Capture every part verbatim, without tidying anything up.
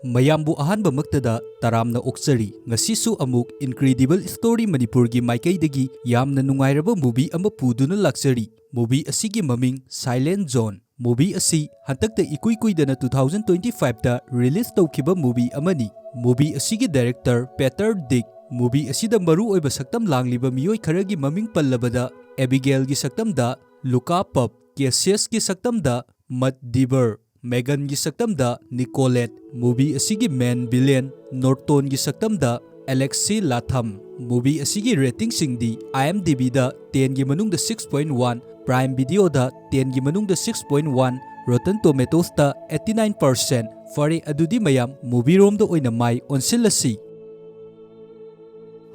ꯃꯌꯥꯝꯕꯨ ꯑꯍꯥꯟꯕꯃꯛꯇꯗ ꯇꯔꯥꯝꯅ ꯑꯣꯛꯆꯔꯤ꯫ ꯉꯁꯤꯁꯨ ꯑꯃꯨꯛ Incredible Story ꯃꯅꯤꯄꯨꯔꯒꯤ ꯃꯥꯏꯀꯩꯗꯒꯤ ꯌꯥꯝꯅ ꯅꯨꯡꯉꯥꯏꯔꯕ movie ꯑꯃ ꯄꯨꯗꯨꯅ ꯂꯥꯛꯆꯔꯤ꯫ Movie ꯑꯁꯤꯒꯤ ꯃꯃꯤꯡ Silent Zone꯫ Movie ꯑꯁꯤ ꯍꯟꯗꯛꯇ ꯏꯀꯨꯏ ꯀꯨꯏꯗꯅ two thousand twenty five ꯇ release ꯇꯧꯈꯤꯕ movie ꯑꯃꯅꯤ꯫ Movie ꯑꯁꯤꯒꯤ director Peter Dick꯫ Movie ꯑꯁꯤꯗ ꯃꯔꯨꯑꯣꯏꯕ ꯁꯛꯇꯝ ꯂꯥꯡꯂꯤꯕ ꯃꯤꯑꯣꯏ ꯈꯔꯒꯤ ꯃꯃꯤꯡ ꯄꯜꯂꯕꯗ, Abigail ꯒꯤ ꯁꯛꯇꯝꯗ Luca Pop, Cassius ꯀꯤ ꯁꯛꯇꯝꯗ Matt Dibber, Megan ꯒꯤ ꯁꯛꯇꯝꯗ Nicolette꯫ Movie ꯑꯁꯤꯒꯤ main villain Norton ꯒꯤ ꯁꯛꯇꯝꯗ Alexi Latham꯫ Movie ꯑꯁꯤꯒꯤ rating ꯁꯤꯡꯗꯤ IMDb ꯗ ten ꯒꯤ ꯃꯅꯨꯡꯗ six point one, Prime Video ꯗ ten ꯒꯤ ꯃꯅꯨꯡꯗ six point one, Rotten Tomatoes ꯇ eighty nine percent꯫ ꯐꯔꯦ, ꯑꯗꯨꯗꯤ ꯃꯌꯥꯝ movie ꯔꯣꯝꯗ ꯑꯣꯏꯅ ꯃꯥꯏ ꯑꯣꯟꯁꯤꯜꯂꯁꯤ꯫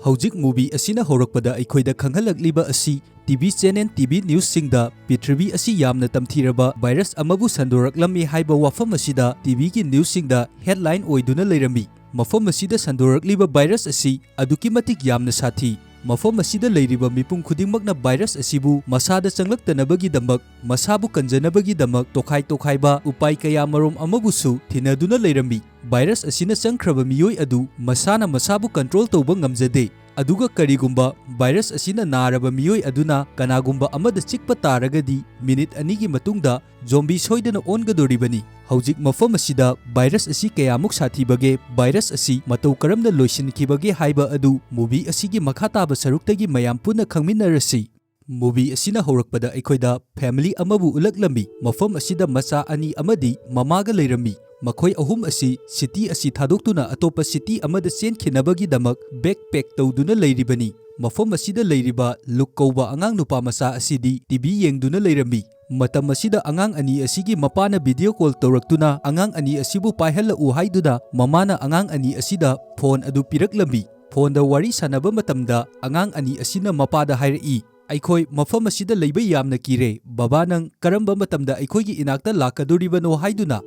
ꯍꯧꯖꯤꯛ movie ꯑꯁꯤꯅ ꯍꯧꯔꯛꯄꯗ ꯑꯩꯈꯣꯏꯗ ꯈꯪꯍꯜꯂꯛꯂꯤꯕ ꯑꯁꯤ TV channel, TV news ꯁꯤꯡꯗ ꯄ꯭ꯔꯤꯊꯤꯕꯤ ꯑꯁꯤ ꯌꯥꯝꯅ ꯇꯝꯊꯤꯔꯕ virus ꯑꯃꯕꯨ ꯁꯟꯗꯣꯔꯛꯂꯝꯃꯤ ꯍꯥꯏꯕ ꯋꯥꯐꯝ ꯑꯁꯤꯗ TV ꯒꯤ news ꯁꯤꯡꯗ headline ꯑꯣꯏꯗꯨꯅ ꯂꯩꯔꯝꯃꯤ꯫ ꯃꯐꯝ ꯑꯁꯤꯗ ꯁꯟꯗꯣꯔꯛꯂꯤꯕ virus ꯑꯁꯤ ꯑꯗꯨꯛꯀꯤ ꯃꯇꯤꯛ ꯌꯥꯝꯅ ꯁꯥꯊꯤ꯫ ꯃꯐꯝ ꯑꯁꯤꯗ ꯂꯩꯔꯤꯕ ꯃꯤꯄꯨꯝ ꯈꯨꯗꯤꯡꯃꯛꯅ virus ꯑꯁꯤꯕꯨ ꯃꯁꯥꯗ ꯆꯪꯂꯛꯇꯅꯕꯒꯤꯗꯃꯛ ꯃꯁꯥꯕꯨ ꯀꯟꯖꯅꯕꯒꯤꯗꯃꯛ ꯇꯣꯈꯥꯏ ꯇꯣꯈꯥꯏꯕ ꯎꯄꯥꯏ ꯀꯌꯥ ꯃꯔꯨꯝ ꯑꯃꯕꯨꯁꯨ ꯊꯤꯅꯗꯨꯅ ꯂꯩꯔꯝꯃꯤ꯫ Virus ꯑꯁꯤꯅ ꯆꯪꯈ꯭ꯔꯕ ꯃꯤꯑꯣꯏ ꯑꯗꯨ ꯃꯁꯥꯅ ꯃꯁꯥꯕꯨ control ꯇꯧꯕ ꯉꯝꯖꯗꯦ꯫ ꯑꯗꯨꯒ ꯀꯔꯤꯒꯨꯝꯕ virus ꯑꯁꯤꯅ ꯅꯥꯔꯕ ꯃꯤꯑꯣꯏ ꯑꯗꯨꯅ ꯀꯅꯥꯒꯨꯝꯕ ꯑꯃꯗ ꯆꯤꯛꯄ ꯇꯥꯔꯒꯗꯤ, minute ꯑꯅꯤꯒꯤ ꯃꯇꯨꯡꯗ zombie ꯁꯣꯏꯗꯅ ꯑꯣꯟꯒꯗꯧꯔꯤꯕꯅꯤ꯫ ꯍꯧꯖꯤꯛ ꯃꯐꯝ ꯑꯁꯤꯗ virus ꯑꯁꯤ ꯀꯌꯥꯃꯨꯛ ꯁꯥꯊꯤꯕꯒꯦ, virus ꯑꯁꯤ ꯃꯇꯧ ꯀꯔꯝꯅ ꯂꯣꯏꯁꯤꯟꯈꯤꯕꯒꯦ ꯍꯥꯏꯕ ꯑꯗꯨ movie ꯑꯁꯤꯒꯤ ꯃꯈꯥ ꯇꯥꯕ ꯁꯔꯨꯛꯇꯒꯤ ꯃꯌꯥꯝ ꯄꯨꯟꯅ ꯈꯪꯃꯤꯟꯅꯔꯁꯤ꯫ Movie ꯑꯁꯤꯅ ꯍꯧꯔꯛꯄꯗ ꯑꯩꯈꯣꯏꯗ family ꯑꯃꯕꯨ ꯎꯠꯂꯛꯂꯝꯃꯤ꯫ ꯃꯐꯝ ꯑꯁꯤꯗ ꯃꯆꯥ ꯑꯅꯤ ꯑꯃꯗꯤ ꯃꯃꯥꯒ ꯂꯩꯔꯝꯃꯤ꯫ ꯃꯈꯣꯏ ꯑꯍꯨꯝ ꯑꯁꯤ city ꯑꯁꯤ ꯊꯥꯗꯣꯛꯇꯨꯅ ꯑꯇꯣꯞꯄ city ꯑꯃꯗ ꯆꯦꯟꯈꯤꯅꯕꯒꯤꯗꯃꯛ backpack ꯇꯧꯗꯨꯅ ꯂꯩꯔꯤꯕꯅꯤ꯫ ꯃꯐꯝ ꯑꯁꯤꯗ ꯂꯩꯔꯤꯕ Luke ꯀꯧꯕ ꯑꯉꯥꯡ ꯅꯨꯄꯥ ꯃꯆꯥ ꯑꯁꯤꯗꯤ TV ꯌꯦꯡꯗꯨꯅ ꯂꯩꯔꯝꯃꯤ꯫ ꯃꯇꯝ ꯑꯁꯤꯗ ꯑꯉꯥꯡ ꯑꯅꯤ ꯑꯁꯤꯒꯤ ꯃꯄꯥꯅ video call ꯇꯧꯔꯛꯇꯨꯅ ꯑꯉꯥꯡ ꯑꯅꯤ ꯑꯁꯤꯕꯨ ꯄꯥꯏꯍꯜꯂꯛꯎ ꯍꯥꯏꯗꯨꯅ ꯃꯃꯥꯅ ꯑꯉꯥꯡ ꯑꯅꯤ ꯑꯁꯤꯗ phone ꯑꯗꯨ ꯄꯤꯔꯛꯂꯝꯃꯤ꯫ Phone ꯗ ꯋꯥꯔꯤ ꯁꯥꯟꯅꯕ ꯃꯇꯝꯗ ꯑꯉꯥꯡ ꯑꯅꯤ ꯑꯁꯤꯅ ꯃꯄꯥꯗ ꯍꯥꯏꯔꯛꯏ, "ꯑꯩꯈꯣꯏ ꯃꯐꯝ ꯑꯁꯤꯗ ꯂꯩꯕ ꯌꯥꯝꯅ ꯀꯤꯔꯦ꯫ ꯕꯕꯥ, ꯅꯪ ꯀꯔꯝꯕ ꯃꯇꯝꯗ ꯑꯩꯈꯣꯏꯒꯤ ꯏꯅꯥꯛꯇ ꯂꯥꯛꯀꯗꯧꯔꯤꯕꯅꯣ?" ꯍꯥꯏꯗꯨꯅ꯫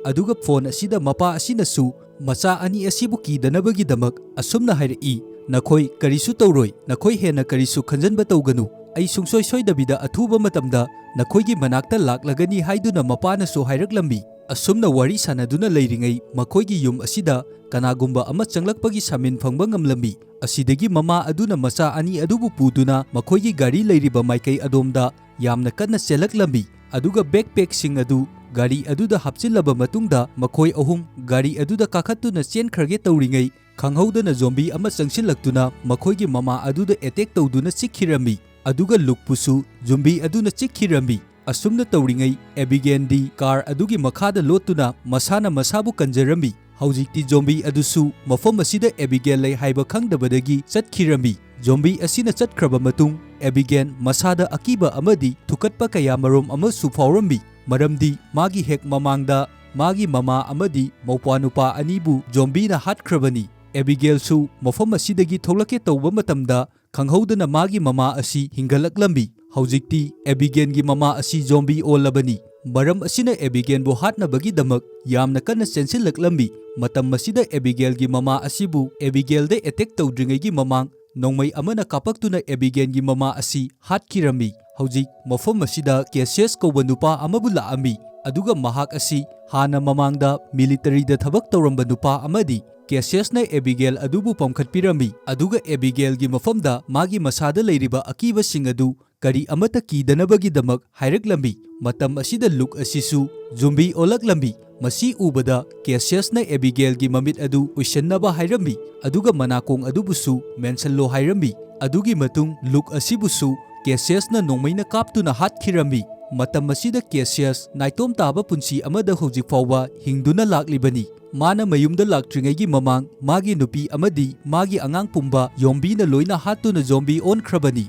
ꯑꯗꯨꯒ phone ꯑꯁꯤꯗ ꯃꯄꯥ ꯑꯁꯤꯅꯁꯨ ꯃꯆꯥ ꯑꯅꯤ ꯑꯁꯤꯕꯨ ꯀꯤꯗꯅꯕꯒꯤꯗꯃꯛ ꯑꯁꯨꯝꯅ ꯍꯥꯏꯔꯛꯏ, "ꯅꯈꯣꯏ ꯀꯔꯤꯁꯨ ꯇꯧꯔꯣꯏ, ꯅꯈꯣꯏ ꯍꯦꯟꯅ ꯀꯔꯤꯁꯨ ꯈꯟꯖꯟꯕ ꯇꯧꯒꯅꯨ꯫ ꯑꯩ ꯁꯨꯡꯁꯣꯏ ꯁꯣꯏꯗꯕꯤꯗ ꯑꯊꯨꯕ ꯃꯇꯝꯗ ꯅꯈꯣꯏꯒꯤ ꯃꯅꯥꯛꯇ ꯂꯥꯛꯂꯒꯅꯤ" ꯍꯥꯏꯗꯨꯅ ꯃꯄꯥꯅꯁꯨ ꯍꯥꯏꯔꯛꯂꯝꯃꯤ꯫ ꯑꯁꯨꯝꯅ ꯋꯥꯔꯤ ꯁꯥꯟꯅꯗꯨꯅ ꯂꯩꯔꯤꯉꯩ ꯃꯈꯣꯏꯒꯤ ꯌꯨꯝ ꯑꯁꯤꯗ ꯀꯅꯥꯒꯨꯝꯕ ꯑꯃ ꯆꯪꯂꯛꯄꯒꯤ ꯁꯥꯃꯤꯟ ꯐꯪꯕ ꯉꯝꯂꯝꯃꯤ꯫ ꯑꯁꯤꯗꯒꯤ ꯃꯃꯥ ꯑꯗꯨꯅ ꯃꯆꯥ ꯑꯅꯤ ꯑꯗꯨꯕꯨ ꯄꯨꯗꯨꯅ ꯃꯈꯣꯏꯒꯤ ꯒꯥꯔꯤ ꯂꯩꯔꯤꯕ ꯃꯥꯏꯀꯩ ꯑꯗꯣꯝꯗ ꯌꯥꯝꯅ ꯀꯟꯅ ꯆꯦꯜꯂꯛꯂꯝꯃꯤ꯫ ꯑꯗꯨꯒ backpackꯁꯤꯡ ꯑꯗꯨ ꯒꯥꯔꯤ ꯑꯗꯨꯗ ꯍꯥꯞꯆꯤꯜꯂꯕ ꯃꯇꯨꯡꯗ ꯃꯈꯣꯏ ꯑꯍꯨꯝ ꯒꯥꯔꯤ ꯑꯗꯨꯗ ꯀꯥꯈꯠꯇꯨꯅ ꯆꯦꯟꯈ꯭ꯔꯒꯦ ꯇꯧꯔꯤꯉꯩ ꯈꯪꯍꯧꯗꯅ zombie ꯑꯃ ꯆꯪꯁꯤꯜꯂꯛꯇꯨꯅ ꯃꯈꯣꯏꯒꯤ ꯃꯃꯥ ꯑꯗꯨꯗ attack ꯇꯧꯗꯨꯅ ꯆꯤꯛꯈꯤꯔꯝꯃꯤ꯫ ꯑꯗꯨꯒ ꯂꯨꯛꯄꯨꯁꯨ zombie ꯑꯗꯨꯅ ꯆꯤꯛꯈꯤꯔꯝꯃꯤ꯫ ꯑꯁꯨꯝꯅ ꯇꯧꯔꯤꯉꯩ ꯑꯦꯕꯤꯒꯦꯟꯗꯤ car ꯑꯗꯨꯒꯤ ꯃꯈꯥꯗ ꯂꯣꯠꯇꯨꯅ ꯃꯁꯥꯅ ꯃꯁꯥꯕꯨ ꯀꯟꯖꯔꯝꯃꯤ꯫ ꯍꯧꯖꯤꯛꯇꯤ zombie ꯑꯗꯨꯁꯨ ꯃꯐꯝ ꯑꯁꯤꯗ ꯑꯦꯕꯤꯒꯦꯟ ꯂꯩ ꯍꯥꯏꯕ ꯈꯪꯗꯕꯗꯒꯤ ꯆꯠꯈꯤꯔꯝꯃꯤ꯫ Zombie ꯑꯁꯤꯅ ꯆꯠꯈ꯭ꯔꯕ ꯃꯇꯨꯡ ꯑꯦꯕꯤꯒꯦꯟ ꯃꯁꯥꯗ ꯑꯀꯤꯕ ꯑꯃꯗꯤ ꯊꯨꯀꯠꯄ ꯀꯌꯥ ꯃꯔꯨꯝ ꯑꯃꯁꯨ ꯐꯥꯎꯔꯝꯃꯤ, ꯃꯔꯝꯗꯤ ꯃꯥꯒꯤ ꯍꯦꯛ ꯃꯃꯥꯡꯗ ꯃꯥꯒꯤ ꯃꯃꯥ ꯑꯃꯗꯤ ꯃꯧꯄ꯭ꯋꯥꯅꯨꯄꯥ ꯑꯅꯤꯕꯨ zombieꯅ ꯍꯥꯠꯈ꯭ꯔꯕꯅꯤ꯫ ꯑꯦꯕꯤꯒꯦꯜꯁꯨ ꯃꯐꯝ ꯑꯁꯤꯗꯒꯤ ꯊꯣꯛꯂꯛꯀꯦ ꯇꯧꯕ ꯃꯇꯝꯗ ꯈꯪꯍꯧꯗꯅ ꯃꯥꯒꯤ ꯃꯃꯥ ꯑꯁꯤ ꯍꯤꯡꯒꯠꯂꯛꯂꯝꯃꯤ꯫ ꯍꯧꯖꯤꯛꯇꯤ ꯑꯦꯕꯤꯒꯦꯟꯒꯤ ꯃꯃꯥ ꯑꯁꯤ zombie ꯑꯣꯜꯂꯕꯅꯤ꯫ ꯃꯔꯝ ꯑꯁꯤꯅ ꯑꯦꯕꯤꯒꯦꯟꯕꯨ ꯍꯥꯠꯅꯕꯒꯤꯗꯃꯛ ꯌꯥꯝꯅ ꯀꯟꯅ ꯆꯦꯟꯁꯤꯜꯂꯛꯂꯝꯃꯤ꯫ ꯃꯇꯝ ꯑꯁꯤꯗ ꯑꯦꯕꯤꯒꯦꯜꯒꯤ ꯃꯃꯥ ꯑꯁꯤꯕꯨ ꯑꯦꯕꯤꯒꯦꯜꯗ attack ꯇꯧꯗ꯭ꯔꯤꯉꯩꯒꯤ ꯃꯃꯥꯡ ꯅꯣꯡꯃꯩ ꯑꯃꯅ ꯀꯥꯞꯄꯛꯇꯨꯅ ꯑꯦꯕꯤꯒꯦꯟꯒꯤ ꯃꯃꯥ ꯑꯁꯤ ꯍꯥꯠꯈꯤꯔꯝꯃꯤ꯫ ꯍꯧꯖꯤꯛ ꯃꯐꯝ ꯑꯁꯤꯗ ꯀꯦꯁꯤꯌꯁ ꯀꯧꯕ ꯅꯨꯄꯥ ꯑꯃꯕꯨ ꯂꯥꯛꯑꯝꯃꯤ, ꯑꯗꯨꯒ ꯃꯍꯥꯛ ꯑꯁꯤ ꯍꯥꯟꯅ ꯃꯃꯥꯡꯗ militaryꯗ ꯊꯕꯛ ꯇꯧꯔꯝꯕ ꯅꯨꯄꯥ ꯑꯃꯗꯤ ꯀꯦꯁꯤꯌꯁꯅ ꯑꯦꯕꯤꯒꯦꯜ ꯑꯗꯨꯕꯨ ꯄꯝꯈꯠꯄꯤꯔꯝꯃꯤ, ꯑꯗꯨꯒ ꯑꯦꯕꯤꯒꯦꯜꯒꯤ ꯃꯐꯝꯗ ꯃꯥꯒꯤ ꯃꯁꯥꯗ ꯂꯩꯔꯤꯕ ꯑꯀꯤꯕꯁꯤꯡ ꯑꯗꯨ ꯀꯔꯤ ꯑꯃꯠꯇ ꯀꯤꯗꯅꯕꯒꯤꯗꯃꯛ ꯍꯥꯏꯔꯛꯂꯝꯃꯤ꯫ ꯃꯇꯝ ꯑꯁꯤꯗ ꯂꯨꯛ ꯑꯁꯤꯁꯨ zombie ꯑꯣꯜꯂꯛꯂꯝꯃꯤ꯫ ꯃꯁꯤ ꯎꯕꯗ ꯀꯦꯁꯤꯌꯁꯅ ꯑꯦꯕꯤꯒꯦꯜꯒꯤ ꯃꯃꯤꯠ ꯑꯗꯨ ꯎꯏꯁꯟꯅꯕ ꯍꯥꯏꯔꯝꯃꯤ, ꯑꯗꯨꯒ ꯃꯅꯥꯀꯣꯡ ꯑꯗꯨꯕꯨꯁꯨ ꯃꯦꯟꯁꯜꯂꯣ ꯍꯥꯏꯔꯝꯃꯤ꯫ ꯑꯗꯨꯒꯤ ꯃꯇꯨꯡ ꯂꯨꯛ ꯑꯁꯤꯕꯨꯁꯨ ꯀꯦꯁꯤꯌꯁꯅ ꯅꯣꯡꯃꯩꯅ ꯀꯥꯞꯇꯨꯅ ꯍꯥꯠꯈꯤꯔꯝꯃꯤ꯫ ꯃꯇꯝ ꯑꯁꯤꯗ ꯀꯦꯁꯤꯌꯁ ꯅꯥꯏꯇꯣꯝ ꯇꯥꯕ ꯄꯨꯟꯁꯤ ꯑꯃꯗ ꯍꯧꯖꯤꯛ ꯐꯥꯎꯕ ꯍꯤꯡꯗꯨꯅ ꯂꯥꯛꯂꯤꯕꯅꯤ꯫ ꯃꯥꯅ ꯃꯌꯨꯝꯗ ꯂꯥꯛꯇ꯭ꯔꯤꯉꯩꯒꯤ ꯃꯃꯥꯡ ꯃꯥꯒꯤ ꯅꯨꯄꯤ ꯑꯃꯗꯤ ꯃꯥꯒꯤ ꯑꯉꯥꯡ ꯄꯨꯝꯕ zombieꯅ ꯂꯣꯏꯅ ꯍꯥꯠꯇꯨꯅ zombie ꯑꯣꯟꯈ꯭ꯔꯕꯅꯤ꯫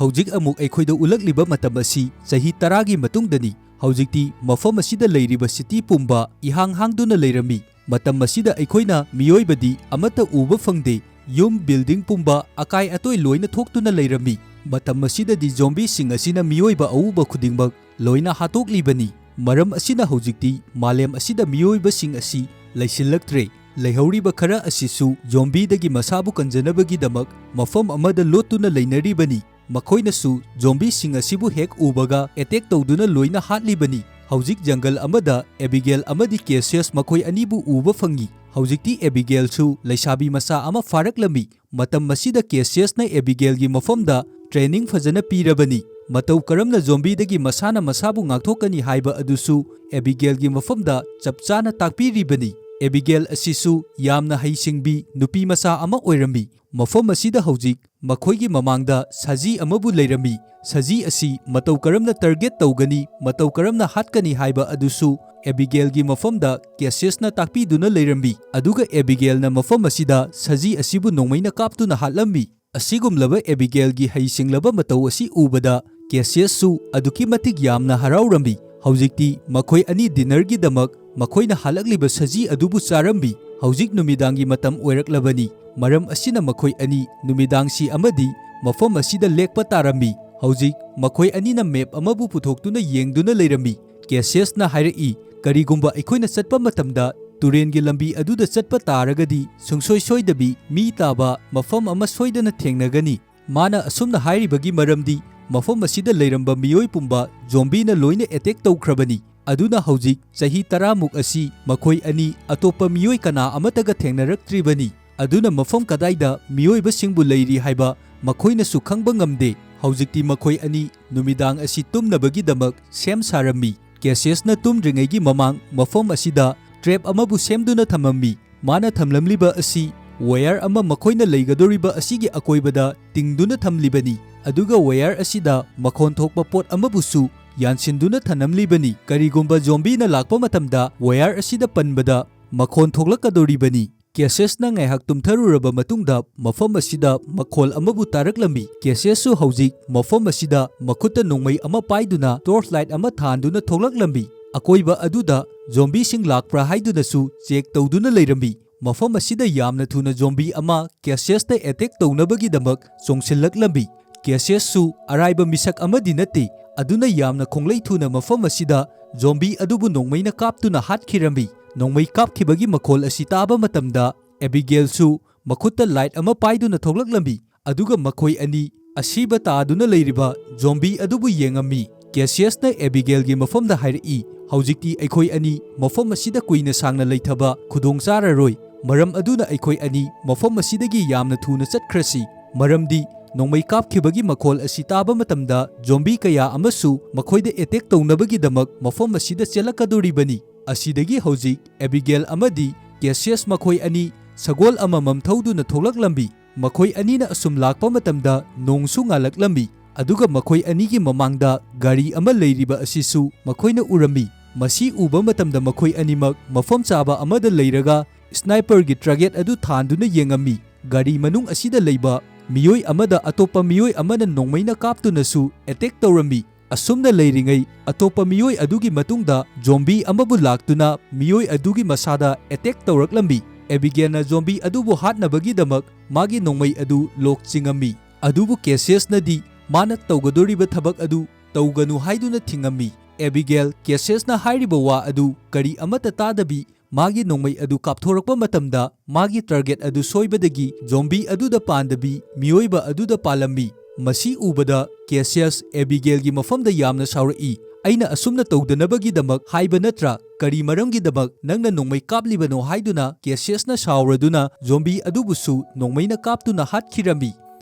ꯍꯧꯖꯤꯛ ꯑꯃꯨꯛ ꯑꯩꯈꯣꯏꯗ ꯎꯠꯂꯛꯂꯤꯕ ꯃꯇꯝ ꯑꯁꯤ ꯆꯍꯤ ꯇꯔꯥꯒꯤ ꯃꯇꯨꯡꯗꯅꯤ꯫ ꯍꯧꯖꯤꯛꯇꯤ ꯃꯐꯝ ꯑꯁꯤꯗ ꯂꯩꯔꯤꯕ city ꯄꯨꯝꯕ ꯏꯍꯥꯡ ꯍꯥꯡꯗꯨꯅ ꯂꯩꯔꯝꯃꯤ꯫ ꯃꯇꯝ ꯑꯁꯤꯗ ꯑꯩꯈꯣꯏꯅ ꯃꯤꯑꯣꯏꯕꯗꯤ ꯑꯃꯠꯇ ꯎꯕ ꯐꯪꯗꯦ꯫ ꯌꯨꯝ, building ꯄꯨꯝꯕ ꯑꯀꯥꯏ ꯑꯇꯣꯏ ꯂꯣꯏꯅ ꯊꯣꯛꯇꯨꯅ ꯂꯩꯔꯝꯃꯤ꯫ ꯃꯇꯝ ꯑꯁꯤꯗꯗꯤ zombieꯁꯤꯡ ꯑꯁꯤꯅ ꯃꯤꯑꯣꯏꯕ ꯑꯎꯕ ꯈꯨꯗꯤꯡꯃꯛ ꯂꯣꯏꯅ ꯍꯥꯠꯇꯣꯛꯂꯤꯕꯅꯤ꯫ ꯃꯔꯝ ꯑꯁꯤꯅ ꯍꯧꯖꯤꯛꯇꯤ ꯃꯥꯂꯦꯝ ꯑꯁꯤꯗ ꯃꯤꯑꯣꯏꯕꯁꯤꯡ ꯑꯁꯤ ꯂꯩꯁꯤꯜꯂꯛꯇ꯭ꯔꯦ꯫ ꯂꯩꯍꯧꯔꯤꯕ ꯈꯔ ꯑꯁꯤꯁꯨ zombieꯗꯒꯤ ꯃꯁꯥꯕꯨ ꯀꯟꯖꯅꯕꯒꯤꯗꯃꯛ ꯃꯐꯝ ꯑꯃꯗ ꯂꯣꯠꯇꯨꯅ ꯂꯩꯅꯔꯤꯕꯅꯤ꯫ ꯃꯈꯣꯏꯅꯁꯨ zombieꯁꯤꯡ ꯑꯁꯤꯕꯨ ꯍꯦꯛ ꯎꯕꯒ attack ꯇꯧꯗꯨꯅ ꯂꯣꯏꯅ ꯍꯥꯠꯂꯤꯕꯅꯤ꯫ ꯍꯧꯖꯤꯛ ꯖꯪꯒꯜ ꯑꯃꯗ ꯑꯦꯕꯤꯒꯦꯜ ꯑꯃꯗꯤ ꯀꯦꯁꯤꯌꯁ ꯃꯈꯣꯏ ꯑꯅꯤꯕꯨ ꯎꯕ ꯐꯪꯉꯤ꯫ ꯍꯧꯖꯤꯛꯇꯤ ꯑꯦꯕꯤꯒꯦꯜꯁꯨ ꯂꯩꯁꯥꯕꯤ ꯃꯆꯥ ꯑꯃ ꯐꯥꯔꯛꯂꯝꯃꯤ꯫ ꯃꯇꯝ ꯑꯁꯤꯗ ꯀꯦꯁꯤꯌꯁꯅ ꯑꯦꯕꯤꯒꯦꯜꯒꯤ ꯃꯐꯝꯗ ꯇ꯭ꯔꯦꯅꯤꯡ ꯐꯖꯅ ꯄꯤꯔꯕꯅꯤ꯫ ꯃꯇꯧ ꯀꯔꯝꯅ ꯖꯣꯝꯕꯤꯗꯒꯤ ꯃꯁꯥꯅ ꯃꯁꯥꯕꯨ ꯉꯥꯛꯊꯣꯛꯀꯅꯤ ꯍꯥꯏꯕ ꯑꯗꯨꯁꯨ ꯑꯦꯕꯤꯒꯦꯜꯒꯤ ꯃꯐꯝꯗ ꯆꯞ ꯆꯥꯅ ꯇꯥꯛꯄꯤꯔꯤꯕꯅꯤ꯫ ꯑꯦꯕꯤꯒꯦꯜ ꯑꯁꯤꯁꯨ ꯌꯥꯝꯅ ꯍꯩꯁꯤꯡꯕꯤ ꯅꯨꯄꯤ ꯃꯆꯥ ꯑꯃ ꯑꯣꯏꯔꯝꯃꯤ꯫ ꯃꯐꯝ ꯑꯁꯤꯗ ꯍꯧꯖꯤꯛ ꯃꯈꯣꯏꯒꯤ ꯃꯃꯥꯡꯗ ꯁꯖꯤ ꯑꯃꯕꯨ ꯂꯩꯔꯝꯃꯤ꯫ ꯁꯖꯤ ꯑꯁꯤ ꯃꯇꯧ ꯀꯔꯝꯅ ꯇꯥꯔꯒꯦꯠ ꯇꯧꯒꯅꯤ, ꯃꯇꯧ ꯀꯔꯝꯅ ꯍꯥꯠꯀꯅꯤ ꯍꯥꯏꯕ ꯑꯗꯨꯁꯨ ꯑꯦꯕꯤꯒꯦꯜꯒꯤ ꯃꯐꯝꯗ ꯀꯦꯁꯤꯌꯁꯅ ꯇꯥꯛꯄꯤꯗꯨꯅ ꯂꯩꯔꯝꯃꯤ꯫ ꯑꯗꯨꯒ ꯑꯦꯕꯤꯒꯦꯜꯅ ꯃꯐꯝ ꯑꯁꯤꯗ ꯁꯖꯤ ꯑꯁꯤꯕꯨ ꯅꯣꯡꯃꯩꯅ ꯀꯥꯞꯇꯨꯅ ꯍꯥꯠꯂꯝꯃꯤ꯫ ꯑꯁꯤꯒꯨꯝꯂꯕ ꯑꯦꯕꯤꯒꯦꯜꯒꯤ ꯍꯩꯁꯤꯡꯂꯕ ꯃꯇꯧ ꯑꯁꯤ ꯎꯕꯗ ꯀꯦꯁꯤꯌꯁꯁꯨ ꯑꯗꯨꯛꯀꯤ ꯃꯇꯤꯛ ꯌꯥꯝꯅ ꯍꯔꯥꯎꯔꯝꯃꯤ꯫ ꯍꯧꯖꯤꯛꯇꯤ ꯃꯈꯣꯏ ꯑꯅꯤ ꯗꯤꯅꯔꯒꯤꯗꯃꯛ ꯃꯈꯣꯏꯅ ꯍꯥꯠꯂꯛꯂꯤꯕ ꯁꯖꯤ ꯑꯗꯨꯕꯨ ꯆꯥꯔꯝꯃꯤ꯫ ꯍꯧꯖꯤꯛ ꯅꯨꯃꯤꯗꯥꯡꯒꯤ ꯃꯇꯝ ꯑꯣꯏꯔꯛꯂꯕꯅꯤ꯫ ꯃꯔꯝ ꯑꯁꯤꯅ ꯃꯈꯣꯏ ꯑꯅꯤ ꯅꯨꯃꯤꯗꯥꯡꯁꯤ ꯑꯃꯗꯤ ꯃꯐꯝ ꯑꯁꯤꯗ ꯂꯦꯛꯄ ꯇꯥꯔꯝꯃꯤ꯫ ꯍꯧꯖꯤꯛ ꯃꯈꯣꯏ ꯑꯅꯤꯅ ꯃꯦꯞ ꯑꯃꯕꯨ ꯄꯨꯊꯣꯛꯇꯨꯅ ꯌꯦꯡꯗꯨꯅ ꯂꯩꯔꯝꯃꯤ꯫ ꯀꯦꯁꯤꯌꯁꯅ ꯍꯥꯏꯔꯛꯏ, "ꯀꯔꯤꯒꯨꯝꯕ ꯑꯩꯈꯣꯏꯅ ꯆꯠꯄ ꯃꯇꯝꯗ ꯇꯨꯔꯦꯟꯒꯤ ꯂꯝꯕꯤ ꯑꯗꯨꯗ ꯆꯠꯄ ꯇꯥꯔꯒꯗꯤ ꯁꯨꯡꯁꯣꯏ ꯁꯣꯏꯗꯕꯤ ꯃꯤ ꯇꯥꯕ ꯃꯐꯝ ꯑꯃ ꯁꯣꯏꯗꯅ ꯊꯦꯡꯅꯒꯅꯤ"꯫ ꯃꯥꯅ ꯑꯁꯨꯝꯅ ꯍꯥꯏꯔꯤꯕꯒꯤ ꯃꯔꯝꯗꯤ ꯃꯐꯝ ꯑꯁꯤꯗ ꯂꯩꯔꯝꯕ ꯃꯤꯑꯣꯏ ꯄꯨꯝꯕ ꯖꯣꯝꯕꯤꯅ ꯂꯣꯏꯅ ꯑꯦꯇꯦꯛ ꯇꯧꯈ꯭ꯔꯕꯅꯤ꯫ ꯑꯗꯨꯅ ꯍꯧꯖꯤꯛ ꯆꯍꯤ ꯇꯔꯥꯃꯨꯛ ꯑꯁꯤ ꯃꯈꯣꯏ ꯑꯅꯤ ꯑꯇꯣꯞꯄ ꯃꯤꯑꯣꯏ ꯀꯅꯥ ꯑꯃꯠꯇꯒ ꯊꯦꯡꯅꯔꯛꯇ꯭ꯔꯤꯕꯅꯤ꯫ ꯑꯗꯨꯅ ꯃꯐꯝ ꯀꯗꯥꯏꯗ ꯃꯤꯑꯣꯏꯕꯁꯤꯡꯕꯨ ꯂꯩꯔꯤ ꯍꯥꯏꯕ ꯃꯈꯣꯏꯅꯁꯨ ꯈꯪꯕ ꯉꯝꯗꯦ꯫ ꯍꯧꯖꯤꯛꯇꯤ ꯃꯈꯣꯏ ꯑꯅꯤ ꯅꯨꯃꯤꯗꯥꯡ ꯑꯁꯤ ꯇꯨꯝꯅꯕꯒꯤꯗꯃꯛ ꯁꯦꯝ ꯁꯥꯔꯝꯃꯤ꯫ ꯀꯦꯁꯤꯌꯁꯅ ꯇꯨꯝꯗ꯭ꯔꯤꯉꯩꯒꯤ ꯃꯃꯥꯡ ꯃꯐꯝ ꯑꯁꯤꯗ ꯇ꯭ꯔꯦꯞ ꯑꯃꯕꯨ ꯁꯦꯝꯗꯨꯅ ꯊꯝꯃꯝꯃꯤ꯫ ꯃꯥꯅ ꯊꯝꯂꯝꯂꯤꯕ ꯑꯁꯤ ꯋꯥꯌꯔ ꯑꯃ ꯃꯈꯣꯏꯅ ꯂꯩꯒꯗꯧꯔꯤꯕ ꯑꯁꯤꯒꯤ ꯑꯀꯣꯏꯕꯗ ꯇꯤꯡꯗꯨꯅ ꯊꯝꯂꯤꯕꯅꯤ꯫ ꯑꯗꯨꯒ ꯋꯥꯌꯔ ꯑꯁꯤꯗ ꯃꯈꯣꯟ ꯊꯣꯛꯄ ꯄꯣꯠ ꯑꯃꯕꯨꯁꯨ ꯌꯥꯟꯁꯤꯟꯗꯨꯅ ꯊꯝꯂꯝꯂꯤꯕꯅꯤ꯫ ꯀꯔꯤꯒꯨꯝꯕ ꯖꯣꯝꯕꯤꯅ ꯂꯥꯛꯄ ꯃꯇꯝꯗ ꯋꯥꯌꯔ ꯑꯁꯤꯗ ꯄꯟꯕꯗ ꯃꯈꯣꯟ ꯊꯣꯛꯂꯛꯀꯗꯧꯔꯤꯕꯅꯤ꯫ ꯀꯦꯁꯤꯌꯁꯅ ꯉꯥꯏꯍꯥꯛ ꯇꯨꯝꯊꯔꯨꯔꯕ ꯃꯇꯨꯡꯗ ꯃꯐꯝ ꯑꯁꯤꯗ ꯃꯈꯣꯜ ꯑꯃꯕꯨ ꯇꯥꯔꯛꯂꯝꯃꯤ꯫ ꯀꯦꯁꯤꯌꯁꯁꯨ ꯍꯧꯖꯤꯛ ꯃꯐꯝ ꯑꯁꯤꯗ ꯃꯈꯨꯠꯇ ꯅꯣꯡꯃꯩ ꯑꯃ ꯄꯥꯏꯗꯨꯅ ꯇꯣꯔꯆ ꯂꯥꯏꯠ ꯑꯃ ꯊꯥꯟꯗꯨꯅ ꯊꯣꯛꯂꯛꯂꯝꯃꯤ꯫ ꯑꯀꯣꯏꯕ ꯑꯗꯨꯗ ꯖꯣꯝꯕꯤꯁꯤꯡ ꯂꯥꯛꯄ꯭ꯔꯥ ꯍꯥꯏꯗꯨꯅꯁꯨ ꯆꯦꯛ ꯇꯧꯗꯨꯅ ꯂꯩꯔꯝꯃꯤ꯫ ꯃꯐꯝ ꯑꯁꯤꯗ ꯌꯥꯝꯅ ꯊꯨꯅ ꯖꯣꯝꯕꯤ ꯑꯃ ꯀꯦꯁꯤꯌꯁꯇ ꯑꯦꯇꯦꯛ ꯇꯧꯅꯕꯒꯤꯗꯃꯛ ꯆꯣꯡꯁꯤꯜꯂꯛꯂꯝꯃꯤ꯫ ꯀꯦꯁꯤꯌꯁꯁꯨ ꯑꯔꯥꯏꯕ ꯃꯤꯁꯛ ꯑꯃꯗꯤ ꯅꯠꯇꯦ, ꯑꯗꯨꯅ ꯌꯥꯝꯅ ꯈꯣꯡꯂꯩ ꯊꯨꯅ ꯃꯐꯝ ꯑꯁꯤꯗ ꯖꯣꯝꯕꯤ ꯑꯗꯨꯕꯨ ꯅꯣꯡꯃꯩꯅ ꯀꯥꯞꯇꯨꯅ ꯍꯥꯠꯈꯤꯔꯝꯃꯤ꯫ ꯅꯣꯡꯃꯩ ꯀꯥꯞꯈꯤꯕꯒꯤ ꯃꯈꯣꯜ ꯑꯁꯤ ꯇꯥꯕ ꯃꯇꯝꯗ ꯑꯦꯕꯤꯒꯦꯜꯁꯨ ꯃꯈꯨꯠꯇ ꯂꯥꯏꯠ ꯑꯃ ꯄꯥꯏꯗꯨꯅ ꯊꯣꯛꯂꯛꯂꯝꯃꯤ, ꯑꯗꯨꯒ ꯃꯈꯣꯏ ꯑꯅꯤ ꯑꯁꯤꯕ ꯇꯥꯗꯨꯅ ꯂꯩꯔꯤꯕ ꯖꯣꯝꯕꯤ ꯑꯗꯨꯕꯨ ꯌꯦꯡꯉꯝꯃꯤ꯫ ꯀꯦꯁꯤꯌꯁꯅ ꯑꯦꯕꯤꯒꯦꯜꯒꯤ ꯃꯐꯝꯗ ꯍꯥꯏꯔꯛꯏ, "ꯍꯧꯖꯤꯛꯇꯤ ꯑꯩꯈꯣꯏ ꯑꯅꯤ ꯃꯐꯝ ꯑꯁꯤꯗ ꯀꯨꯏꯅ ꯁꯥꯡꯅ ꯂꯩꯊꯕ ꯈꯨꯗꯣꯡ ꯆꯥꯔꯔꯣꯏ꯫ ꯃꯔꯝ ꯑꯗꯨꯅ ꯑꯩꯈꯣꯏ ꯑꯅꯤ ꯃꯐꯝ ꯑꯁꯤꯗꯒꯤ ꯌꯥꯝꯅ ꯊꯨꯅ ꯆꯠꯈ꯭ꯔꯁꯤ, ꯃꯔꯝꯗꯤ ꯅꯣꯡꯃꯩ ꯀꯥꯞꯈꯤꯕꯒꯤ ꯃꯈꯣꯜ ꯑꯁꯤ ꯇꯥꯕ ꯃꯇꯝꯗ ꯖꯣꯝꯕꯤ ꯀꯌꯥ ꯑꯃꯁꯨ ꯃꯈꯣꯏꯗ ꯑꯦꯇꯦꯛ ꯇꯧꯅꯕꯒꯤꯗꯃꯛ ꯃꯐꯝ ꯑꯁꯤꯗ ꯆꯦꯜꯂꯛꯀꯗꯧꯔꯤꯕꯅꯤ꯫" ꯑꯁꯤꯗꯒꯤ ꯍꯧꯖꯤꯛ ꯑꯦꯕꯤꯒꯦꯜ ꯑꯃꯗꯤ ꯀꯦꯁꯤꯌꯁ ꯃꯈꯣꯏ ꯑꯅꯤ ꯁꯒꯣꯜ ꯑꯃꯃꯝ ꯊꯧꯗꯨꯅ ꯊꯣꯛꯂꯛꯂꯝꯃꯤ꯫ ꯃꯈꯣꯏ ꯑꯅꯤꯅ ꯑꯁꯨꯝ ꯂꯥꯛꯄ ꯃꯇꯝꯗ ꯅꯣꯡꯁꯨ ꯉꯥꯜꯂꯛꯂꯝꯃꯤ, ꯑꯗꯨꯒ ꯃꯈꯣꯏ ꯑꯅꯤꯒꯤ ꯃꯃꯥꯡꯗ ꯒꯥꯔꯤ ꯑꯃ ꯂꯩꯔꯤꯕ ꯑꯁꯤꯁꯨ ꯃꯈꯣꯏꯅ ꯎꯔꯝꯃꯤ꯫ ꯃꯁꯤ ꯎꯕ ꯃꯇꯝꯗ ꯃꯈꯣꯏ ꯑꯅꯤꯃꯛ ꯃꯐꯝ ꯆꯥꯕ ꯑꯃꯗ ꯂꯩꯔꯒ ꯁ꯭ꯅꯥꯏꯄꯔꯒꯤ ꯇꯥꯔꯒꯦꯠ ꯑꯗꯨ ꯊꯥꯟꯗꯨꯅ ꯌꯦꯡꯉꯝꯃꯤ꯫ ꯒꯥꯔꯤ ꯃꯅꯨꯡ ꯑꯁꯤꯗ ꯂꯩꯕ ꯃꯤꯑꯣꯏ ꯑꯃꯗ ꯑꯇꯣꯞꯄ ꯃꯤꯑꯣꯏ ꯑꯃꯅ ꯅꯣꯡꯃꯩꯅ ꯀꯥꯞꯇꯨꯅꯁꯨ ꯑꯦꯇꯦꯛ ꯇꯧꯔꯝꯃꯤ꯫ ꯑꯁꯨꯝꯅ ꯂꯩꯔꯤꯉꯩ, ꯑꯇꯣꯞꯄ ꯃꯤꯑꯣꯏ ꯑꯗꯨꯒꯤ ꯃꯇꯨꯡꯗ ꯖꯣꯝꯕꯤ ꯑꯃꯕꯨ ꯂꯥꯛꯇꯨꯅ ꯃꯤꯑꯣꯏ ꯑꯗꯨꯒꯤ ꯃꯁꯥꯗ ꯑꯦꯇꯦꯛ ꯇꯧꯔꯛꯂꯝꯃꯤ꯫ ꯑꯦꯕꯤꯒꯦꯜꯅ ꯖꯣꯝꯕꯤ ꯑꯗꯨꯕꯨ ꯍꯥꯠꯅꯕꯒꯤꯗꯃꯛ ꯃꯥꯒꯤ ꯅꯣꯡꯃꯩ ꯑꯗꯨ ꯂꯣꯛ ꯆꯤꯡꯉꯝꯃꯤ꯫ ꯑꯗꯨꯕꯨ ꯀꯦꯁꯤꯌꯁꯅꯗꯤ ꯃꯥꯅ ꯇꯧꯒꯗꯧꯔꯤꯕ ꯊꯕꯛ ꯑꯗꯨ ꯇꯧꯒꯅꯨ ꯍꯥꯏꯗꯨꯅ ꯊꯤꯡꯉꯝꯃꯤ꯫ ꯑꯦꯕꯤꯒꯦꯜ ꯀꯦꯁꯤꯌꯁꯅ ꯍꯥꯏꯔꯤꯕ ꯋꯥ ꯑꯗꯨ ꯀꯔꯤ ꯑꯃꯠꯇ ꯇꯥꯗꯕꯤ ꯃꯥꯒꯤ ꯅꯣꯡꯃꯩ ꯑꯗꯨ ꯀꯥꯞꯊꯣꯔꯛꯄ ꯃꯇꯝꯗ, ꯃꯥꯒꯤ ꯇꯥꯔꯒꯦꯠ ꯑꯗꯨ ꯁꯣꯏꯕꯗꯒꯤ ꯖꯣꯝꯕꯤ ꯑꯗꯨꯗ ꯄꯥꯟꯗꯕꯤ ꯃꯤꯑꯣꯏꯕ ꯑꯗꯨꯗ ꯄꯥꯜꯂꯝꯃꯤ꯫ ꯃꯁꯤ ꯎꯕꯗ ꯀꯦꯁꯤꯌꯁ ꯑꯦꯕꯤꯒꯦꯜꯒꯤ ꯃꯐꯝꯗ ꯌꯥꯝꯅ ꯁꯥꯎꯔꯛꯏ꯫ "ꯑꯩꯅ ꯑꯁꯨꯝꯅ ꯇꯧꯗꯅꯕꯒꯤꯗꯃꯛ ꯍꯥꯏꯕ ꯅꯠꯇ꯭ꯔꯥ? ꯀꯔꯤ ꯃꯔꯝꯒꯤꯗꯃꯛ ꯅꯪꯅ ꯅꯣꯡꯃꯩ ꯀꯥꯞꯂꯤꯕꯅꯣ?" ꯍꯥꯏꯗꯨꯅ ꯀꯦꯁꯤꯌꯁꯅ ꯁꯥꯎꯔꯗꯨꯅ ꯖꯣꯝꯕꯤ ꯑꯗꯨꯕꯨꯁꯨ ꯅꯣꯡꯃꯩꯅ ꯀꯥꯞꯇꯨꯅ ꯍꯥꯠꯈꯤꯔꯝꯃꯤ꯫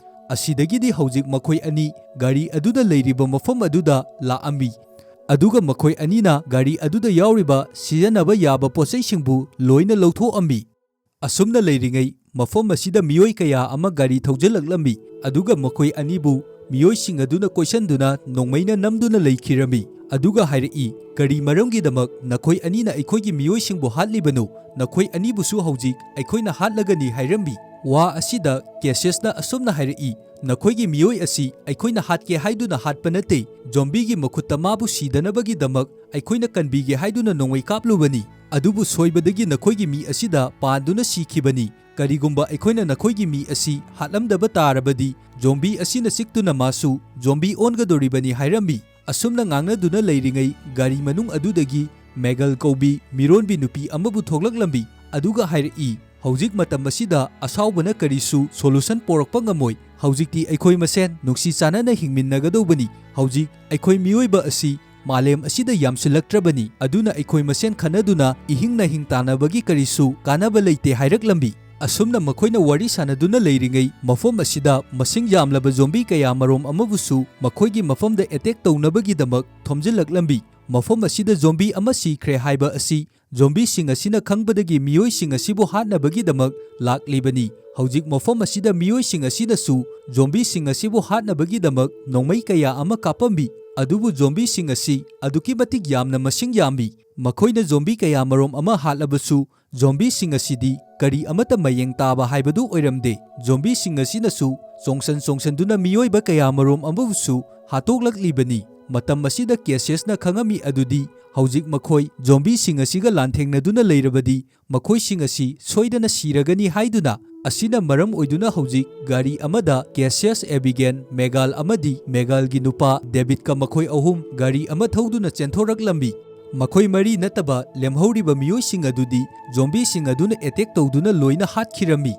ꯑꯁꯤꯗꯒꯤꯗꯤ ꯍꯧꯖꯤꯛ ꯃꯈꯣꯏ ꯑꯅꯤ ꯒꯥꯔꯤ ꯑꯗꯨꯗ ꯂꯩꯔꯤꯕ ꯃꯐꯝ ꯑꯗꯨꯗ ꯂꯥꯛꯑꯝꯃꯤ꯫ ꯑꯗꯨꯒ ꯃꯈꯣꯏ ꯑꯅꯤꯅ ꯒꯥꯔꯤ ꯑꯗꯨꯗ ꯌꯥꯎꯔꯤꯕ ꯁꯤꯖꯤꯟꯅꯕ ꯌꯥꯕ ꯄꯣꯠꯆꯩꯁꯤꯡꯕꯨ ꯂꯣꯏꯅ ꯂꯧꯊꯣꯛꯑꯝꯃꯤ꯫ ꯑꯁꯨꯝꯅ ꯂꯩꯔꯤꯉꯩ, ꯃꯐꯝ ꯑꯁꯤꯗ ꯃꯤꯑꯣꯏ ꯀꯌꯥ ꯑꯃ ꯒꯥꯔꯤ ꯊꯧꯖꯤꯜꯂꯛꯂꯝꯃꯤ, ꯑꯗꯨꯒ ꯃꯈꯣꯏ ꯑꯅꯤꯕꯨ ꯃꯤꯑꯣꯏꯁꯤꯡ ꯑꯗꯨꯅ ꯀꯣꯏꯁꯟꯗꯨꯅ ꯅꯣꯡꯃꯩꯅ ꯅꯝꯗꯨꯅ ꯂꯩꯈꯤꯔꯝꯃꯤ꯫ ꯑꯗꯨꯒ ꯍꯥꯏꯔꯛꯏ, "ꯀꯔꯤ ꯃꯔꯝꯒꯤꯗꯃꯛ ꯅꯈꯣꯏ ꯑꯅꯤꯅ ꯑꯩꯈꯣꯏꯒꯤ ꯃꯤꯑꯣꯏꯁꯤꯡꯕꯨ ꯍꯥꯠꯂꯤꯕꯅꯣ? ꯅꯈꯣꯏ ꯑꯅꯤꯕꯨꯁꯨ ꯍꯧꯖꯤꯛ ꯑꯩꯈꯣꯏꯅ ꯍꯥꯠꯂꯒꯅꯤ" ꯍꯥꯏꯔꯝꯃꯤ꯫ ꯋꯥ ꯑꯁꯤꯗ ꯀꯦꯁꯤꯌꯁꯅ ꯑꯁꯨꯝꯅ ꯍꯥꯏꯔꯛꯏ, "ꯅꯈꯣꯏꯒꯤ ꯃꯤꯑꯣꯏ ꯑꯁꯤ ꯑꯩꯈꯣꯏꯅ ꯍꯥꯠꯀꯦ ꯍꯥꯏꯗꯨꯅ ꯍꯥꯠꯄ ꯅꯠꯇꯦ꯫ ꯖꯣꯝꯕꯤꯒꯤ ꯃꯈꯨꯠꯇ ꯃꯥꯕꯨ ꯁꯤꯗꯅꯕꯒꯤꯗꯃꯛ ꯑꯩꯈꯣꯏꯅ ꯀꯟꯕꯤꯒꯦ ꯍꯥꯏꯗꯨꯅ ꯅꯣꯡꯃꯩ ꯀꯥꯞꯂꯨꯕꯅꯤ꯫ ꯑꯗꯨꯕꯨ ꯁꯣꯏꯕꯗꯒꯤ ꯅꯈꯣꯏꯒꯤ ꯃꯤ ꯑꯁꯤꯗ ꯄꯥꯟꯗꯨꯅ ꯁꯤꯈꯤꯕꯅꯤ꯫ ꯀꯔꯤꯒꯨꯝꯕ ꯑꯩꯈꯣꯏꯅ ꯅꯈꯣꯏꯒꯤ ꯃꯤ ꯑꯁꯤ ꯍꯥꯠꯂꯝꯗꯕ ꯇꯥꯔꯕꯗꯤ, ꯖꯣꯝꯕꯤ ꯑꯁꯤꯅ ꯆꯤꯛꯇꯨꯅ ꯃꯥꯁꯨ ꯖꯣꯝꯕꯤ ꯑꯣꯟꯒꯗꯧꯔꯤꯕꯅꯤ" ꯍꯥꯏꯔꯝꯃꯤ꯫ ꯑꯁꯨꯝꯅ ꯉꯥꯡꯅꯗꯨꯅ ꯂꯩꯔꯤꯉꯩ, ꯒꯥꯔꯤ ꯃꯅꯨꯡ ꯑꯗꯨꯗꯒꯤ ꯃꯦꯒꯜ ꯀꯧꯕꯤ ꯃꯤꯔꯣꯟꯕꯤ ꯅꯨꯄꯤ ꯑꯃꯕꯨ ꯊꯣꯛꯂꯛꯂꯝꯃꯤ꯫ ꯑꯗꯨꯒ ꯍꯥꯏꯔꯛꯏ, "ꯍꯧꯖꯤꯛ ꯃꯇꯝ ꯑꯁꯤꯗ ꯑꯁꯥꯎꯕꯅ ꯀꯔꯤꯁꯨ ꯁꯣꯂꯨꯁꯟ ꯄꯣꯔꯛꯄ ꯉꯝꯃꯣꯏ꯫ ꯍꯧꯖꯤꯛꯇꯤ ꯑꯩꯈꯣꯏ ꯃꯁꯦꯟ ꯅꯨꯡꯁꯤ ꯆꯥꯟꯅꯅ ꯍꯤꯡꯃꯤꯟꯅꯒꯗꯧꯕꯅꯤ꯫ ꯍꯧꯖꯤꯛ ꯑꯩꯈꯣꯏ ꯃꯤꯑꯣꯏꯕ ꯑꯁꯤ ꯃꯥꯂꯦꯝ ꯑꯁꯤꯗ ꯌꯥꯝꯁꯤꯜꯂꯛꯇ꯭ꯔꯕꯅꯤ, ꯑꯗꯨꯅ ꯑꯩꯈꯣꯏ ꯃꯁꯦꯟ ꯈꯟꯅꯗꯨꯅ ꯏꯍꯤꯡ ꯅꯥꯍꯤꯡ ꯇꯥꯟꯅꯕꯒꯤ ꯀꯔꯤꯁꯨ ꯀꯥꯟꯅꯕ ꯂꯩꯇꯦ" ꯍꯥꯏꯔꯛꯂꯝꯃꯤ꯫ ꯑꯁꯨꯝꯅ ꯃꯈꯣꯏꯅ ꯋꯥꯔꯤ ꯁꯥꯟꯅꯗꯨꯅ ꯂꯩꯔꯤꯉꯩ, ꯃꯐꯝ ꯑꯁꯤꯗ ꯃꯁꯤꯡ ꯌꯥꯝꯂꯕ ꯖꯣꯝꯕꯤ ꯀꯌꯥ ꯃꯔꯣꯝ ꯑꯃꯕꯨꯁꯨ ꯃꯈꯣꯏꯒꯤ ꯃꯐꯝꯗ ꯑꯦꯇꯦꯛ ꯇꯧꯅꯕꯒꯤꯗꯃꯛ ꯊꯣꯝꯖꯤꯜꯂꯛꯂꯝꯃꯤ꯫ ꯃꯐꯝ ꯑꯁꯤꯗ ꯖꯣꯝꯕꯤ ꯑꯃ ꯁꯤꯈ꯭ꯔꯦ ꯍꯥꯏꯕ ꯑꯁꯤ ꯖꯣꯝꯕꯤꯁꯤꯡ ꯑꯁꯤꯅ ꯈꯪꯕꯗꯒꯤ ꯃꯤꯑꯣꯏꯁꯤꯡ ꯑꯁꯤꯕꯨ ꯍꯥꯠꯅꯕꯒꯤꯗꯃꯛ ꯂꯥꯛꯂꯤꯕꯅꯤ꯫ ꯍꯧꯖꯤꯛ ꯃꯐꯝ ꯑꯁꯤꯗ ꯃꯤꯑꯣꯏꯁꯤꯡ ꯑꯁꯤꯅꯁꯨ ꯖꯣꯝꯕꯤꯁꯤꯡ ꯑꯁꯤꯕꯨ ꯍꯥꯠꯅꯕꯒꯤꯗꯃꯛ ꯅꯣꯡꯃꯩ ꯀꯌꯥ ꯑꯃ ꯀꯥꯞꯄꯝꯃꯤ, ꯑꯗꯨꯕꯨ ꯖꯣꯝꯕꯤꯁꯤꯡ ꯑꯁꯤ ꯑꯗꯨꯛꯀꯤ ꯃꯇꯤꯛ ꯌꯥꯝꯅ ꯃꯁꯤꯡ ꯌꯥꯝꯃꯤ꯫ ꯃꯈꯣꯏꯅ ꯖꯣꯝꯕꯤ ꯀꯌꯥ ꯃꯔꯣꯝ ꯑꯃ ꯍꯥꯠꯂꯕꯁꯨ, ꯖꯣꯝꯕꯤꯁꯤꯡ ꯑꯁꯤꯗꯤ ꯀꯔꯤ ꯑꯃꯠꯇ ꯃꯌꯦꯡ ꯇꯥꯕ ꯍꯥꯏꯕꯗꯨ ꯑꯣꯏꯔꯝꯗꯦ꯫ ꯖꯣꯝꯕꯤꯁꯤꯡ ꯑꯁꯤꯅꯁꯨ ꯆꯣꯡꯁꯟ ꯆꯣꯡꯁꯟꯗꯨꯅ ꯃꯤꯑꯣꯏꯕ ꯀꯌꯥ ꯃꯔꯣꯝ ꯑꯃꯕꯨꯁꯨ ꯍꯥꯠꯇꯣꯛꯂꯛꯂꯤꯕꯅꯤ꯫ ꯃꯇꯝ ꯑꯁꯤꯗ ꯀꯦꯁꯤꯌꯁꯅ ꯈꯪꯉꯝꯃꯤ ꯑꯗꯨꯗꯤ ꯍꯧꯖꯤꯛ ꯃꯈꯣꯏ ꯖꯣꯝꯕꯤꯁꯤꯡ ꯑꯁꯤꯒ ꯂꯥꯟꯊꯦꯡꯅꯗꯨꯅ ꯂꯩꯔꯕꯗꯤ ꯃꯈꯣꯏꯁꯤꯡ ꯑꯁꯤ ꯁꯣꯏꯗꯅ ꯁꯤꯔꯒꯅꯤ ꯍꯥꯏꯗꯨꯅ꯫ ꯑꯁꯤꯅ ꯃꯔꯝ ꯑꯣꯏꯗꯨꯅ ꯍꯧꯖꯤꯛ ꯒꯥꯔꯤ ꯑꯃꯗ ꯀꯦꯁꯤꯌꯁ, ꯑꯦꯕꯤꯒꯦꯟ, ꯃꯦꯒꯥꯜ ꯑꯃꯗꯤ ꯃꯦꯒꯥꯜꯒꯤ ꯅꯨꯄꯥ ꯗꯦꯕꯤꯠꯀ ꯃꯈꯣꯏ ꯑꯍꯨꯝ ꯒꯥꯔꯤ ꯑꯃ ꯊꯧꯗꯨꯅ ꯆꯦꯟꯊꯣꯔꯛꯂꯝꯃꯤ꯫ ꯃꯈꯣꯏ ꯃꯔꯤ ꯅꯠꯇꯕ ꯂꯦꯝꯍꯧꯔꯤꯕ ꯃꯤꯑꯣꯏꯁꯤꯡ ꯑꯗꯨꯗꯤ ꯖꯣꯝꯕꯤꯁꯤꯡ ꯑꯗꯨꯅ ꯑꯦꯇꯦꯛ ꯇꯧꯗꯨꯅ ꯂꯣꯏꯅ ꯍꯥꯠꯈꯤꯔꯝꯃꯤ꯫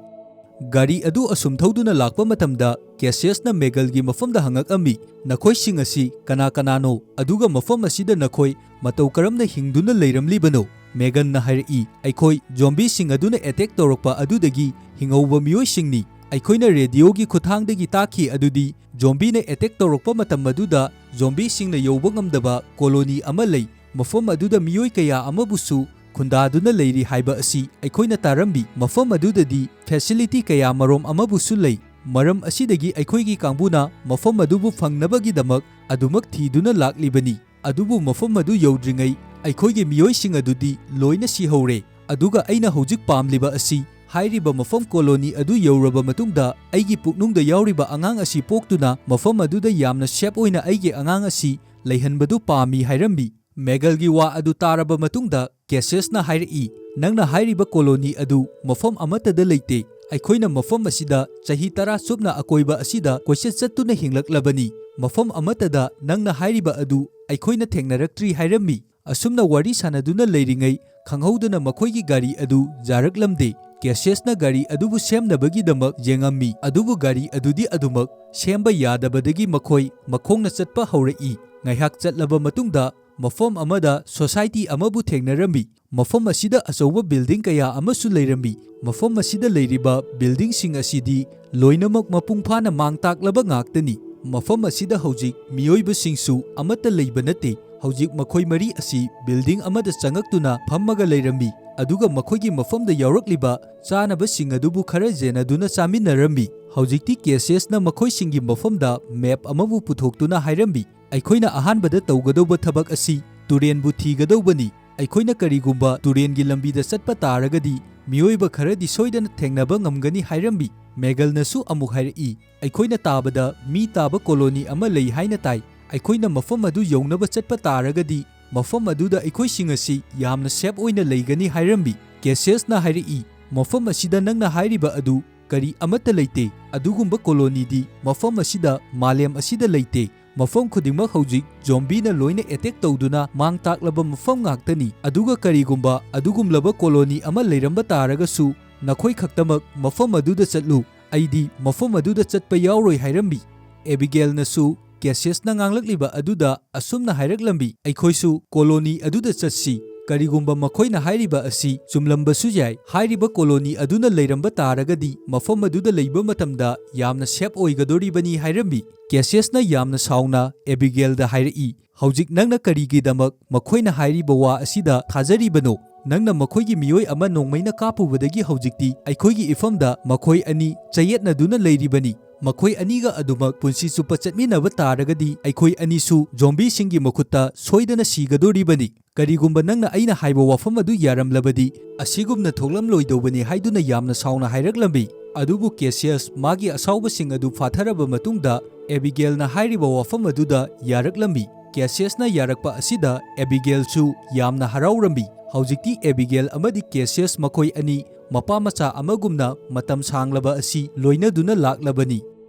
ꯒꯥꯔꯤ ꯑꯗꯨ ꯑꯁꯨꯝ ꯊꯧꯗꯨꯅ ꯂꯥꯛꯄ ꯃꯇꯝꯗ ꯀꯦꯁꯤꯌꯁꯅ ꯃꯦꯒꯜꯒꯤ ꯃꯐꯝꯗ ꯍꯪꯉꯛꯑꯝꯃꯤ, "ꯅꯈꯣꯏꯁꯤꯡ ꯑꯁꯤ ꯀꯅꯥ ꯀꯅꯥꯅꯣ? ꯑꯗꯨꯒ ꯃꯐꯝ ꯑꯁꯤꯗ ꯅꯈꯣꯏ ꯃꯇꯧ ꯀꯔꯝꯅ ꯍꯤꯡꯗꯨꯅ ꯂꯩꯔꯝꯂꯤꯕꯅꯣ?" ꯃꯦꯒꯟꯅ ꯍꯥꯏꯔꯛꯏ, "ꯑꯩꯈꯣꯏ ꯖꯣꯝꯕꯤꯁꯤꯡ ꯑꯗꯨꯅ ꯑꯦꯇꯦꯛ ꯇꯧꯔꯛꯄ ꯑꯗꯨꯗꯒꯤ ꯍꯤꯡꯍꯧꯕ ꯃꯤꯑꯣꯏꯁꯤꯡꯅꯤ꯫ ꯑꯩꯈꯣꯏꯅ ꯔꯦꯗꯤꯑꯣꯒꯤ ꯈꯨꯠꯊꯥꯡꯗꯒꯤ ꯇꯥꯈꯤ ꯑꯗꯨꯗꯤ ꯖꯣꯝꯕꯤꯅ ꯑꯦꯇꯦꯛ ꯇꯧꯔꯛꯄ ꯃꯇꯝ ꯑꯗꯨꯗ ꯖꯣꯝꯕꯤꯁꯤꯡꯅ ꯌꯧꯕ ꯉꯝꯗꯕ ꯀꯣꯂꯣꯅꯤ ꯑꯃ ꯂꯩ꯫ ꯃꯐꯝ ꯑꯗꯨꯗ ꯃꯤꯑꯣꯏ ꯀꯌꯥ ꯑꯃꯕꯨꯁꯨ ꯈꯨꯟꯗꯥꯗꯨꯅ ꯂꯩꯔꯤ ꯍꯥꯏꯕ ꯑꯁꯤ ꯑꯩꯈꯣꯏꯅ ꯇꯥꯔꯝꯃꯤ꯫ ꯃꯐꯝ ꯑꯗꯨꯗꯗꯤ ꯐꯦꯁꯤꯂꯤꯇꯤ ꯀꯌꯥ ꯃꯔꯣꯝ ꯑꯃꯕꯨꯁꯨ ꯂꯩ꯫ ꯃꯔꯝ ꯑꯁꯤꯗꯒꯤ ꯑꯩꯈꯣꯏꯒꯤ ꯀꯥꯡꯕꯨꯅ ꯃꯐꯝ ꯑꯗꯨꯕꯨ ꯐꯪꯅꯕꯒꯤꯗꯃꯛ ꯑꯗꯨꯃꯛ ꯊꯤꯗꯨꯅ ꯂꯥꯛꯂꯤꯕꯅꯤ꯫ ꯑꯗꯨꯕꯨ ꯃꯐꯝ ꯑꯗꯨ ꯌꯧꯗ꯭ꯔꯤꯉꯩ ꯑꯩꯈꯣꯏꯒꯤ ꯃꯤꯑꯣꯏꯁꯤꯡ ꯑꯗꯨꯗꯤ ꯂꯣꯏꯅ ꯁꯤꯍꯧꯔꯦ꯫ ꯑꯗꯨꯒ ꯑꯩꯅ ꯍꯧꯖꯤꯛ ꯄꯥꯝꯂꯤꯕ ꯑꯁꯤ ꯍꯥꯏꯔꯤꯕ ꯃꯐꯝ ꯀꯣꯂꯣꯅꯤ ꯑꯗꯨ ꯌꯧꯔꯕ ꯃꯇꯨꯡꯗ ꯑꯩꯒꯤ ꯄꯨꯛꯅꯨꯡꯗ ꯌꯥꯎꯔꯤꯕ ꯑꯉꯥꯡ ꯑꯁꯤ ꯄꯣꯛꯇꯨꯅ ꯃꯐꯝ ꯑꯗꯨꯗ ꯌꯥꯝꯅ ꯁꯦꯐ ꯑꯣꯏꯅ ꯑꯩꯒꯤ ꯑꯉꯥꯡ ꯑꯁꯤ ꯂꯩꯍꯟꯕꯗꯨ ꯄꯥꯝꯃꯤ" ꯍꯥꯏꯔꯝꯃꯤ꯫ ꯃꯦꯒꯜꯒꯤ ꯋꯥ ꯑꯗꯨ ꯇꯥꯔꯕ ꯃꯇꯨꯡꯗ ꯀꯦꯁꯤꯌꯁꯅ ꯍꯥꯏꯔꯛꯏ, "ꯅꯪꯅ ꯍꯥꯏꯔꯤꯕ ꯀꯣꯂꯣꯅꯤ ꯑꯗꯨ ꯃꯐꯝ ꯑꯃꯠꯇꯗ ꯂꯩꯇꯦ꯫ ꯑꯩꯈꯣꯏꯅ ꯃꯐꯝ ꯑꯁꯤꯗ ꯆꯍꯤ ꯇꯔꯥ ꯆꯨꯞꯅ ꯑꯀꯣꯏꯕ ꯑꯁꯤꯗ ꯀꯣꯏꯆꯠ ꯆꯠꯇꯨꯅ ꯍꯤꯡꯂꯛꯂꯕꯅꯤ꯫ ꯃꯐꯝ ꯑꯃꯠꯇꯗ ꯅꯪꯅ ꯍꯥꯏꯔꯤꯕ ꯑꯗꯨ ꯑꯩꯈꯣꯏꯅ ꯊꯦꯡꯅꯔꯛꯇ꯭ꯔꯤ" ꯍꯥꯏꯔꯝꯃꯤ꯫ ꯑꯁꯨꯝꯅ ꯋꯥꯔꯤ ꯁꯥꯟꯅꯗꯨꯅ ꯂꯩꯔꯤꯉꯩ ꯈꯪꯍꯧꯗꯅ ꯃꯈꯣꯏꯒꯤ ꯒꯥꯔꯤ ꯑꯗꯨ ꯌꯥꯔꯛꯂꯝꯗꯦ꯫ ꯀꯦꯁꯤꯌꯁꯅ ꯒꯥꯔꯤ ꯑꯗꯨꯕꯨ ꯁꯦꯝꯅꯕꯒꯤꯗꯃꯛ ꯌꯦꯡꯉꯝꯃꯤ, ꯑꯗꯨꯕꯨ ꯒꯥꯔꯤ ꯑꯗꯨꯗꯤ ꯑꯗꯨꯃꯛ ꯁꯦꯝꯕ ꯌꯥꯗꯕꯗꯒꯤ ꯃꯈꯣꯏ ꯃꯈꯣꯡꯅ ꯆꯠꯄ ꯍꯧꯔꯛꯏ꯫ ꯉꯥꯏꯍꯥꯛ ꯆꯠꯂꯕ ꯃꯇꯨꯡꯗ ꯃꯐꯝ ꯑꯃꯗ ꯁꯣꯁꯥꯏꯇꯤ ꯑꯃꯕꯨ ꯊꯦꯡꯅꯔꯝꯃꯤ꯫ ꯃꯐꯝ ꯑꯁꯤꯗ ꯑꯆꯧꯕ ꯕꯤꯜꯗꯤꯡ ꯀꯌꯥ ꯑꯃꯁꯨ ꯂꯩꯔꯝꯃꯤ꯫ ꯃꯐꯝ ꯑꯁꯤꯗ ꯂꯩꯔꯤꯕ ꯕꯤꯜꯗꯤꯡꯁꯤꯡ ꯑꯁꯤꯗꯤ ꯂꯣꯏꯅꯃꯛ ꯃꯄꯨꯡ ꯐꯥꯅ ꯃꯥꯡ ꯇꯥꯛꯂꯕ ꯉꯥꯛꯇꯅꯤ꯫ ꯃꯐꯝ ꯑꯁꯤꯗ ꯍꯧꯖꯤꯛ ꯃꯤꯑꯣꯏꯕꯁꯤꯡꯁꯨ ꯑꯃꯠꯇ ꯂꯩꯕ ꯅꯠꯇꯦ꯫ ꯍꯧꯖꯤꯛ ꯃꯈꯣꯏ ꯃꯔꯤ ꯑꯁꯤ ꯕꯤꯜꯗꯤꯡ ꯑꯃꯗ ꯆꯪꯉꯛꯇꯨꯅ ꯐꯝꯃꯒ ꯂꯩꯔꯝꯃꯤ, ꯑꯗꯨꯒ ꯃꯈꯣꯏꯒꯤ ꯃꯐꯝꯗ ꯌꯥꯎꯔꯛꯂꯤꯕ ꯆꯥꯅꯕꯁꯤꯡ ꯑꯗꯨꯕꯨ ꯈꯔ ꯌꯦꯟꯅꯗꯨꯅ ꯆꯥꯃꯤꯟꯅꯔꯝꯃꯤ꯫ ꯍꯧꯖꯤꯛꯇꯤ ꯀꯦꯁꯤꯌꯁꯅ ꯃꯈꯣꯏꯁꯤꯡꯒꯤ ꯃꯐꯝꯗ ꯃꯦꯞ ꯑꯃꯕꯨ ꯄꯨꯊꯣꯛꯇꯨꯅ ꯍꯥꯏꯔꯝꯃꯤ, "ꯑꯩꯈꯣꯏꯅ ꯑꯍꯥꯟꯕꯗ ꯇꯧꯒꯗꯧꯕ ꯊꯕꯛ ꯑꯁꯤ ꯇꯨꯔꯦꯟꯕꯨ ꯊꯤꯒꯗꯧꯕꯅꯤ꯫ ꯑꯩꯈꯣꯏꯅ ꯀꯔꯤꯒꯨꯝꯕ ꯇꯨꯔꯦꯟꯒꯤ ꯂꯝꯕꯤꯗ ꯆꯠꯄ ꯇꯥꯔꯒꯗꯤ ꯃꯤꯑꯣꯏꯕ ꯈꯔꯗꯤ ꯁꯣꯏꯗꯅ ꯊꯦꯡꯅꯕ ꯉꯝꯒꯅꯤ" ꯍꯥꯏꯔꯝꯃꯤ꯫ ꯃꯦꯒꯜꯅꯁꯨ ꯑꯃꯨꯛ ꯍꯥꯏꯔꯛꯏ, "ꯑꯩꯈꯣꯏꯅ ꯇꯥꯕꯗ ꯃꯤ ꯇꯥꯕ ꯀꯣꯂꯣꯅꯤ ꯑꯃ ꯂꯩ ꯍꯥꯏꯅ ꯇꯥꯏ꯫ ꯑꯩꯈꯣꯏꯅ ꯃꯐꯝ ꯑꯗꯨ ꯌꯧꯅꯕ ꯆꯠꯄ ꯇꯥꯔꯒꯗꯤ ꯃꯐꯝ ꯑꯗꯨꯗ ꯑꯩꯈꯣꯏꯁꯤꯡ ꯑꯁꯤ ꯌꯥꯝꯅ ꯁꯦꯐ ꯑꯣꯏꯅ ꯂꯩꯒꯅꯤ" ꯍꯥꯏꯔꯝꯃꯤ꯫ ꯀꯦꯁꯤꯌꯁꯅ ꯍꯥꯏꯔꯛꯏ, "ꯃꯐꯝ ꯑꯁꯤꯗ ꯅꯪꯅ ꯍꯥꯏꯔꯤꯕ ꯑꯗꯨ ꯀꯔꯤ ꯑꯃꯠꯇ ꯂꯩꯇꯦ꯫ ꯑꯗꯨꯒꯨꯝꯕ ꯀꯣꯂꯣꯅꯤꯗꯤ ꯃꯐꯝ ꯑꯁꯤꯗ, ꯃꯥꯂꯦꯝ ꯑꯁꯤꯗ ꯂꯩꯇꯦ꯫ ꯃꯐꯝ ꯈꯨꯗꯤꯡꯃꯛ ꯍꯧꯖꯤꯛ ꯖꯣꯝꯕꯤꯅ ꯂꯣꯏꯅ ꯑꯦꯇꯦꯛ ꯇꯧꯗꯨꯅ ꯃꯥꯡ ꯇꯥꯛꯂꯕ ꯃꯐꯝ ꯉꯥꯛꯇꯅꯤ꯫ ꯑꯗꯨꯒ ꯀꯔꯤꯒꯨꯝꯕ ꯑꯗꯨꯒꯨꯝꯂꯕ ꯀꯣꯂꯣꯅꯤ ꯑꯃ ꯂꯩꯔꯝꯕ ꯇꯥꯔꯒꯁꯨ ꯅꯈꯣꯏ ꯈꯛꯇꯃꯛ ꯃꯐꯝ ꯑꯗꯨꯗ ꯆꯠꯂꯨ, ꯑꯩꯗꯤ ꯃꯐꯝ ꯑꯗꯨꯗ ꯆꯠꯄ ꯌꯥꯎꯔꯣꯏ" ꯍꯥꯏꯔꯝꯃꯤ꯫ ꯑꯦꯕꯤꯒꯦꯜꯅꯁꯨ ꯀꯦꯁꯤꯌꯁꯅ ꯉꯥꯡꯂꯛꯂꯤꯕ ꯑꯗꯨꯗ ꯑꯁꯨꯝꯅ ꯍꯥꯏꯔꯛꯂꯝꯃꯤ, "ꯑꯩꯈꯣꯏꯁꯨ ꯀꯣꯂꯣꯅꯤ ꯑꯗꯨꯗ ꯆꯠꯁꯤ꯫ ꯀꯔꯤꯒꯨꯝꯕ ꯃꯈꯣꯏꯅ ꯍꯥꯏꯔꯤꯕ ꯑꯁꯤ ꯆꯨꯝꯂꯝꯕꯁꯨ ꯌꯥꯏ꯫ ꯍꯥꯏꯔꯤꯕ ꯀꯣꯂꯣꯅꯤ ꯑꯗꯨꯅ ꯂꯩꯔꯝꯕ ꯇꯥꯔꯒꯗꯤ ꯃꯐꯝ ꯑꯗꯨꯗ ꯂꯩꯕ ꯃꯇꯝꯗ ꯌꯥꯝꯅ ꯁꯦꯐ ꯑꯣꯏꯒꯗꯣꯔꯤꯕꯅꯤ" ꯍꯥꯏꯔꯝꯃꯤ꯫ ꯀꯦꯁꯤꯌꯁꯅ ꯌꯥꯝꯅ ꯁꯥꯎꯅ ꯑꯦꯕꯤꯒꯦꯜꯗ ꯍꯥꯏꯔꯛꯏ, "ꯍꯧꯖꯤꯛ ꯅꯪꯅ ꯀꯔꯤꯒꯤꯗꯃꯛ ꯃꯈꯣꯏꯅ ꯍꯥꯏꯔꯤꯕ ꯋꯥ ꯑꯁꯤꯗ ꯊꯥꯖꯔꯤꯕꯅꯣ? ꯅꯪꯅ ꯃꯈꯣꯏꯒꯤ ꯃꯤꯑꯣꯏ ꯑꯃ ꯅꯣꯡꯃꯩꯅ ꯀꯥꯞꯄꯨꯕꯗꯒꯤ ꯍꯧꯖꯤꯛꯇꯤ ꯑꯩꯈꯣꯏꯒꯤ ꯏꯐꯝꯗ ꯃꯈꯣꯏ ꯑꯅꯤ ꯆꯌꯦꯠꯅꯗꯨꯅ ꯂꯩꯔꯤꯕꯅꯤ꯫ ꯃꯈꯣꯏ ꯑꯅꯤꯒ ꯑꯗꯨꯃꯛ ꯄꯨꯟꯁꯤ ꯆꯨꯞꯄ ꯆꯠꯃꯤꯟꯅꯕ ꯇꯥꯔꯒꯗꯤ ꯑꯩꯈꯣꯏ ꯑꯅꯤꯁꯨ ꯖꯣꯝꯕꯤꯁꯤꯡꯒꯤ ꯃꯈꯨꯠꯇ ꯁꯣꯏꯗꯅ ꯁꯤꯒꯗꯣꯔꯤꯕꯅꯤ꯫ ꯀꯔꯤꯒꯨꯝꯕ ꯅꯪꯅ ꯑꯩꯅ ꯍꯥꯏꯕ ꯋꯥꯐꯝ ꯑꯗꯨ ꯌꯥꯔꯝꯂꯕꯗꯤ ꯑꯁꯤꯒꯨꯝꯅ ꯊꯣꯛꯂꯝꯂꯣꯏꯗꯧꯕꯅꯤ" ꯍꯥꯏꯗꯨꯅ ꯌꯥꯝꯅ ꯁꯥꯎꯅ ꯍꯥꯏꯔꯛꯂꯝꯃꯤ꯫ ꯑꯗꯨꯕꯨ ꯀꯦꯁꯤꯌꯁ ꯃꯥꯒꯤ ꯑꯁꯥꯎꯕꯁꯤꯡ ꯑꯗꯨ ꯐꯥꯊꯔꯕ ꯃꯇꯨꯡꯗ ꯑꯦꯕꯤꯒꯦꯜꯅ ꯍꯥꯏꯔꯤꯕ ꯋꯥꯐꯝ ꯑꯗꯨꯗ ꯌꯥꯔꯛꯂꯝꯃꯤ꯫ ꯀꯦꯁꯤꯌꯁꯅ ꯌꯥꯔꯛꯄ ꯑꯁꯤꯗ ꯑꯦꯕꯤꯒꯦꯜꯁꯨ ꯌꯥꯝꯅ ꯍꯔꯥꯎꯔꯝꯃꯤ꯫ ꯍꯧꯖꯤꯛꯇꯤ ꯑꯦꯕꯤꯒꯦꯜ ꯑꯃꯗꯤ ꯀꯦꯁꯤꯌꯁ ꯃꯈꯣꯏ ꯑꯅꯤ ꯃꯄꯥ ꯃꯆꯥ ꯑꯃꯒꯨꯝꯅ ꯃꯇꯝ ꯁꯥꯡꯂꯕ ꯑꯁꯤ ꯂꯣꯏꯅꯗꯨꯅ ꯂꯥꯛꯂꯕꯅꯤ꯫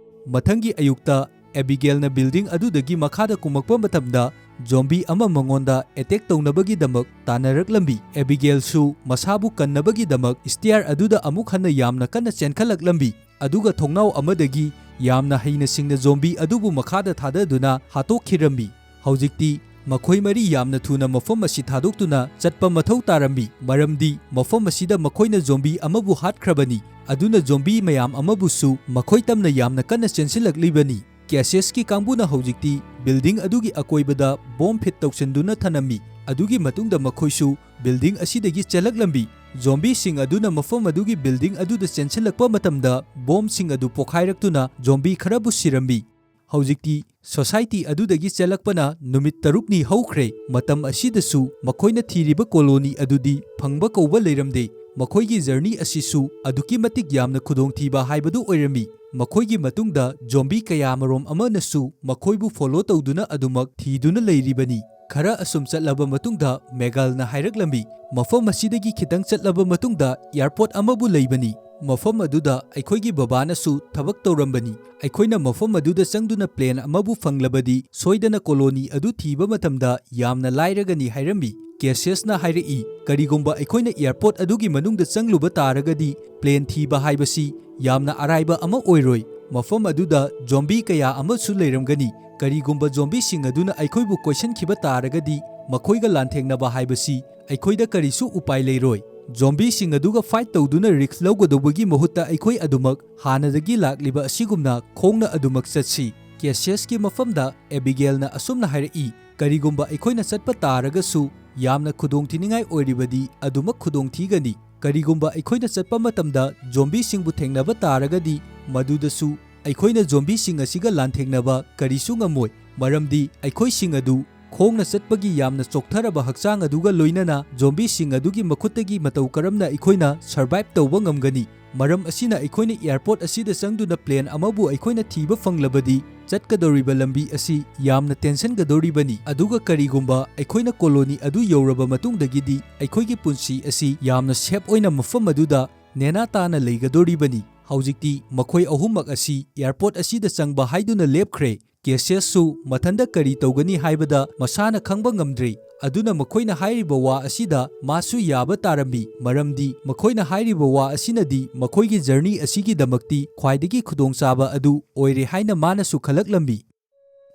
ꯃꯊꯪꯒꯤ ꯑꯌꯨꯛꯇ ꯑꯦꯕꯤꯒꯦꯜꯅ ꯕꯤꯜꯗꯤꯡ ꯑꯗꯨꯗꯒꯤ ꯃꯈꯥꯗ ꯀꯨꯝꯃꯛꯄ ꯃꯇꯝꯗ, ꯖꯣꯝꯕꯤ ꯑꯃ ꯃꯉꯣꯟꯗ ꯑꯦꯇꯦꯛ ꯇꯧꯅꯕꯒꯤꯗꯃꯛ ꯇꯥꯟꯅꯔꯛꯂꯝꯃꯤ꯫ ꯑꯦꯕꯤꯒꯦꯜꯁꯨ ꯃꯁꯥꯕꯨ ꯀꯟꯅꯕꯒꯤꯗꯃꯛ ꯁ꯭ꯇꯦꯌꯔ ꯑꯗꯨꯗ ꯑꯃꯨꯛ ꯍꯟꯅ ꯌꯥꯝꯅ ꯀꯟꯅ ꯆꯦꯟꯈꯠꯂꯛꯂꯝꯃꯤ, ꯑꯗꯨꯒ ꯊꯣꯡꯅꯥꯎ ꯑꯃꯗꯒꯤ ꯌꯥꯝꯅ ꯍꯩꯅ ꯁꯤꯡꯅ ꯖꯣꯝꯕꯤ ꯑꯗꯨꯕꯨ ꯃꯈꯥꯗ ꯊꯥꯗꯗꯨꯅ ꯍꯥꯠꯇꯣꯛꯈꯤꯔꯝꯃꯤ꯫ ꯍꯧꯖꯤꯛꯇꯤ ꯃꯈꯣꯏ ꯃꯔꯤ ꯌꯥꯝꯅ ꯊꯨꯅ ꯃꯐꯝ ꯑꯁꯤ ꯊꯥꯗꯣꯛꯇꯨꯅ ꯆꯠꯄ ꯃꯊꯧ ꯇꯥꯔꯝꯃꯤ, ꯃꯔꯝꯗꯤ ꯃꯐꯝ ꯑꯁꯤꯗ ꯃꯈꯣꯏꯅ ꯖꯣꯝꯕꯤ ꯑꯃꯕꯨ ꯍꯥꯠꯈ꯭ꯔꯕꯅꯤ, ꯑꯗꯨꯅ ꯖꯣꯝꯕꯤ ꯃꯌꯥꯝ ꯑꯃꯕꯨꯁꯨ ꯃꯈꯣꯏ ꯇꯝꯅ ꯌꯥꯝꯅ ꯀꯟꯅ ꯆꯦꯟꯁꯤꯜꯂꯛꯂꯤꯕꯅꯤ꯫ ꯀꯦꯁꯤꯌꯁꯀꯤ ꯀꯥꯡꯕꯨꯅ ꯍꯧꯖꯤꯛꯇꯤ ꯕꯤꯜꯗꯤꯡ ꯑꯗꯨꯒꯤ ꯑꯀꯣꯏꯕꯗ ꯕꯣꯝ ꯐꯤꯠ ꯇꯧꯁꯤꯟꯗꯨꯅ ꯊꯅꯝꯃꯤ꯫ ꯑꯗꯨꯒꯤ ꯃꯇꯨꯡꯗ ꯃꯈꯣꯏꯁꯨ ꯕꯤꯜꯗꯤꯡ ꯑꯁꯤꯗꯒꯤ ꯆꯦꯜꯂꯛꯂꯝꯃꯤ꯫ ꯖꯣꯝꯕꯤꯁꯤꯡ ꯑꯗꯨꯅ ꯃꯐꯝ ꯑꯗꯨꯒꯤ ꯕꯤꯜꯗꯤꯡ ꯑꯗꯨꯗ ꯆꯦꯟꯁꯤꯜꯂꯛꯄ ꯃꯇꯝꯗ, ꯕꯣꯝꯁꯤꯡ ꯑꯗꯨ ꯄꯣꯈꯥꯏꯔꯛꯇꯨꯅ ꯖꯣꯝꯕꯤ ꯈꯔꯕꯨ ꯁꯤꯔꯝꯃꯤ꯫ ꯍꯧꯖꯤꯛꯇꯤ ꯁꯣꯁꯥꯏꯇꯤ ꯑꯗꯨꯗꯒꯤ ꯆꯦꯜꯂꯛꯄꯅ ꯅꯨꯃꯤꯠ ꯇꯔꯨꯛꯅꯤ ꯍꯧꯈ꯭ꯔꯦ꯫ ꯃꯇꯝ ꯑꯁꯤꯗꯁꯨ ꯃꯈꯣꯏꯅ ꯊꯤꯔꯤꯕ ꯀꯣꯂꯣꯅꯤ ꯑꯗꯨꯗꯤ ꯐꯪꯕ ꯀꯧꯕ ꯂꯩꯔꯝꯗꯦ꯫ ꯃꯈꯣꯏꯒꯤ ꯖꯔꯅꯤ ꯑꯁꯤꯁꯨ ꯑꯗꯨꯛꯀꯤ ꯃꯇꯤꯛ ꯌꯥꯝꯅ ꯈꯨꯗꯣꯡꯊꯤꯕ ꯍꯥꯏꯕꯗꯨ ꯑꯣꯏꯔꯝꯃꯤ꯫ ꯃꯈꯣꯏꯒꯤ ꯃꯇꯨꯡꯗ ꯖꯣꯝꯕꯤ ꯀꯌꯥ ꯑꯃꯔꯣꯝ ꯑꯃꯅꯁꯨ ꯃꯈꯣꯏꯕꯨ ꯐꯣꯂꯣ ꯇꯧꯗꯨꯅ ꯑꯗꯨꯃꯛ ꯊꯤꯗꯨꯅ ꯂꯩꯔꯤꯕꯅꯤ꯫ ꯈꯔ ꯑꯁꯨꯝ ꯆꯠꯂꯕ ꯃꯇꯨꯡꯗ ꯃꯦꯒꯜꯅ ꯍꯥꯏꯔꯛꯂꯝꯃꯤ, "ꯃꯐꯝ ꯑꯁꯤꯗꯒꯤ ꯈꯤꯇꯪ ꯆꯠꯂꯕ ꯃꯇꯨꯡꯗ ꯑꯦꯌꯔꯄꯣꯔꯠ ꯑꯃꯕꯨ ꯂꯩꯕꯅꯤ꯫ ꯃꯐꯝ ꯑꯗꯨꯗ ꯑꯩꯈꯣꯏꯒꯤ ꯕꯕꯥꯅꯁꯨ ꯊꯕꯛ ꯇꯧꯔꯝꯕꯅꯤ꯫ ꯑꯩꯈꯣꯏꯅ ꯃꯐꯝ ꯑꯗꯨꯗ ꯆꯪꯗꯨꯅ ꯄ꯭ꯂꯦꯟ ꯑꯃꯕꯨ ꯐꯪꯂꯕꯗꯤ ꯁꯣꯏꯗꯅ ꯀꯣꯂꯣꯅꯤ ꯑꯗꯨ ꯊꯤꯕ ꯃꯇꯝꯗ ꯌꯥꯝꯅ ꯂꯥꯏꯔꯒꯅꯤ" ꯍꯥꯏꯔꯝꯃꯤ꯫ ꯀꯦꯁꯤꯌꯁꯅ ꯍꯥꯏꯔꯛꯏ, "ꯀꯔꯤꯒꯨꯝꯕ ꯑꯩꯈꯣꯏꯅ ꯑꯦꯌꯔꯄꯣꯔꯠ ꯑꯗꯨꯒꯤ ꯃꯅꯨꯡꯗ ꯆꯪꯂꯨꯕ ꯇꯥꯔꯒꯗꯤ ꯄ꯭ꯂꯦꯟ ꯊꯤꯕ ꯍꯥꯏꯕꯁꯤ ꯌꯥꯝꯅ ꯑꯔꯥꯏꯕ ꯑꯃ ꯑꯣꯏꯔꯣꯏ꯫ ꯃꯐꯝ ꯑꯗꯨꯗ ꯖꯣꯝꯕꯤ ꯀꯌꯥ ꯑꯃꯁꯨ ꯂꯩꯔꯝꯒꯅꯤ꯫ ꯀꯔꯤꯒꯨꯝꯕ ꯖꯣꯝꯕꯤꯁꯤꯡ ꯑꯗꯨꯅ ꯑꯩꯈꯣꯏꯕꯨ ꯀꯣꯏꯁꯟꯈꯤꯕ ꯇꯥꯔꯒꯗꯤ ꯃꯈꯣꯏꯒ ꯂꯥꯟꯊꯦꯡꯅꯕ ꯍꯥꯏꯕꯁꯤ ꯑꯩꯈꯣꯏꯗ ꯀꯔꯤꯁꯨ ꯎꯄꯥꯏ ꯂꯩꯔꯣꯏ꯫ ꯖꯣꯝꯕꯤꯁꯤꯡ ꯑꯗꯨꯒ ꯐꯥꯏꯠ ꯇꯧꯗꯨꯅ ꯔꯤꯁ꯭ꯛ ꯂꯧꯒꯗꯧꯕꯒꯤ ꯃꯍꯨꯠꯇ ꯑꯩꯈꯣꯏ ꯑꯗꯨꯃꯛ ꯍꯥꯟꯅꯗꯒꯤ ꯂꯥꯛꯂꯤꯕ ꯑꯁꯤꯒꯨꯝꯅ ꯈꯣꯡꯅ ꯑꯗꯨꯃꯛ ꯆꯠꯁꯤ꯫" ꯀꯦꯁꯤꯌꯁꯀꯤ ꯃꯐꯝꯗ ꯑꯦꯕꯤꯒꯦꯜꯅ ꯑꯁꯨꯝꯅ ꯍꯥꯏꯔꯛꯏ, "ꯀꯔꯤꯒꯨꯝꯕ ꯑꯩꯈꯣꯏꯅ ꯆꯠꯄ ꯇꯥꯔꯒꯁꯨ ꯌꯥꯝꯅ ꯈꯨꯗꯣꯡꯊꯤꯅꯤꯡꯉꯥꯏ ꯑꯣꯏꯔꯤꯕꯗꯤ ꯑꯗꯨꯃꯛ ꯈꯨꯗꯣꯡꯊꯤꯒꯅꯤ꯫ ꯀꯔꯤꯒꯨꯝꯕ ꯑꯩꯈꯣꯏꯅ ꯆꯠꯄ ꯃꯇꯝꯗ ꯖꯣꯝꯕꯤꯁꯤꯡꯕꯨ ꯊꯦꯡꯅꯕ ꯇꯥꯔꯒꯗꯤ ꯃꯗꯨꯗꯁꯨ ꯑꯩꯈꯣꯏꯅ ꯖꯣꯝꯕꯤꯁꯤꯡ ꯑꯁꯤꯒ ꯂꯥꯟꯊꯦꯡꯅꯕ ꯀꯔꯤꯁꯨ ꯉꯝꯃꯣꯏ, ꯃꯔꯝꯗꯤ ꯑꯩꯈꯣꯏꯁꯤꯡ ꯑꯗꯨ ꯈꯣꯡꯅ ꯆꯠꯄꯒꯤ ꯌꯥꯝꯅ ꯆꯣꯛꯊꯔꯕ ꯍꯛꯆꯥꯡ ꯑꯗꯨꯒ ꯂꯣꯏꯅꯅ ꯖꯣꯝꯕꯤꯁꯤꯡ ꯑꯗꯨꯒꯤ ꯃꯈꯨꯠꯇꯒꯤ ꯃꯇꯧ ꯀꯔꯝꯅ ꯑꯩꯈꯣꯏꯅ ꯁꯔꯚꯥꯏꯚ ꯇꯧꯕ ꯉꯝꯒꯅꯤ? ꯃꯔꯝ ꯑꯁꯤꯅ ꯑꯩꯈꯣꯏꯅ ꯑꯦꯌꯔꯄꯣꯔꯠ ꯑꯁꯤꯗ ꯆꯪꯗꯨꯅ ꯄ꯭ꯂꯦꯟ ꯑꯃꯕꯨ ꯑꯩꯈꯣꯏꯅ ꯊꯤꯕ ꯐꯪꯂꯕꯗꯤ ꯆꯠꯀꯗꯧꯔꯤꯕ ꯂꯝꯕꯤ ꯑꯁꯤ ꯌꯥꯝꯅ ꯇꯦꯟꯁꯟꯒꯗꯧꯔꯤꯕꯅꯤ꯫ ꯑꯗꯨꯒ ꯀꯔꯤꯒꯨꯝꯕ ꯑꯩꯈꯣꯏꯅ ꯀꯣꯂꯣꯅꯤ ꯑꯗꯨ ꯌꯧꯔꯕ ꯃꯇꯨꯡꯗꯒꯤꯗꯤ ꯑꯩꯈꯣꯏꯒꯤ ꯄꯨꯟꯁꯤ ꯑꯁꯤ ꯌꯥꯝꯅ ꯁꯦꯐ ꯑꯣꯏꯅ ꯃꯐꯝ ꯑꯗꯨꯗ ꯅꯦꯅꯥ ꯇꯥꯅ ꯂꯩꯒꯗꯧꯔꯤꯕꯅꯤ꯫ ꯍꯧꯖꯤꯛꯇꯤ ꯃꯈꯣꯏ ꯑꯍꯨꯝꯃꯛ ꯑꯁꯤ ꯑꯦꯌꯔꯄꯣꯔꯠ ꯑꯁꯤꯗ ꯆꯪꯕ ꯍꯥꯏꯗꯨꯅ ꯂꯦꯞꯈ꯭ꯔꯦ꯫ ꯀꯦꯁꯤꯌꯁꯁꯨ ꯃꯊꯟꯇ ꯀꯔꯤ ꯇꯧꯒꯅꯤ ꯍꯥꯏꯕꯗ ꯃꯁꯥꯅ ꯈꯪꯕ ꯉꯝꯗ꯭ꯔꯦ꯫ ꯑꯗꯨꯅ ꯃꯈꯣꯏꯅ ꯍꯥꯏꯔꯤꯕ ꯋꯥ ꯑꯁꯤꯗ ꯃꯥꯁꯨ ꯌꯥꯕ ꯇꯥꯔꯝꯃꯤ, ꯃꯔꯝꯗꯤ ꯃꯈꯣꯏꯅ ꯍꯥꯏꯔꯤꯕ ꯋꯥ ꯑꯁꯤꯅꯗꯤ ꯃꯈꯣꯏꯒꯤ ꯖꯔꯅꯤ ꯑꯁꯤꯒꯤꯗꯃꯛꯇꯤ ꯈ꯭ꯋꯥꯏꯗꯒꯤ ꯈꯨꯗꯣꯡꯆꯥꯕ ꯑꯗꯨ ꯑꯣꯏꯔꯦ ꯍꯥꯏꯅ ꯃꯥꯅꯁꯨ ꯈꯜꯂꯛꯂꯝꯃꯤ꯫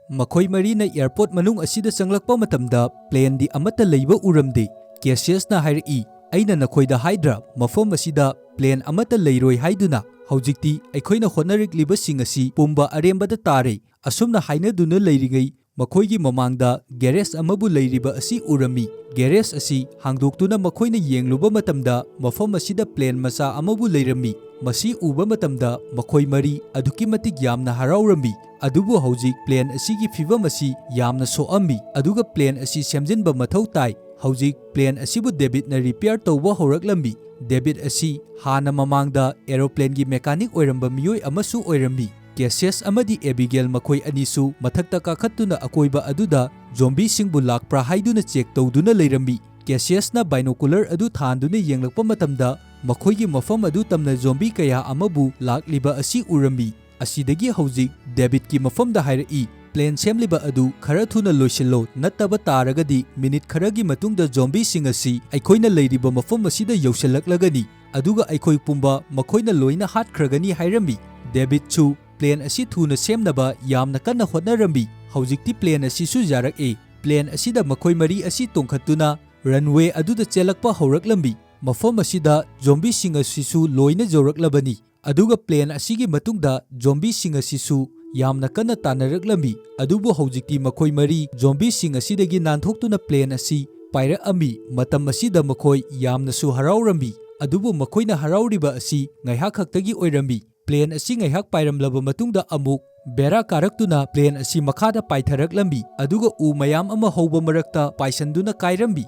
ꯃꯈꯣꯏ ꯃꯔꯤꯅ ꯑꯦꯌꯔꯄꯣꯔꯠ ꯃꯅꯨꯡ ꯑꯁꯤꯗ ꯆꯪꯂꯛꯄ ꯃꯇꯝꯗ ꯄ꯭ꯂꯦꯟꯗꯤ ꯑꯃꯠꯇ ꯂꯩꯕ ꯎꯔꯝꯗꯦ꯫ ꯀꯦꯁꯤꯌꯁꯅ ꯍꯥꯏꯔꯛꯏ, "ꯑꯩꯅ ꯅꯈꯣꯏꯗ ꯍꯥꯏꯗ꯭ꯔꯥ, ꯃꯐꯝ ꯑꯁꯤꯗ ꯄ꯭ꯂꯦꯟ ꯑꯃꯠꯇ ꯂꯩꯔꯣꯏ ꯍꯥꯏꯗꯨꯅ? ꯍꯧꯖꯤꯛꯇꯤ ꯑꯩꯈꯣꯏꯅ ꯍꯣꯠꯅꯔꯛꯂꯤꯕꯁꯤꯡ ꯑꯁꯤ ꯄꯨꯝꯕ ꯑꯔꯦꯝꯕꯗ ꯇꯥꯔꯦ"꯫ ꯑꯁꯨꯝꯅ ꯍꯥꯏꯅꯗꯨꯅ ꯂꯩꯔꯤꯉꯩ, ꯃꯈꯣꯏꯒꯤ ꯃꯃꯥꯡꯗ ꯒꯦꯔꯦꯖ ꯑꯃꯕꯨ ꯂꯩꯔꯤꯕ ꯑꯁꯤ ꯎꯔꯝꯃꯤ꯫ ꯒꯦꯔꯦꯖ ꯑꯁꯤ ꯍꯥꯡꯗꯣꯛꯇꯨꯅ ꯃꯈꯣꯏꯅ ꯌꯦꯡꯂꯨꯕ ꯃꯇꯝꯗ, ꯃꯐꯝ ꯑꯁꯤꯗ ꯄ꯭ꯂꯦꯟ ꯃꯆꯥ ꯑꯃꯕꯨ ꯂꯩꯔꯝꯃꯤ꯫ ꯃꯁꯤ ꯎꯕ ꯃꯇꯝꯗ ꯃꯈꯣꯏ ꯃꯔꯤ ꯑꯗꯨꯛꯀꯤ ꯃꯇꯤꯛ ꯌꯥꯝꯅ ꯍꯔꯥꯎꯔꯝꯃꯤ꯫ ꯑꯗꯨꯕꯨ ꯍꯧꯖꯤꯛ ꯄ꯭ꯂꯦꯟ ꯑꯁꯤꯒꯤ ꯐꯤꯚꯝ ꯑꯁꯤ ꯌꯥꯝꯅ ꯁꯣꯛꯑꯝꯃꯤ, ꯑꯗꯨꯒ ꯄ꯭ꯂꯦꯟ ꯑꯁꯤ ꯁꯦꯝꯖꯤꯟꯕ ꯃꯊꯧ ꯇꯥꯏ꯫ ꯍꯧꯖꯤꯛ ꯄ꯭ꯂꯦꯟ ꯑꯁꯤꯕꯨ ꯗꯦꯕꯤꯠꯅ ꯔꯤꯄꯤꯌꯔ ꯇꯧꯕ ꯍꯧꯔꯛꯂꯝꯃꯤ꯫ ꯗꯦꯕꯤꯠ ꯑꯁꯤ ꯍꯥꯟꯅ ꯃꯃꯥꯡꯗ ꯑꯦꯔꯣꯄ꯭ꯂꯦꯟꯒꯤ ꯃꯦꯀꯥꯅꯤꯛ ꯑꯣꯏꯔꯝꯕ ꯃꯤꯑꯣꯏ ꯑꯃꯁꯨ ꯑꯣꯏꯔꯝꯃꯤ꯫ ꯀꯦꯁꯤꯌꯁ ꯑꯃꯗꯤ ꯑꯦꯕꯤꯒꯦꯜ ꯃꯈꯣꯏ ꯑꯅꯤꯁꯨ ꯃꯊꯛꯇ ꯀꯥꯈꯠꯇꯨꯅ ꯑꯀꯣꯏꯕ ꯑꯗꯨꯗ ꯖꯣꯝꯕꯤꯁꯤꯡꯕꯨ ꯂꯥꯛꯄ꯭ꯔꯥ ꯍꯥꯏꯗꯨꯅ ꯆꯦꯛ ꯇꯧꯗꯨꯅ ꯂꯩꯔꯝꯃꯤ꯫ ꯀꯦꯁꯤꯌꯁꯅ ꯕꯥꯏꯅꯣꯀꯨꯂꯔ ꯑꯗꯨ ꯊꯥꯟꯗꯨꯅ ꯌꯦꯡꯂꯛꯄ ꯃꯇꯝꯗ, ꯃꯈꯣꯏꯒꯤ ꯃꯐꯝ ꯑꯗꯨ ꯇꯝꯅ ꯖꯣꯝꯕꯤ ꯀꯌꯥ ꯑꯃꯕꯨ ꯂꯥꯛꯂꯤꯕ ꯑꯁꯤ ꯎꯔꯝꯃꯤ꯫ ꯑꯁꯤꯗꯒꯤ ꯍꯧꯖꯤꯛ ꯗꯦꯕꯤꯠꯀꯤ ꯃꯐꯝꯗ ꯍꯥꯏꯔꯛꯏ, "ꯄ꯭ꯂꯦꯟ ꯁꯦꯝꯂꯤꯕ ꯑꯗꯨ ꯈꯔ ꯊꯨꯅ ꯂꯣꯏꯁꯤꯜꯂꯣ, ꯅꯠꯇꯕ ꯇꯥꯔꯒꯗꯤ ꯃꯤꯅꯤꯠ ꯈꯔꯒꯤ ꯃꯇꯨꯡꯗ ꯖꯣꯝꯕꯤꯁꯤꯡ ꯑꯁꯤ ꯑꯩꯈꯣꯏꯅ ꯂꯩꯔꯤꯕ ꯃꯐꯝ ꯑꯁꯤꯗ ꯌꯧꯁꯤꯜꯂꯛꯂꯒꯅꯤ, ꯑꯗꯨꯒ ꯑꯩꯈꯣꯏ ꯄꯨꯝꯕ ꯃꯈꯣꯏꯅ ꯂꯣꯏꯅ ꯍꯥꯠꯈ꯭ꯔꯒꯅꯤ" ꯍꯥꯏꯔꯝꯃꯤ꯫ ꯗꯦꯕꯤꯠꯁꯨ ꯄ꯭ꯂꯦꯟ ꯑꯁꯤ ꯊꯨꯅ ꯁꯦꯝꯅꯕ ꯌꯥꯝꯅ ꯀꯟꯅ ꯍꯣꯠꯅꯔꯝꯃꯤ꯫ ꯍꯧꯖꯤꯛꯇꯤ ꯄ꯭ꯂꯦꯟ ꯑꯁꯤꯁꯨ ꯌꯥꯔꯛꯑꯦ꯫ ꯄ꯭ꯂꯦꯟ ꯑꯁꯤꯗ ꯃꯈꯣꯏ ꯃꯔꯤ ꯑꯁꯤ ꯇꯣꯡꯈꯠꯇꯨꯅ ꯔꯟꯋꯦ ꯑꯗꯨꯗ ꯆꯦꯜꯂꯛꯄ ꯍꯧꯔꯛꯂꯝꯃꯤ꯫ ꯃꯐꯝ ꯑꯁꯤꯗ ꯖꯣꯝꯕꯤꯁꯤꯡ ꯑꯁꯤꯁꯨ ꯂꯣꯏꯅ ꯌꯧꯔꯛꯂꯕꯅꯤ꯫ ꯑꯗꯨꯒ ꯄ꯭ꯂꯦꯟ ꯑꯁꯤꯒꯤ ꯃꯇꯨꯡꯗ ꯖꯣꯝꯕꯤꯁꯤꯡ ꯑꯁꯤꯁꯨ ꯌꯥꯝꯅ ꯀꯟꯅ ꯇꯥꯟꯅꯔꯛꯂꯝꯃꯤ꯫ ꯑꯗꯨꯕꯨ ꯍꯧꯖꯤꯛꯇꯤ ꯃꯈꯣꯏ ꯃꯔꯤ ꯖꯣꯝꯕꯤꯁꯤꯡ ꯑꯁꯤꯗꯒꯤ ꯅꯥꯟꯊꯣꯛꯇꯨꯅ ꯄ꯭ꯂꯦꯟ ꯑꯁꯤ ꯄꯥꯏꯔꯛꯑꯝꯃꯤ꯫ ꯃꯇꯝ ꯑꯁꯤꯗ ꯃꯈꯣꯏ ꯌꯥꯝꯅꯁꯨ ꯍꯔꯥꯎꯔꯝꯃꯤ꯫ ꯑꯗꯨꯕꯨ ꯃꯈꯣꯏꯅ ꯍꯔꯥꯎꯔꯤꯕ ꯑꯁꯤ ꯉꯥꯏꯍꯥꯛ ꯈꯛꯇꯒꯤ ꯑꯣꯏꯔꯝꯃꯤ꯫ ꯄ꯭ꯂꯦꯟ ꯑꯁꯤ ꯉꯥꯏꯍꯥꯛ ꯄꯥꯏꯔꯝꯂꯕ ꯃꯇꯨꯡꯗ ꯑꯃꯨꯛ ꯕꯦꯔꯥ ꯀꯥꯔꯛꯇꯨꯅ ꯄ꯭ꯂꯦꯟ ꯑꯁꯤ ꯃꯈꯥꯗ ꯄꯥꯏꯊꯔꯛꯂꯝꯃꯤ꯫ ꯑꯗꯨꯒ ꯎ ꯃꯌꯥꯝ ꯑꯃ ꯍꯧꯕ ꯃꯔꯛꯇ ꯄꯥꯏꯁꯟꯗꯨꯅ ꯀꯥꯏꯔꯝꯃꯤ꯫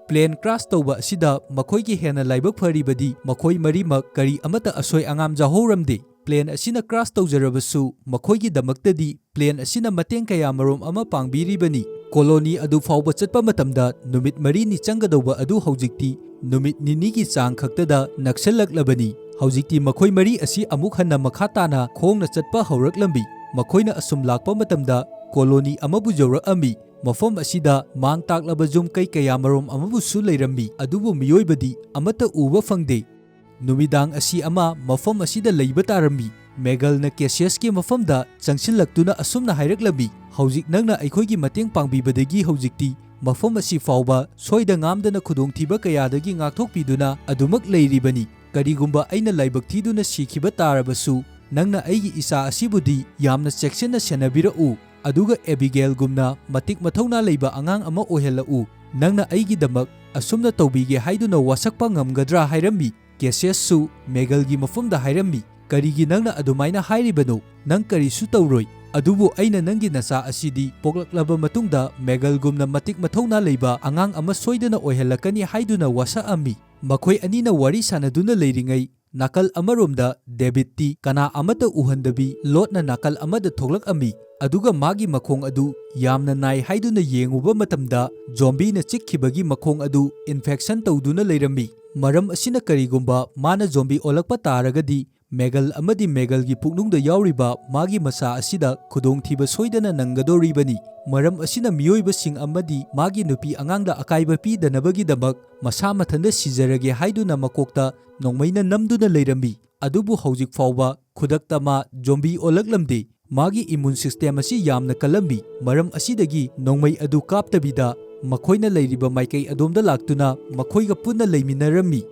ꯄ꯭ꯂꯦꯟ ꯀ꯭ꯔꯥꯁ ꯇꯧꯕ ꯑꯁꯤꯗ ꯃꯈꯣꯏꯒꯤ ꯍꯦꯟꯅ ꯂꯥꯏꯕꯛ ꯐꯔꯤꯕꯗꯤ ꯃꯈꯣꯏ ꯃꯔꯤꯃꯛ ꯀꯔꯤ ꯑꯃꯠꯇ ꯑꯁꯣꯏ ꯑꯉꯥꯝ ꯌꯥꯎꯍꯧꯔꯝꯗꯦ꯫ ꯄ꯭ꯂꯦꯟ ꯑꯁꯤꯅ ꯀ꯭ꯔꯥꯁ ꯇꯧꯖꯔꯕꯁꯨ, ꯃꯈꯣꯏꯒꯤꯗꯃꯛꯇꯗꯤ ꯄ꯭ꯂꯦꯟ ꯑꯁꯤꯅ ꯃꯇꯦꯡ ꯀꯌꯥ ꯃꯔꯨꯝ ꯑꯃ ꯄꯥꯡꯕꯤꯔꯤꯕꯅꯤ꯫ ꯀꯣꯂꯣꯅꯤ ꯑꯗꯨ ꯐꯥꯎꯕ ꯆꯠꯄ ꯃꯇꯝꯗ ꯅꯨꯃꯤꯠ ꯃꯔꯤꯅꯤ ꯆꯪꯒꯗꯧꯕ ꯑꯗꯨ ꯍꯧꯖꯤꯛꯇꯤ ꯅꯨꯃꯤꯠ ꯅꯤꯅꯤꯒꯤ ꯆꯥꯡ ꯈꯛꯇꯗ ꯅꯛꯁꯜꯂꯛꯂꯕꯅꯤ꯫ ꯍꯧꯖꯤꯛꯇꯤ ꯃꯈꯣꯏ ꯃꯔꯤ ꯑꯁꯤ ꯑꯃꯨꯛ ꯍꯟꯅ ꯃꯈꯥ ꯇꯥꯅ ꯈꯣꯡꯅ ꯆꯠꯄ ꯍꯧꯔꯛꯂꯝꯃꯤ꯫ ꯃꯈꯣꯏꯅ ꯑꯁꯨꯝ ꯂꯥꯛꯄ ꯃꯇꯝꯗ ꯀꯣꯂꯣꯅꯤ ꯑꯃꯕꯨ ꯌꯧꯔꯛꯑꯝꯃꯤ꯫ ꯃꯐꯝ ꯑꯁꯤꯗ ꯃꯥꯡ ꯇꯥꯛꯂꯕ ꯌꯨꯝ ꯀꯩ ꯀꯌꯥꯃꯔꯣꯝ ꯑꯃꯕꯨꯁꯨ ꯂꯩꯔꯝꯃꯤ, ꯑꯗꯨꯕꯨ ꯃꯤꯑꯣꯏꯕꯗꯤ ꯑꯃꯠꯇ ꯎꯕ ꯐꯪꯗꯦ꯫ ꯅꯨꯃꯤꯗꯥꯡ ꯑꯁꯤ ꯑꯃ ꯃꯐꯝ ꯑꯁꯤꯗ ꯂꯩꯕ ꯇꯥꯔꯝꯃꯤ꯫ ꯃꯦꯒꯜꯅ ꯀꯦꯁꯤꯌꯁꯀꯤ ꯃꯐꯝꯗ ꯆꯪꯁꯤꯜꯂꯛꯇꯨꯅ ꯑꯁꯨꯝꯅ ꯍꯥꯏꯔꯛꯂꯝꯃꯤ, "ꯍꯧꯖꯤꯛ ꯅꯪꯅ ꯑꯩꯈꯣꯏꯒꯤ ꯃꯇꯦꯡ ꯄꯥꯡꯕꯤꯕꯗꯒꯤ ꯍꯧꯖꯤꯛꯇꯤ ꯃꯐꯝ ꯑꯁꯤ ꯐꯥꯎꯕ ꯁꯣꯏꯗ ꯉꯥꯝꯗꯅ ꯈꯨꯗꯣꯡꯊꯤꯕ ꯀꯌꯥꯗꯒꯤ ꯉꯥꯛꯊꯣꯛꯄꯤꯗꯨꯅ ꯑꯗꯨꯃꯛ ꯂꯩꯔꯤꯕꯅꯤ꯫ ꯀꯔꯤꯒꯨꯝꯕ ꯑꯩꯅ ꯂꯥꯏꯕꯛ ꯊꯤꯗꯨꯅ ꯁꯤꯈꯤꯕ ꯇꯥꯔꯕꯁꯨ, ꯅꯪꯅ ꯑꯩꯒꯤ ꯏꯆꯥ ꯑꯁꯤꯕꯨꯗꯤ ꯌꯥꯝꯅ ꯆꯦꯛꯁꯤꯟꯅ ꯁꯦꯟꯅꯕꯤꯔꯛꯎ, ꯑꯗꯨꯒ ꯑꯦꯕꯤꯒꯦꯜꯒꯨꯝꯅ ꯃꯇꯤꯛ ꯃꯊꯧꯅꯥ ꯂꯩꯕ ꯑꯉꯥꯡ ꯑꯃ ꯑꯣꯏꯍꯜꯂꯛꯎ꯫ ꯅꯪꯅ ꯑꯩꯒꯤꯗꯃꯛ ꯑꯁꯨꯝꯅ ꯇꯧꯕꯤꯒꯦ ꯍꯥꯏꯗꯨꯅ ꯋꯥꯁꯛꯄ ꯉꯝꯒꯗ꯭ꯔꯥ?" ꯍꯥꯏꯔꯝꯃꯤ꯫ ꯀꯦꯁꯤꯌꯁꯁꯨ ꯃꯦꯒꯜꯒꯤ ꯃꯐꯝꯗ ꯍꯥꯏꯔꯝꯃꯤ, "ꯀꯔꯤꯒꯤ ꯅꯪꯅ ꯑꯗꯨꯃꯥꯏꯅ ꯍꯥꯏꯔꯤꯕꯅꯣ? ꯅꯪ ꯀꯔꯤꯁꯨ ꯇꯧꯔꯣꯏ꯫ ꯑꯗꯨꯕꯨ ꯑꯩꯅ ꯅꯪꯒꯤ ꯅꯆꯥ ꯑꯁꯤꯗꯤ ꯄꯣꯛꯂꯛꯂꯕ ꯃꯇꯨꯡꯗ ꯃꯦꯒꯜꯒꯨꯝꯅ ꯃꯇꯤꯛ ꯃꯊꯧꯅꯥ ꯂꯩꯕ ꯑꯉꯥꯡ ꯑꯃ ꯁꯣꯏꯗꯅ ꯑꯣꯏꯍꯜꯂꯛꯀꯅꯤ" ꯍꯥꯏꯗꯨꯅ ꯋꯥꯁꯛꯑꯝꯃꯤ꯫ ꯃꯈꯣꯏ ꯑꯅꯤꯅ ꯋꯥꯔꯤ ꯁꯥꯟꯅꯗꯨꯅ ꯂꯩꯔꯤꯉꯩ, ꯅꯥꯀꯜ ꯑꯃꯔꯣꯝꯗ ꯗꯦꯕꯤꯠꯇꯤ ꯀꯅꯥ ꯑꯃꯠꯇ ꯎꯍꯟꯗꯕꯤ ꯂꯣꯠꯅ ꯅꯥꯀꯜ ꯑꯃꯗ ꯊꯣꯛꯂꯛꯑꯝꯃꯤ꯫ ꯑꯗꯨꯒ ꯃꯥꯒꯤ ꯃꯈꯣꯡ ꯑꯗꯨ ꯌꯥꯝꯅ ꯅꯥꯏ ꯍꯥꯏꯗꯨꯅ ꯌꯦꯡꯉꯨꯕ ꯃꯇꯝꯗ, ꯖꯣꯝꯕꯤꯅ ꯆꯤꯛꯈꯤꯕꯒꯤ ꯃꯈꯣꯡ ꯑꯗꯨ ꯏꯟꯐꯦꯛꯁꯟ ꯇꯧꯗꯨꯅ ꯂꯩꯔꯝꯃꯤ꯫ ꯃꯔꯝ ꯑꯁꯤꯅ ꯀꯔꯤꯒꯨꯝꯕ ꯃꯥꯅ ꯖꯣꯝꯕꯤ ꯑꯣꯜꯂꯛꯄ ꯇꯥꯔꯒꯗꯤ, ꯃꯦꯒꯜ ꯑꯃꯗꯤ ꯃꯦꯒꯜꯒꯤ ꯄꯨꯛꯅꯨꯡꯗ ꯌꯥꯎꯔꯤꯕ ꯃꯥꯒꯤ ꯃꯆꯥ ꯑꯁꯤꯗ ꯈꯨꯗꯣꯡꯊꯤꯕ ꯁꯣꯏꯗꯅ ꯅꯪꯒꯗꯧꯔꯤꯕꯅꯤ꯫ ꯃꯔꯝ ꯑꯁꯤꯅ ꯃꯤꯑꯣꯏꯕꯁꯤꯡ ꯑꯃꯗꯤ ꯃꯥꯒꯤ ꯅꯨꯄꯤ ꯑꯉꯥꯡꯗ ꯑꯀꯥꯏꯕ ꯄꯤꯗꯅꯕꯒꯤꯗꯃꯛ ꯃꯁꯥ ꯃꯊꯟꯇ ꯁꯤꯖꯔꯒꯦ ꯍꯥꯏꯗꯨꯅ ꯃꯀꯣꯛꯇ ꯅꯣꯡꯃꯩꯅ ꯅꯝꯗꯨꯅ ꯂꯩꯔꯝꯃꯤ꯫ ꯑꯗꯨꯕꯨ ꯍꯧꯖꯤꯛ ꯐꯥꯎꯕ ꯈꯨꯗꯛꯇ ꯃꯥ ꯖꯣꯝꯕꯤ ꯑꯣꯜꯂꯛꯂꯝꯗꯦ꯫ ꯃꯥꯒꯤ ꯏꯃ꯭ꯌꯨꯟ ꯁꯤꯁꯇꯦꯝ ꯑꯁꯤ ꯌꯥꯝꯅ ꯀꯜꯂꯝꯃꯤ꯫ ꯃꯔꯝ ꯑꯁꯤꯗꯒꯤ ꯅꯣꯡꯃꯩ ꯑꯗꯨ ꯀꯥꯞꯇꯕꯤꯗ ꯃꯈꯣꯏꯅ ꯂꯩꯔꯤꯕ ꯃꯥꯏꯀꯩ ꯑꯗꯣꯝꯗ ꯂꯥꯛꯇꯨꯅ ꯃꯈꯣꯏꯒ ꯄꯨꯟꯅ ꯂꯩꯃꯤꯟꯅꯔꯝꯃꯤ꯫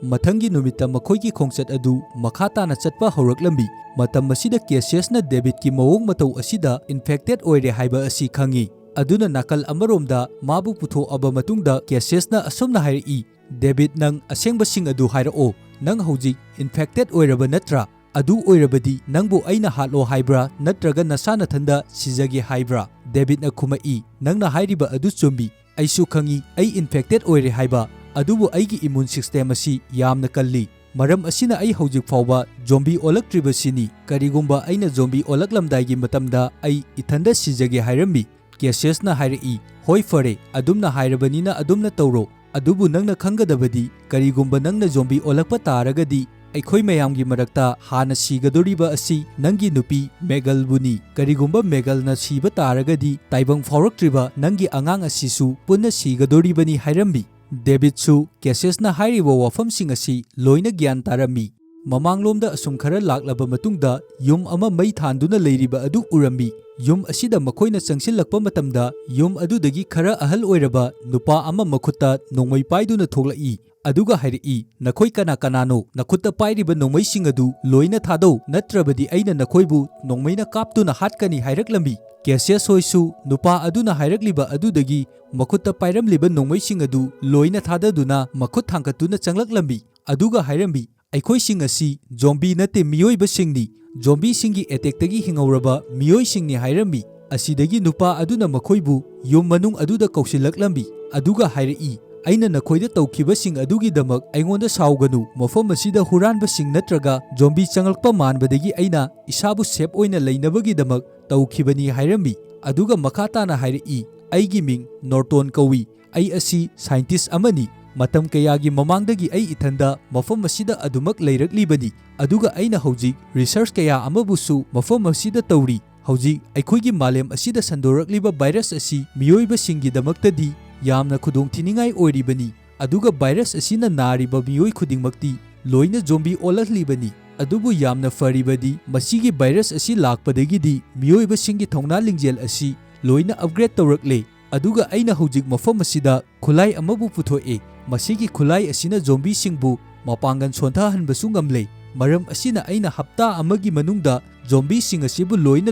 ꯃꯊꯪꯒꯤ ꯅꯨꯃꯤꯠꯇ ꯃꯈꯣꯏꯒꯤ ꯈꯣꯡꯆꯠ ꯑꯗꯨ ꯃꯈꯥ ꯇꯥꯅ ꯆꯠꯄ ꯍꯧꯔꯛꯂꯝꯃꯤ꯫ ꯃꯇꯝ ꯑꯁꯤꯗ ꯀꯦꯁꯤꯌꯁꯅ ꯗꯦꯕꯤꯠꯀꯤ ꯃꯑꯣꯡ ꯃꯇꯧ ꯑꯁꯤꯗ ꯏꯟꯐꯦꯛꯇꯦꯗ ꯑꯣꯏꯔꯦ ꯍꯥꯏꯕ ꯑꯁꯤ ꯈꯪꯏ꯫ ꯑꯗꯨꯅ ꯅꯥꯀꯜ ꯑꯃꯔꯣꯝꯗ ꯃꯥꯕꯨ ꯄꯨꯊꯣꯛꯑꯕ ꯃꯇꯨꯡꯗ ꯀꯦꯁꯤꯌꯁꯅ ꯑꯁꯨꯝꯅ ꯍꯥꯏꯔꯛꯏ, "ꯗꯦꯕꯤꯠ, ꯅꯪ ꯑꯁꯦꯡꯕꯁꯤꯡ ꯑꯗꯨ ꯍꯥꯏꯔꯛꯑꯣ꯫ ꯅꯪ ꯍꯧꯖꯤꯛ ꯏꯟꯐꯦꯛꯇꯦꯗ ꯑꯣꯏꯔꯕ ꯅꯠꯇ꯭ꯔꯥ? ꯑꯗꯨ ꯑꯣꯏꯔꯕꯗꯤ ꯅꯪꯕꯨ ꯑꯩꯅ ꯍꯥꯠꯂꯣ ꯍꯥꯏꯕ꯭ꯔꯥ, ꯅꯠꯇ꯭ꯔꯒ ꯅꯁꯥ ꯅꯊꯟꯗ ꯁꯤꯖꯒꯦ ꯍꯥꯏꯕ꯭ꯔꯥ?" ꯗꯦꯕꯤꯠꯅ ꯈꯨꯝꯃꯛꯏ, "ꯅꯪꯅ ꯍꯥꯏꯔꯤꯕ ꯑꯗꯨ ꯆꯨꯝꯃꯤ꯫ ꯑꯩꯁꯨ ꯈꯪꯏ ꯑꯩ ꯏꯟꯐꯦꯛꯇꯦꯗ ꯑꯣꯏꯔꯦ ꯍꯥꯏꯕ, ꯑꯗꯨꯕꯨ ꯑꯩꯒꯤ ꯏꯃ꯭ꯌꯨꯟ ꯁꯤꯁꯇꯦꯝ ꯑꯁꯤ ꯌꯥꯝꯅ ꯀꯜꯂꯤ꯫ ꯃꯔꯝ ꯑꯁꯤꯅ ꯑꯩ ꯍꯧꯖꯤꯛ ꯐꯥꯎꯕ ꯖꯣꯝꯕꯤ ꯑꯣꯜꯂꯛꯇ꯭ꯔꯤꯕꯁꯤꯅꯤ꯫ ꯀꯔꯤꯒꯨꯝꯕ ꯑꯩꯅ ꯖꯣꯝꯕꯤ ꯑꯣꯜꯂꯛꯂꯝꯗꯥꯏꯒꯤ ꯃꯇꯝꯗ ꯑꯩ ꯏꯊꯟꯗ ꯁꯤꯖꯒꯦ" ꯍꯥꯏꯔꯝꯃꯤ꯫ ꯀꯦꯁꯤꯌꯁꯅ ꯍꯥꯏꯔꯛꯏ, "ꯍꯣꯏ, ꯐꯔꯦ, ꯑꯗꯨꯝꯅ ꯍꯥꯏꯔꯕꯅꯤꯅ ꯑꯗꯨꯝꯅ ꯇꯧꯔꯣ꯫ ꯑꯗꯨꯕꯨ ꯅꯪꯅ ꯈꯪꯒꯗꯕꯗꯤ, ꯀꯔꯤꯒꯨꯝꯕ ꯅꯪꯅ ꯖꯣꯝꯕꯤ ꯑꯣꯜꯂꯛꯄ ꯇꯥꯔꯒꯗꯤ, ꯑꯩꯈꯣꯏ ꯃꯌꯥꯝꯒꯤ ꯃꯔꯛꯇ ꯍꯥꯟꯅ ꯁꯤꯒꯗꯧꯔꯤꯕ ꯑꯁꯤ ꯅꯪꯒꯤ ꯅꯨꯄꯤ ꯃꯦꯒꯜꯕꯨꯅꯤ꯫ ꯀꯔꯤꯒꯨꯝꯕ ꯃꯦꯒꯜꯅ ꯁꯤꯕ ꯇꯥꯔꯒꯗꯤ, ꯇꯥꯏꯕꯪ ꯐꯥꯎꯔꯛꯇ꯭ꯔꯤꯕ ꯅꯪꯒꯤ ꯑꯉꯥꯡ ꯑꯁꯤꯁꯨ ꯄꯨꯟꯅ ꯁꯤꯒꯗꯧꯔꯤꯕꯅꯤ" ꯍꯥꯏꯔꯝꯃꯤ꯫ ꯗꯦꯕꯤꯠꯁꯨ ꯀꯦꯁꯤꯌꯁꯅ ꯍꯥꯏꯔꯤꯕ ꯋꯥꯐꯝꯁꯤꯡ ꯑꯁꯤ ꯂꯣꯏꯅ ꯒ꯭ꯌꯥꯟ ꯇꯥꯔꯝꯃꯤ꯫ ꯃꯃꯥꯡꯂꯣꯝꯗ ꯑꯁꯨꯝ ꯈꯔ ꯂꯥꯛꯂꯕ ꯃꯇꯨꯡꯗ, ꯌꯨꯝ ꯑꯃ ꯃꯩ ꯊꯥꯟꯗꯨꯅ ꯂꯩꯔꯤꯕ ꯑꯗꯨ ꯎꯔꯝꯃꯤ꯫ ꯌꯨꯝ ꯑꯁꯤꯗ ꯃꯈꯣꯏꯅ ꯆꯪꯁꯤꯜꯂꯛꯄ ꯃꯇꯝꯗ, ꯌꯨꯝ ꯑꯗꯨꯗꯒꯤ ꯈꯔ ꯑꯍꯜ ꯑꯣꯏꯔꯕ ꯅꯨꯄꯥ ꯑꯃ ꯃꯈꯨꯠꯇ ꯅꯣꯡꯃꯩ ꯄꯥꯏꯗꯨꯅ ꯊꯣꯛꯂꯛꯏ꯫ ꯑꯗꯨꯒ ꯍꯥꯏꯔꯛꯏ, "ꯅꯈꯣꯏ ꯀꯅꯥ ꯀꯅꯥꯅꯣ? ꯅꯈꯨꯠꯇ ꯄꯥꯏꯔꯤꯕ ꯅꯣꯡꯃꯩꯁꯤꯡ ꯑꯗꯨ ꯂꯣꯏꯅ ꯊꯥꯗꯧ, ꯅꯠꯇ꯭ꯔꯕꯗꯤ ꯑꯩꯅ ꯅꯈꯣꯏꯕꯨ ꯅꯣꯡꯃꯩꯅ ꯀꯥꯞꯇꯨꯅ ꯍꯥꯠꯀꯅꯤ" ꯍꯥꯏꯔꯛꯂꯝꯃꯤ꯫ ꯀꯦꯁꯤꯌꯁ ꯍꯣꯏꯁꯨ ꯅꯨꯄꯥ ꯑꯗꯨꯅ ꯍꯥꯏꯔꯛꯂꯤꯕ ꯑꯗꯨꯗꯒꯤ ꯃꯈꯨꯠꯇ ꯄꯥꯏꯔꯝꯂꯤꯕ ꯅꯣꯡꯃꯩꯁꯤꯡ ꯑꯗꯨ ꯂꯣꯏꯅ ꯊꯥꯗꯗꯨꯅ ꯃꯈꯨꯠ ꯊꯥꯡꯒꯠꯇꯨꯅ ꯆꯪꯂꯛꯂꯝꯃꯤ꯫ ꯑꯗꯨꯒ ꯍꯥꯏꯔꯝꯃꯤ, "ꯑꯩꯈꯣꯏꯁꯤꯡ ꯑꯁꯤ ꯖꯣꯝꯕꯤ ꯅꯠꯇꯦ, ꯃꯤꯑꯣꯏꯕꯁꯤꯡꯅꯤ꯫ ꯖꯣꯝꯕꯤꯁꯤꯡꯒꯤ ꯑꯦꯇꯦꯛꯇꯒꯤ ꯍꯤꯡꯍꯧꯔꯕ ꯃꯤꯑꯣꯏꯁꯤꯡꯅꯤ" ꯍꯥꯏꯔꯝꯃꯤ꯫ ꯑꯁꯤꯗꯒꯤ ꯅꯨꯄꯥ ꯑꯗꯨꯅ ꯃꯈꯣꯏꯕꯨ ꯌꯨꯝ ꯃꯅꯨꯡ ꯑꯗꯨꯗ ꯀꯧꯁꯤꯜꯂꯛꯂꯝꯃꯤ꯫ ꯑꯗꯨꯒ ꯍꯥꯏꯔꯛꯏ, "ꯑꯩꯅ ꯅꯈꯣꯏꯗ ꯇꯧꯈꯤꯕꯁꯤꯡ ꯑꯗꯨꯒꯤꯗꯃꯛ ꯑꯩꯉꯣꯟꯗ ꯁꯥꯎꯒꯅꯨ꯫ ꯃꯐꯝ ꯑꯁꯤꯗ ꯍꯨꯔꯥꯟꯕꯁꯤꯡ ꯅꯠꯇ꯭ꯔꯒ ꯖꯣꯝꯕꯤ ꯆꯪꯂꯛꯄ ꯃꯥꯟꯕꯗꯒꯤ ꯑꯩꯅ ꯏꯁꯥꯕꯨ ꯁꯦꯐ ꯑꯣꯏꯅ ꯂꯩꯅꯕꯒꯤꯗꯃꯛ ꯇꯧꯈꯤꯕꯅꯤ" ꯍꯥꯏꯔꯝꯃꯤ꯫ ꯑꯗꯨꯒ ꯃꯈꯥ ꯇꯥꯅ ꯍꯥꯏꯔꯛꯏ, "ꯑꯩꯒꯤ ꯃꯤꯡ ꯅꯣꯔꯇꯣꯟ ꯀꯧꯏ꯫ ꯑꯩ ꯑꯁꯤ ꯁꯥꯏꯟꯇꯤꯁ ꯑꯃꯅꯤ꯫ ꯃꯇꯝ ꯀꯌꯥꯒꯤ ꯃꯃꯥꯡꯗꯒꯤ ꯑꯩ ꯏꯊꯟꯗ ꯃꯐꯝ ꯑꯁꯤꯗ ꯑꯗꯨꯃꯛ ꯂꯩꯔꯛꯂꯤꯕꯅꯤ, ꯑꯗꯨꯒ ꯑꯩꯅ ꯍꯧꯖꯤꯛ ꯔꯤꯁꯔꯆ ꯀꯌꯥ ꯑꯃꯕꯨꯁꯨ ꯃꯐꯝ ꯑꯁꯤꯗ ꯇꯧꯔꯤ꯫ ꯍꯧꯖꯤꯛ ꯑꯩꯈꯣꯏꯒꯤ ꯃꯥꯂꯦꯝ ꯑꯁꯤꯗ ꯁꯟꯗꯣꯔꯛꯂꯤꯕ ꯚꯥꯏꯔꯁ ꯑꯁꯤ ꯃꯤꯑꯣꯏꯕꯁꯤꯡꯒꯤꯗꯃꯛꯇꯗꯤ ꯌꯥꯝꯅ ꯈꯨꯗꯣꯡꯊꯤꯅꯤꯡꯉꯥꯏ ꯑꯣꯏꯔꯤꯕꯅꯤ, ꯑꯗꯨꯒ ꯚꯥꯏꯔꯁ ꯑꯁꯤꯅ ꯅꯥꯔꯤꯕ ꯃꯤꯑꯣꯏ ꯈꯨꯗꯤꯡꯃꯛꯇꯤ ꯂꯣꯏꯅ ꯖꯣꯝꯕꯤ ꯑꯣꯜꯂꯛꯂꯤꯕꯅꯤ꯫ ꯑꯗꯨꯕꯨ ꯌꯥꯝꯅ ꯐꯔꯤꯕꯗꯤ, ꯃꯁꯤꯒꯤ ꯚꯥꯏꯔꯁ ꯑꯁꯤ ꯂꯥꯛꯄꯗꯒꯤꯗꯤ ꯃꯤꯑꯣꯏꯕꯁꯤꯡꯒꯤ ꯊꯧꯅꯥ ꯂꯤꯡꯖꯦꯜ ꯑꯁꯤ ꯂꯣꯏꯅ ꯑꯞꯒ꯭ꯔꯦꯗ ꯇꯧꯔꯛꯂꯦ꯫ ꯑꯗꯨꯒ ꯑꯩꯅ ꯍꯧꯖꯤꯛ ꯃꯐꯝ ꯑꯁꯤꯗ ꯈꯨꯠꯂꯥꯏ ꯑꯃꯕꯨ ꯄꯨꯊꯣꯛꯑꯦ꯫ ꯃꯁꯤꯒꯤ ꯈꯨꯠꯂꯥꯏ ꯑꯁꯤꯅ ꯖꯣꯝꯕꯤꯁꯤꯡꯕꯨ ꯃꯄꯥꯡꯒꯜ ꯁꯣꯟꯊꯍꯟꯕꯁꯨ ꯉꯝꯂꯦ꯫ ꯃꯔꯝ ꯑꯁꯤꯅ ꯑꯩꯅ ꯍꯞꯇꯥ ꯑꯃꯒꯤ ꯃꯅꯨꯡꯗ ꯖꯣꯝꯕꯤꯁꯤꯡ ꯑꯁꯤꯕꯨ ꯂꯣꯏꯅ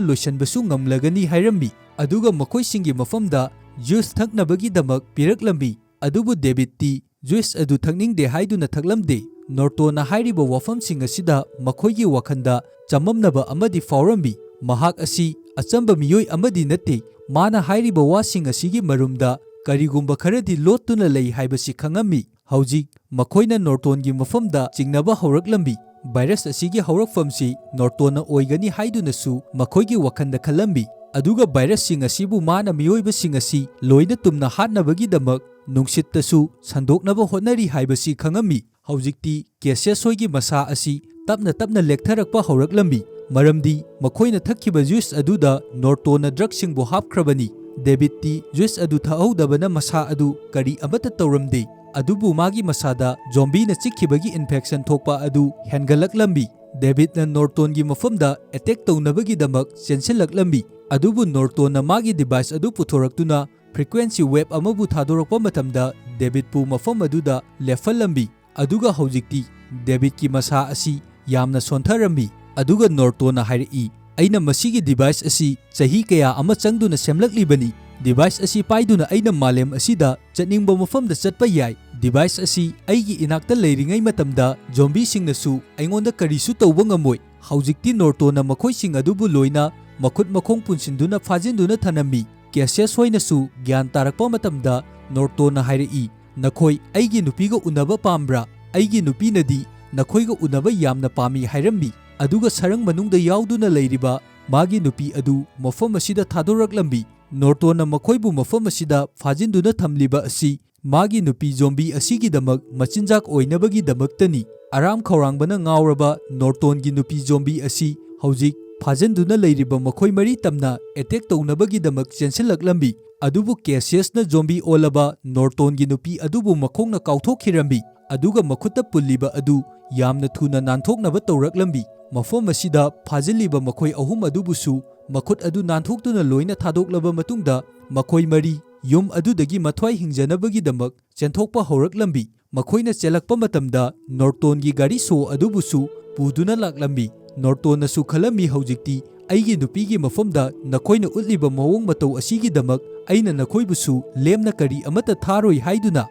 ꯂꯣꯏꯁꯤꯟꯕꯁꯨ ꯉꯝꯂꯒꯅꯤ" ꯍꯥꯏꯔꯝꯃꯤ꯫ ꯑꯗꯨꯒ ꯃꯈꯣꯏꯁꯤꯡꯒꯤ ꯃꯐꯝꯗ ꯖꯨꯁ ꯊꯛꯅꯕꯒꯤꯗꯃꯛ ꯄꯤꯔꯛꯂꯝꯃꯤ꯫ ꯑꯗꯨꯕꯨ ꯗꯦꯕꯤꯠꯇꯤ ꯖꯨꯁ ꯑꯗꯨ ꯊꯛꯅꯤꯡꯗꯦ ꯍꯥꯏꯗꯨꯅ ꯊꯛꯂꯝꯗꯦ꯫ ꯅꯣꯔꯇꯣꯟꯅ ꯍꯥꯏꯔꯤꯕ ꯋꯥꯐꯝꯁꯤꯡ ꯑꯁꯤꯗ ꯃꯈꯣꯏꯒꯤ ꯋꯥꯈꯜꯗ ꯆꯃꯝꯅꯕ ꯑꯃꯗꯤ ꯐꯥꯎꯔꯝꯃꯤ꯫ ꯃꯍꯥꯛ ꯑꯁꯤ ꯑꯆꯝꯕ ꯃꯤꯑꯣꯏ ꯑꯃꯗꯤ ꯅꯠꯇꯦ꯫ ꯃꯥꯅ ꯍꯥꯏꯔꯤꯕ ꯋꯥꯁꯤꯡ ꯑꯁꯤꯒꯤ ꯃꯔꯨꯝꯗ ꯀꯔꯤꯒꯨꯝꯕ ꯈꯔꯗꯤ ꯂꯣꯠꯇꯨꯅ ꯂꯩ ꯍꯥꯏꯕꯁꯤ ꯈꯪꯉꯝꯃꯤ꯫ ꯍꯧꯖꯤꯛ ꯃꯈꯣꯏꯅ ꯅꯣꯔꯇꯣꯟꯒꯤ ꯃꯐꯝꯗ ꯆꯤꯡꯅꯕ ꯍꯧꯔꯛꯂꯝꯃꯤ꯫ ꯚꯥꯏꯔꯁ ꯑꯁꯤꯒꯤ ꯍꯧꯔꯛꯐꯝꯁꯤ ꯅꯣꯔꯇꯣꯟꯅ ꯑꯣꯏꯒꯅꯤ ꯍꯥꯏꯗꯨꯅꯁꯨ ꯃꯈꯣꯏꯒꯤ ꯋꯥꯈꯜꯗ ꯈꯜꯂꯝꯃꯤ꯫ ꯑꯗꯨꯒ ꯚꯥꯏꯔꯁꯁꯤꯡ ꯑꯁꯤꯕꯨ ꯃꯥꯅ ꯃꯤꯑꯣꯏꯕꯁꯤꯡ ꯑꯁꯤ ꯂꯣꯏꯅ ꯇꯨꯝꯅ ꯍꯥꯠꯅꯕꯒꯤꯗꯃꯛ ꯅꯨꯡꯁꯤꯠꯇꯁꯨ ꯁꯟꯗꯣꯛꯅꯕ ꯍꯣꯠꯅꯔꯤ ꯍꯥꯏꯕꯁꯤ ꯈꯪꯉꯝꯃꯤ꯫ ꯍꯧꯖꯤꯛꯇꯤ ꯀꯦꯁꯤꯌꯁ ꯍꯣꯏꯒꯤ ꯃꯁꯥ ꯑꯁꯤ ꯇꯞꯅ ꯇꯞꯅ ꯂꯦꯛꯊꯔꯛꯄ ꯍꯧꯔꯛꯂꯝꯃꯤ, ꯃꯔꯝꯗꯤ ꯃꯈꯣꯏꯅ ꯊꯛꯈꯤꯕ ꯖꯨꯏꯁ ꯑꯗꯨꯗ ꯅꯣꯔꯇꯣꯟꯅ ꯗ꯭ꯔꯒꯁꯤꯡꯕꯨ ꯍꯥꯞꯈ꯭ꯔꯕꯅꯤ꯫ ꯗꯦꯕꯤꯠꯇꯤ ꯖꯨꯏꯁ ꯑꯗꯨ ꯊꯛꯍꯧꯗꯕꯅ ꯃꯁꯥ ꯑꯗꯨ ꯀꯔꯤ ꯑꯃꯠꯇ ꯇꯧꯔꯝꯗꯦ, ꯑꯗꯨꯕꯨ ꯃꯥꯒꯤ ꯃꯁꯥꯗ ꯖꯣꯝꯕꯤꯅ ꯆꯤꯛꯈꯤꯕꯒꯤ ꯏꯟꯐꯦꯛꯁꯟ ꯊꯣꯛꯄ ꯑꯗꯨ ꯍꯦꯟꯒꯠꯂꯛꯂꯝꯃꯤ꯫ ꯗꯦꯕꯤꯠꯅ ꯅꯣꯔꯇꯣꯟꯒꯤ ꯃꯐꯝꯗ ꯑꯦꯇꯦꯛ ꯇꯧꯅꯕꯒꯤꯗꯃꯛ ꯆꯦꯟꯁꯤꯜꯂꯛꯂꯝꯃꯤ, ꯑꯗꯨꯕꯨ ꯅꯣꯔꯇꯣꯟꯅ ꯃꯥꯒꯤ ꯗꯤꯚꯥꯏꯁ ꯑꯗꯨ ꯄꯨꯊꯣꯔꯛꯇꯨꯅ ꯐ꯭ꯔꯤꯀ꯭ꯋꯦꯟꯁꯤ ꯋꯦꯕ ꯑꯃꯕꯨ ꯊꯥꯗꯣꯔꯛꯄ ꯃꯇꯝꯗ ꯗꯦꯕꯤꯠꯄꯨ ꯃꯐꯝ ꯑꯗꯨꯗ ꯂꯦꯞꯍꯜꯂꯝꯃꯤ, ꯑꯗꯨꯒ ꯍꯧꯖꯤꯛꯇꯤ ꯗꯦꯕꯤꯠꯀꯤ ꯃꯁꯥ ꯑꯁꯤ ꯌꯥꯝꯅ ꯁꯣꯟꯊꯔꯝꯃꯤ꯫ ꯑꯗꯨꯒ ꯅꯣꯔꯇꯣꯟꯅ ꯍꯥꯏꯔꯛꯏ, "ꯑꯩꯅ ꯃꯁꯤꯒꯤ ꯗꯤꯚꯥꯏꯁ ꯑꯁꯤ ꯆꯍꯤ ꯀꯌꯥ ꯑꯃ ꯆꯪꯗꯨꯅ ꯁꯦꯝꯂꯛꯂꯤꯕꯅꯤ꯫ ꯗꯤꯚꯥꯏꯁ ꯑꯁꯤ ꯄꯥꯏꯗꯨꯅ ꯑꯩꯅ ꯃꯥꯂꯦꯝ ꯑꯁꯤꯗ ꯆꯠꯅꯤꯡꯕ ꯃꯐꯝꯗ ꯆꯠꯄ ꯌꯥꯏ꯫ ꯗꯤꯚꯥꯏꯁ ꯑꯁꯤ ꯑꯩꯒꯤ ꯏꯅꯥꯛꯇ ꯂꯩꯔꯤꯉꯩ ꯃꯇꯝꯗ ꯖꯣꯝꯕꯤꯁꯤꯡꯅꯁꯨ ꯑꯩꯉꯣꯟꯗ ꯀꯔꯤꯁꯨ ꯇꯧꯕ ꯉꯝꯃꯣꯏ꯫" ꯍꯧꯖꯤꯛꯇꯤ ꯅꯣꯔꯇꯣꯟꯅ ꯃꯈꯣꯏꯁꯤꯡ ꯑꯗꯨꯕꯨ ꯂꯣꯏꯅ ꯃꯈꯨꯠ ꯃꯈꯣꯡ ꯄꯨꯟꯁꯤꯟꯗꯨꯅ ꯐꯥꯖꯤꯟꯗꯨꯅ ꯊꯅꯝꯃꯤ꯫ ꯀꯦꯁꯤꯌꯁ ꯍꯣꯏꯅꯁꯨ ꯒ꯭ꯌꯥꯟ ꯇꯥꯔꯛꯄ ꯃꯇꯝꯗ ꯅꯣꯔꯇꯣꯟꯅ ꯍꯥꯏꯔꯛꯏ, "ꯅꯈꯣꯏ ꯑꯩꯒꯤ ꯅꯨꯄꯤꯒ ꯎꯅꯕ ꯄꯥꯝꯕ꯭ꯔꯥ? ꯑꯩꯒꯤ ꯅꯨꯄꯤꯅꯗꯤ ꯅꯈꯣꯏꯒ ꯎꯅꯕ ꯌꯥꯝꯅ ꯄꯥꯝꯃꯤ ꯍꯥꯏꯔꯝꯃꯤ꯫" ꯑꯗꯨꯒ ꯁꯔꯪ ꯃꯅꯨꯡꯗ ꯌꯥꯎꯗꯨꯅ ꯂꯩꯔꯤꯕ ꯃꯥꯒꯤ ꯅꯨꯄꯤ ꯑꯗꯨ ꯃꯐꯝ ꯑꯁꯤꯗ ꯊꯥꯗꯣꯔꯛꯂꯝꯃꯤ꯫ ꯅꯣꯔꯇꯣꯟꯅ ꯃꯈꯣꯏꯕꯨ ꯃꯐꯝ ꯑꯁꯤꯗ ꯐꯥꯖꯤꯟꯗꯨꯅ ꯊꯝꯂꯤꯕ ꯑꯁꯤ ꯃꯥꯒꯤ ꯅꯨꯄꯤ ꯖꯣꯝꯕꯤ ꯑꯁꯤꯒꯤꯗꯃꯛ ꯃꯆꯤꯟꯖꯥꯛ ꯑꯣꯏꯅꯕꯒꯤꯗꯃꯛꯇꯅꯤ꯫ ꯑꯔꯥꯝ ꯈꯧꯔꯥꯡꯕꯅ ꯉꯥꯎꯔꯕ ꯅꯣꯔꯇꯣꯟꯒꯤ ꯅꯨꯄꯤ ꯖꯣꯝꯕꯤ ꯑꯁꯤ ꯍꯧꯖꯤꯛ ꯐꯥꯖꯤꯟꯗꯨꯅ ꯂꯩꯔꯤꯕ ꯃꯈꯣꯏ ꯃꯔꯤ ꯇꯝꯅ ꯑꯦꯇꯦꯛ ꯇꯧꯅꯕꯒꯤꯗꯃꯛ ꯆꯦꯟꯁꯤꯜꯂꯛꯂꯝꯃꯤ꯫ ꯑꯗꯨꯕꯨ ꯀꯦꯁꯤꯌꯁꯅ ꯖꯣꯝꯕꯤ ꯑꯣꯜꯂꯕ ꯅꯣꯔꯇꯣꯟꯒꯤ ꯅꯨꯄꯤ ꯑꯗꯨꯕꯨ ꯃꯈꯣꯡꯅ ꯀꯥꯎꯊꯣꯛꯈꯤꯔꯝꯃꯤ, ꯑꯗꯨꯒ ꯃꯈꯨꯠꯇ ꯄꯨꯜꯂꯤꯕ ꯑꯗꯨ ꯌꯥꯝꯅ ꯊꯨꯅ ꯅꯥꯟꯊꯣꯛꯅꯕ ꯇꯧꯔꯛꯂꯝꯃꯤ꯫ ꯃꯐꯝ ꯑꯁꯤꯗ ꯐꯥꯖꯤꯜꯂꯤꯕ ꯃꯈꯣꯏ ꯑꯍꯨꯝ ꯑꯗꯨꯕꯨꯁꯨ ꯃꯈꯨꯠ ꯑꯗꯨ ꯅꯥꯟꯊꯣꯛꯇꯨꯅ ꯂꯣꯏꯅ ꯊꯥꯗꯣꯛꯂꯕ ꯃꯇꯨꯡꯗ, ꯃꯈꯣꯏ ꯃꯔꯤ ꯌꯨꯝ ꯑꯗꯨꯗꯒꯤ ꯃꯊ꯭ꯋꯥꯏ ꯍꯤꯡꯖꯅꯕꯒꯤꯗꯃꯛ ꯆꯦꯟꯊꯣꯛꯄ ꯍꯧꯔꯛꯂꯝꯃꯤ꯫ ꯃꯈꯣꯏꯅ ꯆꯦꯜꯂꯛꯄ ꯃꯇꯝꯗ ꯅꯣꯔꯇꯣꯟꯒꯤ ꯒꯥꯔꯤ ꯁꯣ ꯑꯗꯨꯕꯨꯁꯨ ꯄꯨꯗꯨꯅ ꯂꯥꯛꯂꯝꯃꯤ꯫ ꯅꯣꯔꯇꯣꯟꯅꯁꯨ ꯈꯜꯂꯝꯃꯤ, "ꯍꯧꯖꯤꯛꯇꯤ ꯑꯩꯒꯤ ꯅꯨꯄꯤꯒꯤ ꯃꯐꯝꯗ ꯅꯈꯣꯏꯅ ꯎꯠꯂꯤꯕ ꯃꯑꯣꯡ ꯃꯇꯧ ꯑꯁꯤꯒꯤꯗꯃꯛ ꯑꯩꯅ ꯅꯈꯣꯏꯕꯨꯁꯨ ꯂꯦꯝꯅ ꯀꯔꯤ ꯑꯃꯠꯇ ꯊꯥꯔꯣꯏ" ꯍꯥꯏꯗꯨꯅ꯫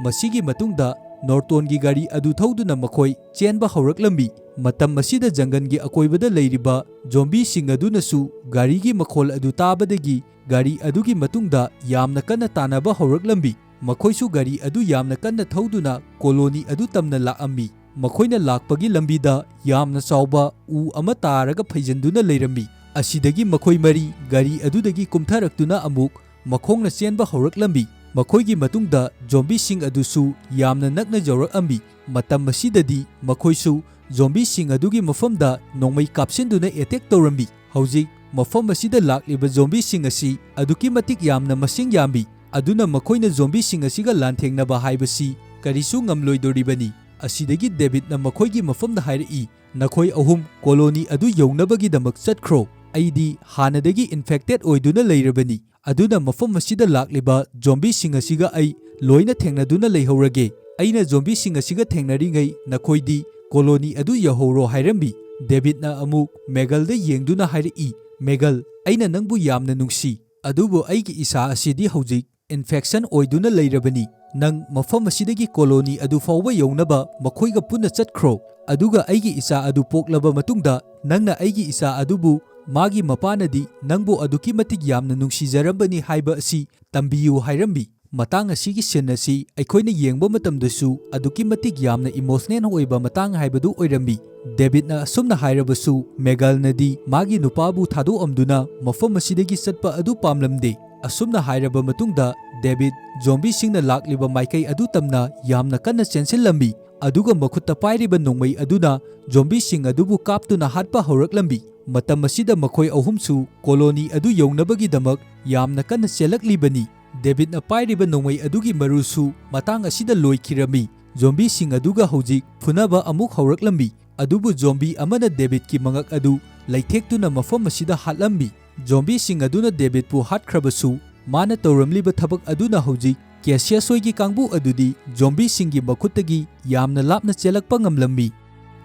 ꯃꯁꯤꯒꯤ ꯃꯇꯨꯡꯗ ꯅꯣꯔꯇꯣꯟꯒꯤ ꯒꯥꯔꯤ ꯑꯗꯨ ꯊꯧꯗꯨꯅ ꯃꯈꯣꯏ ꯆꯦꯟꯕ ꯍꯧꯔꯛꯂꯝꯃꯤ꯫ ꯃꯇꯝ ꯑꯁꯤꯗ ꯖꯪꯒꯜꯒꯤ ꯑꯀꯣꯏꯕꯗ ꯂꯩꯔꯤꯕ ꯖꯣꯝꯕꯤꯁꯤꯡ ꯑꯗꯨꯅꯁꯨ ꯒꯥꯔꯤꯒꯤ ꯃꯈꯣꯜ ꯑꯗꯨ ꯇꯥꯕꯗꯒꯤ ꯒꯥꯔꯤ ꯑꯗꯨꯒꯤ ꯃꯇꯨꯡꯗ ꯌꯥꯝꯅ ꯀꯟꯅ ꯇꯥꯟꯅꯕ ꯍꯧꯔꯛꯂꯝꯃꯤ꯫ ꯃꯈꯣꯏꯁꯨ ꯒꯥꯔꯤ ꯑꯗꯨ ꯌꯥꯝꯅ ꯀꯟꯅ ꯊꯧꯗꯨꯅ ꯀꯣꯂꯣꯅꯤ ꯑꯗꯨ ꯇꯝꯅ ꯂꯥꯛꯑꯝꯃꯤ꯫ ꯃꯈꯣꯏꯅ ꯂꯥꯛꯄꯒꯤ ꯂꯝꯕꯤꯗ ꯌꯥꯝꯅ ꯆꯥꯎꯕ ꯎ ꯑꯃ ꯇꯥꯔꯒ ꯐꯩꯖꯤꯟꯗꯨꯅ ꯂꯩꯔꯝꯃꯤ꯫ ꯑꯁꯤꯗꯒꯤ ꯃꯈꯣꯏ ꯃꯔꯤ ꯒꯥꯔꯤ ꯑꯗꯨꯗꯒꯤ ꯀꯨꯝꯊꯔꯛꯇꯨꯅ ꯑꯃꯨꯛ ꯃꯈꯣꯡꯅ ꯆꯦꯟꯕ ꯍꯧꯔꯛꯂꯝꯃꯤ꯫ ꯃꯈꯣꯏꯒꯤ ꯃꯇꯨꯡꯗ ꯖꯣꯝꯕꯤꯁꯤꯡ ꯑꯗꯨꯁꯨ ꯌꯥꯝꯅ ꯅꯛꯅ ꯌꯧꯔꯛꯑꯝꯃꯤ꯫ ꯃꯇꯝ ꯑꯁꯤꯗꯗꯤ ꯃꯈꯣꯏꯁꯨ ꯖꯣꯝꯕꯤꯁꯤꯡ ꯑꯗꯨꯒꯤ ꯃꯐꯝꯗ ꯅꯣꯡꯃꯩ ꯀꯥꯞꯁꯤꯟꯗꯨꯅ ꯑꯦꯇꯦꯛ ꯇꯧꯔꯝꯃꯤ꯫ ꯍꯧꯖꯤꯛ ꯃꯐꯝ ꯑꯁꯤꯗ ꯂꯥꯛꯂꯤꯕ ꯖꯣꯝꯕꯤꯁꯤꯡ ꯑꯁꯤ ꯑꯗꯨꯛꯀꯤ ꯃꯇꯤꯛ ꯌꯥꯝꯅ ꯃꯁꯤꯡ ꯌꯥꯝꯃꯤ, ꯑꯗꯨꯅ ꯃꯈꯣꯏꯅ ꯖꯣꯝꯕꯤꯁꯤꯡ ꯑꯁꯤꯒ ꯂꯥꯟꯊꯦꯡꯅꯕ ꯍꯥꯏꯕꯁꯤ ꯀꯔꯤꯁꯨ ꯉꯝꯂꯣꯏꯗꯣꯔꯤꯕꯅꯤ꯫ ꯑꯁꯤꯗꯒꯤ ꯗꯦꯕꯤꯗꯅ ꯃꯈꯣꯏꯒꯤ ꯃꯐꯝꯗ ꯍꯥꯏꯔꯛꯏ, "ꯅꯈꯣꯏ ꯑꯍꯨꯝ ꯀꯣꯂꯣꯅꯤ ꯑꯗꯨ ꯌꯧꯅꯕꯒꯤꯗꯃꯛ ꯆꯠꯈ꯭ꯔꯣ꯫ ꯑꯩꯗꯤ ꯍꯥꯟꯅꯗꯒꯤ ꯏꯟꯐꯦꯛꯇꯦꯗ ꯑꯣꯏꯗꯨꯅ ꯂꯩꯔꯕꯅꯤ, ꯑꯗꯨꯅ ꯃꯐꯝ ꯑꯁꯤꯗ ꯂꯥꯛꯂꯤꯕ ꯖꯣꯝꯕꯤꯁꯤꯡ ꯑꯁꯤꯒ ꯑꯩ ꯂꯣꯏꯅ ꯊꯦꯡꯅꯗꯨꯅ ꯂꯩꯍꯧꯔꯒꯦ꯫ ꯑꯩꯅ ꯖꯣꯝꯕꯤꯁꯤꯡ ꯑꯁꯤꯒ ꯊꯦꯡꯅꯔꯤꯉꯩ ꯅꯈꯣꯏꯗꯤ ꯀꯣꯂꯣꯅꯤ ꯑꯗꯨ ꯌꯧꯍꯧꯔꯣ" ꯍꯥꯏꯔꯝꯃꯤ꯫ ꯗꯦꯕꯤꯗꯅ ꯑꯃꯨꯛ ꯃꯦꯒꯜꯗ ꯌꯦꯡꯗꯨꯅ ꯍꯥꯏꯔꯛꯏ, "ꯃꯦꯒꯜ, ꯑꯩꯅ ꯅꯪꯕꯨ ꯌꯥꯝꯅ ꯅꯨꯡꯁꯤ, ꯑꯗꯨꯕꯨ ꯑꯩꯒꯤ ꯏꯆꯥ ꯑꯁꯤꯗꯤ ꯍꯧꯖꯤꯛ ꯏꯟꯐꯦꯛꯁꯟ ꯑꯣꯏꯗꯨꯅ ꯂꯩꯔꯕꯅꯤ꯫ ꯅꯪ ꯃꯐꯝ ꯑꯁꯤꯗꯒꯤ ꯀꯣꯂꯣꯅꯤ ꯑꯗꯨ ꯐꯥꯎꯕ ꯌꯧꯅꯕ ꯃꯈꯣꯏꯒ ꯄꯨꯟꯅ ꯆꯠꯈ꯭ꯔꯣ꯫ ꯑꯗꯨꯒ ꯑꯩꯒꯤ ꯏꯆꯥ ꯑꯗꯨ ꯄꯣꯛꯂꯕ ꯃꯇꯨꯡꯗ ꯅꯪꯅ ꯑꯩꯒꯤ ꯏꯆꯥ ꯑꯗꯨꯕꯨ ꯃꯥꯒꯤ ꯃꯄꯥꯅꯗꯤ ꯅꯪꯕꯨ ꯑꯗꯨꯛꯀꯤ ꯃꯇꯤꯛ ꯌꯥꯝꯅ ꯅꯨꯡꯁꯤꯖꯔꯝꯕꯅꯤ ꯍꯥꯏꯕ ꯑꯁꯤ ꯇꯝꯕꯤꯌꯨ" ꯍꯥꯏꯔꯝꯃꯤ꯫ ꯃꯇꯥꯡ ꯑꯁꯤꯒꯤ ꯁꯤꯟ ꯑꯁꯤ ꯑꯩꯈꯣꯏꯅ ꯌꯦꯡꯕ ꯃꯇꯝꯗꯁꯨ ꯑꯗꯨꯛꯀꯤ ꯃꯇꯤꯛ ꯌꯥꯝꯅ ꯏꯃꯣꯁꯅꯦꯜ ꯑꯣꯏꯕ ꯃꯇꯥꯡ ꯍꯥꯏꯕꯗꯨ ꯑꯣꯏꯔꯝꯃꯤ꯫ ꯗꯦꯕꯤꯗꯅ ꯑꯁꯨꯝꯅ ꯍꯥꯏꯔꯕꯁꯨ, ꯃꯦꯒꯜꯅꯗꯤ ꯃꯥꯒꯤ ꯅꯨꯄꯥꯕꯨ ꯊꯥꯗꯣꯛꯑꯝꯗꯨꯅ ꯃꯐꯝ ꯑꯁꯤꯗꯒꯤ ꯆꯠꯄ ꯑꯗꯨ ꯄꯥꯝꯂꯝꯗꯦ꯫ ꯑꯁꯨꯝꯅ ꯍꯥꯏꯔꯕ ꯃꯇꯨꯡꯗ, ꯗꯦꯕꯤꯗ ꯖꯣꯝꯕꯤꯁꯤꯡꯅ ꯂꯥꯛꯂꯤꯕ ꯃꯥꯏꯀꯩ ꯑꯗꯨ ꯇꯝꯅ ꯌꯥꯝꯅ ꯀꯟꯅ ꯆꯦꯟꯁꯤꯜꯂꯝꯃꯤ, ꯑꯗꯨꯒ ꯃꯈꯨꯠꯇ ꯄꯥꯏꯔꯤꯕ ꯅꯣꯡꯃꯩ ꯑꯗꯨꯅ ꯖꯣꯝꯕꯤꯁꯤꯡ ꯑꯗꯨꯕꯨ ꯀꯥꯞꯇꯨꯅ ꯍꯥꯠꯄ ꯍꯧꯔꯛꯂꯝꯃꯤ꯫ ꯃꯇꯝ ꯑꯁꯤꯗ ꯃꯈꯣꯏ ꯑꯍꯨꯝꯁꯨ ꯀꯣꯂꯣꯅꯤ ꯑꯗꯨ ꯌꯧꯅꯕꯒꯤꯗꯃꯛ ꯌꯥꯝꯅ ꯀꯟꯅ ꯆꯦꯜꯂꯛꯂꯤꯕꯅꯤ꯫ ꯗꯦꯕꯤꯗꯅ ꯄꯥꯏꯔꯤꯕ ꯅꯣꯡꯃꯩ ꯑꯗꯨꯒꯤ ꯃꯔꯨꯁꯨ ꯃꯇꯥꯡ ꯑꯁꯤꯗ ꯂꯣꯏꯈꯤꯔꯝꯃꯤ꯫ ꯖꯣꯝꯕꯤꯁꯤꯡ ꯑꯗꯨꯒ ꯍꯧꯖꯤꯛ ꯐꯨꯅꯕ ꯑꯃꯨꯛ ꯍꯧꯔꯛꯂꯝꯃꯤ꯫ ꯑꯗꯨꯕꯨ ꯖꯣꯝꯕꯤ ꯑꯃꯅ ꯗꯦꯕꯤꯗꯀꯤ ꯃꯉꯛ ꯑꯗꯨ ꯂꯩꯊꯦꯛꯇꯨꯅ ꯃꯐꯝ ꯑꯁꯤꯗ ꯍꯥꯠꯂꯝꯃꯤ꯫ ꯖꯣꯝꯕꯤꯁꯤꯡ ꯑꯗꯨꯅ ꯗꯦꯕꯤꯗꯄꯨ ꯍꯥꯠꯈ꯭ꯔꯕꯁꯨ, ꯃꯥꯅ ꯇꯧꯔꯝꯂꯤꯕ ꯊꯕꯛ ꯑꯗꯨꯅ ꯍꯧꯖꯤꯛ ꯀꯦꯁꯤꯌꯁ ꯍꯣꯏꯒꯤ ꯀꯥꯡꯕꯨ ꯑꯗꯨꯗꯤ ꯖꯣꯝꯕꯤꯁꯤꯡꯒꯤ ꯃꯈꯨꯠꯇꯒꯤ ꯌꯥꯝꯅ ꯂꯥꯞꯅ ꯆꯦꯜꯂꯛꯄ ꯉꯝꯂꯝꯃꯤ꯫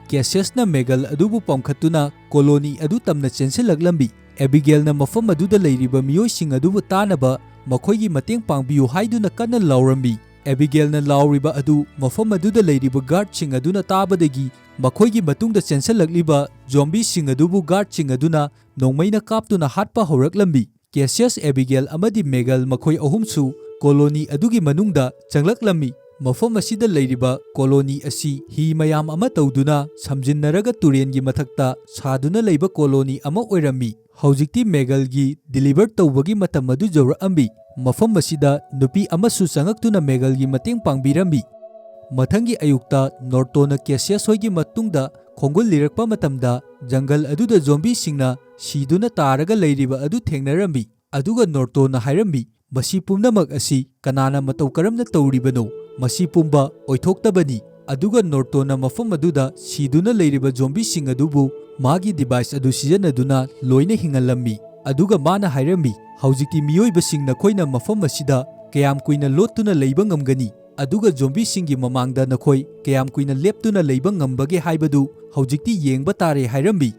ꯀꯦꯁꯤꯌꯁꯅ ꯃꯦꯒꯜ ꯑꯗꯨꯕꯨ ꯄꯝꯈꯠꯇꯨꯅ ꯀꯣꯂꯣꯅꯤ ꯑꯗꯨ ꯇꯝꯅ ꯆꯦꯟꯁꯤꯜꯂꯛꯂꯝꯃꯤ꯫ ꯑꯦꯕꯤꯒꯦꯜꯅ ꯃꯐꯝ ꯑꯗꯨꯗ ꯂꯩꯔꯤꯕ ꯃꯤꯑꯣꯏꯁꯤꯡ ꯑꯗꯨꯕꯨ ꯇꯥꯅꯕ ꯃꯈꯣꯏꯒꯤ ꯃꯇꯦꯡ ꯄꯥꯡꯕꯤꯌꯨ ꯍꯥꯏꯗꯨꯅ ꯀꯟꯅ ꯂꯥꯎꯔꯝꯃꯤ꯫ ꯑꯦꯕꯤꯒꯦꯜꯅ ꯂꯥꯎꯔꯤꯕ ꯑꯗꯨ ꯃꯐꯝ ꯑꯗꯨꯗ ꯂꯩꯔꯤꯕ ꯒꯥꯔꯗꯁꯤꯡ ꯑꯗꯨꯅ ꯇꯥꯕꯗꯒꯤ ꯃꯈꯣꯏꯒꯤ ꯃꯇꯨꯡꯗ ꯆꯦꯟꯁꯤꯜꯂꯛꯂꯤꯕ ꯖꯣꯝꯕꯤꯁꯤꯡ ꯑꯗꯨꯕꯨ ꯒꯥꯔꯗꯁꯤꯡ ꯑꯗꯨꯅ ꯅꯣꯡꯃꯩꯅ ꯀꯥꯞꯇꯨꯅ ꯍꯥꯠꯄ ꯍꯧꯔꯛꯂꯝꯃꯤ꯫ ꯀꯦꯁꯤꯌꯁ, ꯑꯦꯕꯤꯒꯦꯜ ꯑꯃꯗꯤ ꯃꯦꯒꯜ ꯃꯈꯣꯏ ꯑꯍꯨꯝꯁꯨ ꯀꯣꯂꯣꯅꯤ ꯑꯗꯨꯒꯤ ꯃꯅꯨꯡꯗ ꯆꯪꯂꯛꯂꯝꯃꯤ꯫ ꯃꯐꯝ ꯑꯁꯤꯗ ꯂꯩꯔꯤꯕ ꯀꯣꯂꯣꯅꯤ ꯑꯁꯤ ꯍꯤ ꯃꯌꯥꯝ ꯑꯃ ꯇꯧꯗꯨꯅ ꯁꯝꯖꯤꯟꯅꯔꯒ ꯇꯨꯔꯦꯟꯒꯤ ꯃꯊꯛꯇ ꯁꯥꯗꯨꯅ ꯂꯩꯕ ꯀꯣꯂꯣꯅꯤ ꯑꯃ ꯑꯣꯏꯔꯝꯃꯤ꯫ ꯍꯧꯖꯤꯛꯇꯤ ꯃꯦꯒꯜꯒꯤ ꯗꯤꯂꯤꯚꯔ ꯇꯧꯕꯒꯤ ꯃꯇꯝ ꯑꯗꯨ ꯌꯧꯔꯛꯑꯝꯃꯤ꯫ ꯃꯐꯝ ꯑꯁꯤꯗ ꯅꯨꯄꯤ ꯑꯃꯁꯨ ꯆꯪꯉꯛꯇꯨꯅ ꯃꯦꯒꯜꯒꯤ ꯃꯇꯦꯡ ꯄꯥꯡꯕꯤꯔꯝꯃꯤ꯫ ꯃꯊꯪꯒꯤ ꯑꯌꯨꯛꯇ ꯅꯣꯔꯇꯣꯅ ꯀꯦꯁꯤꯌꯁ ꯍꯣꯏꯒꯤ ꯃꯇꯨꯡꯗ ꯈꯣꯡꯒꯨꯜ ꯂꯤꯔꯛꯄ ꯃꯇꯝꯗ, ꯖꯪꯒꯜ ꯑꯗꯨꯗ ꯖꯣꯝꯕꯤꯁꯤꯡꯅ ꯁꯤꯗꯨꯅ ꯇꯥꯔꯒ ꯂꯩꯔꯤꯕ ꯑꯗꯨ ꯊꯦꯡꯅꯔꯝꯃꯤ꯫ ꯑꯗꯨꯒ ꯅꯣꯔꯇꯣꯅ ꯍꯥꯏꯔꯝꯃꯤ, "ꯃꯁꯤ ꯄꯨꯝꯅꯃꯛ ꯑꯁꯤ ꯀꯅꯥꯅ ꯃꯇꯧ ꯀꯔꯝꯅ ꯇꯧꯔꯤꯕꯅꯣ? ꯃꯁꯤ ꯄꯨꯝꯕ ꯑꯣꯏꯊꯣꯛꯇꯕꯅꯤ꯫" ꯑꯗꯨꯒ ꯅꯣꯔꯇꯣꯅ ꯃꯐꯝ ꯑꯗꯨꯗ ꯁꯤꯗꯨꯅ ꯂꯩꯔꯤꯕ ꯖꯣꯝꯕꯤꯁꯤꯡ ꯑꯗꯨꯕꯨ ꯃꯥꯒꯤ ꯗꯤꯚꯥꯏꯁ ꯑꯗꯨ ꯁꯤꯖꯤꯟꯅꯗꯨꯅ ꯂꯣꯏꯅ ꯍꯤꯡꯍꯜꯂꯝꯃꯤ꯫ ꯑꯗꯨꯒ ꯃꯥꯅ ꯍꯥꯏꯔꯝꯃꯤ, "ꯍꯧꯖꯤꯛꯇꯤ ꯃꯤꯑꯣꯏꯕꯁꯤꯡ ꯅꯈꯣꯏꯅ ꯃꯐꯝ ꯑꯁꯤꯗ ꯀꯌꯥꯝ ꯀꯨꯏꯅ ꯂꯣꯠꯇꯨꯅ ꯂꯩꯕ ꯉꯝꯒꯅꯤ? ꯑꯗꯨꯒ ꯖꯣꯝꯕꯤꯁꯤꯡꯒꯤ ꯃꯃꯥꯡꯗ ꯅꯈꯣꯏ ꯀꯌꯥꯝ ꯀꯨꯏꯅ ꯂꯦꯞꯇꯨꯅ ꯂꯩꯕ ꯉꯝꯕꯒꯦ ꯍꯥꯏꯕꯗꯨ ꯍꯧꯖꯤꯛꯇꯤ ꯌꯦꯡꯕ ꯇꯥꯔꯦ" ꯍꯥꯏꯔꯝꯃꯤ꯫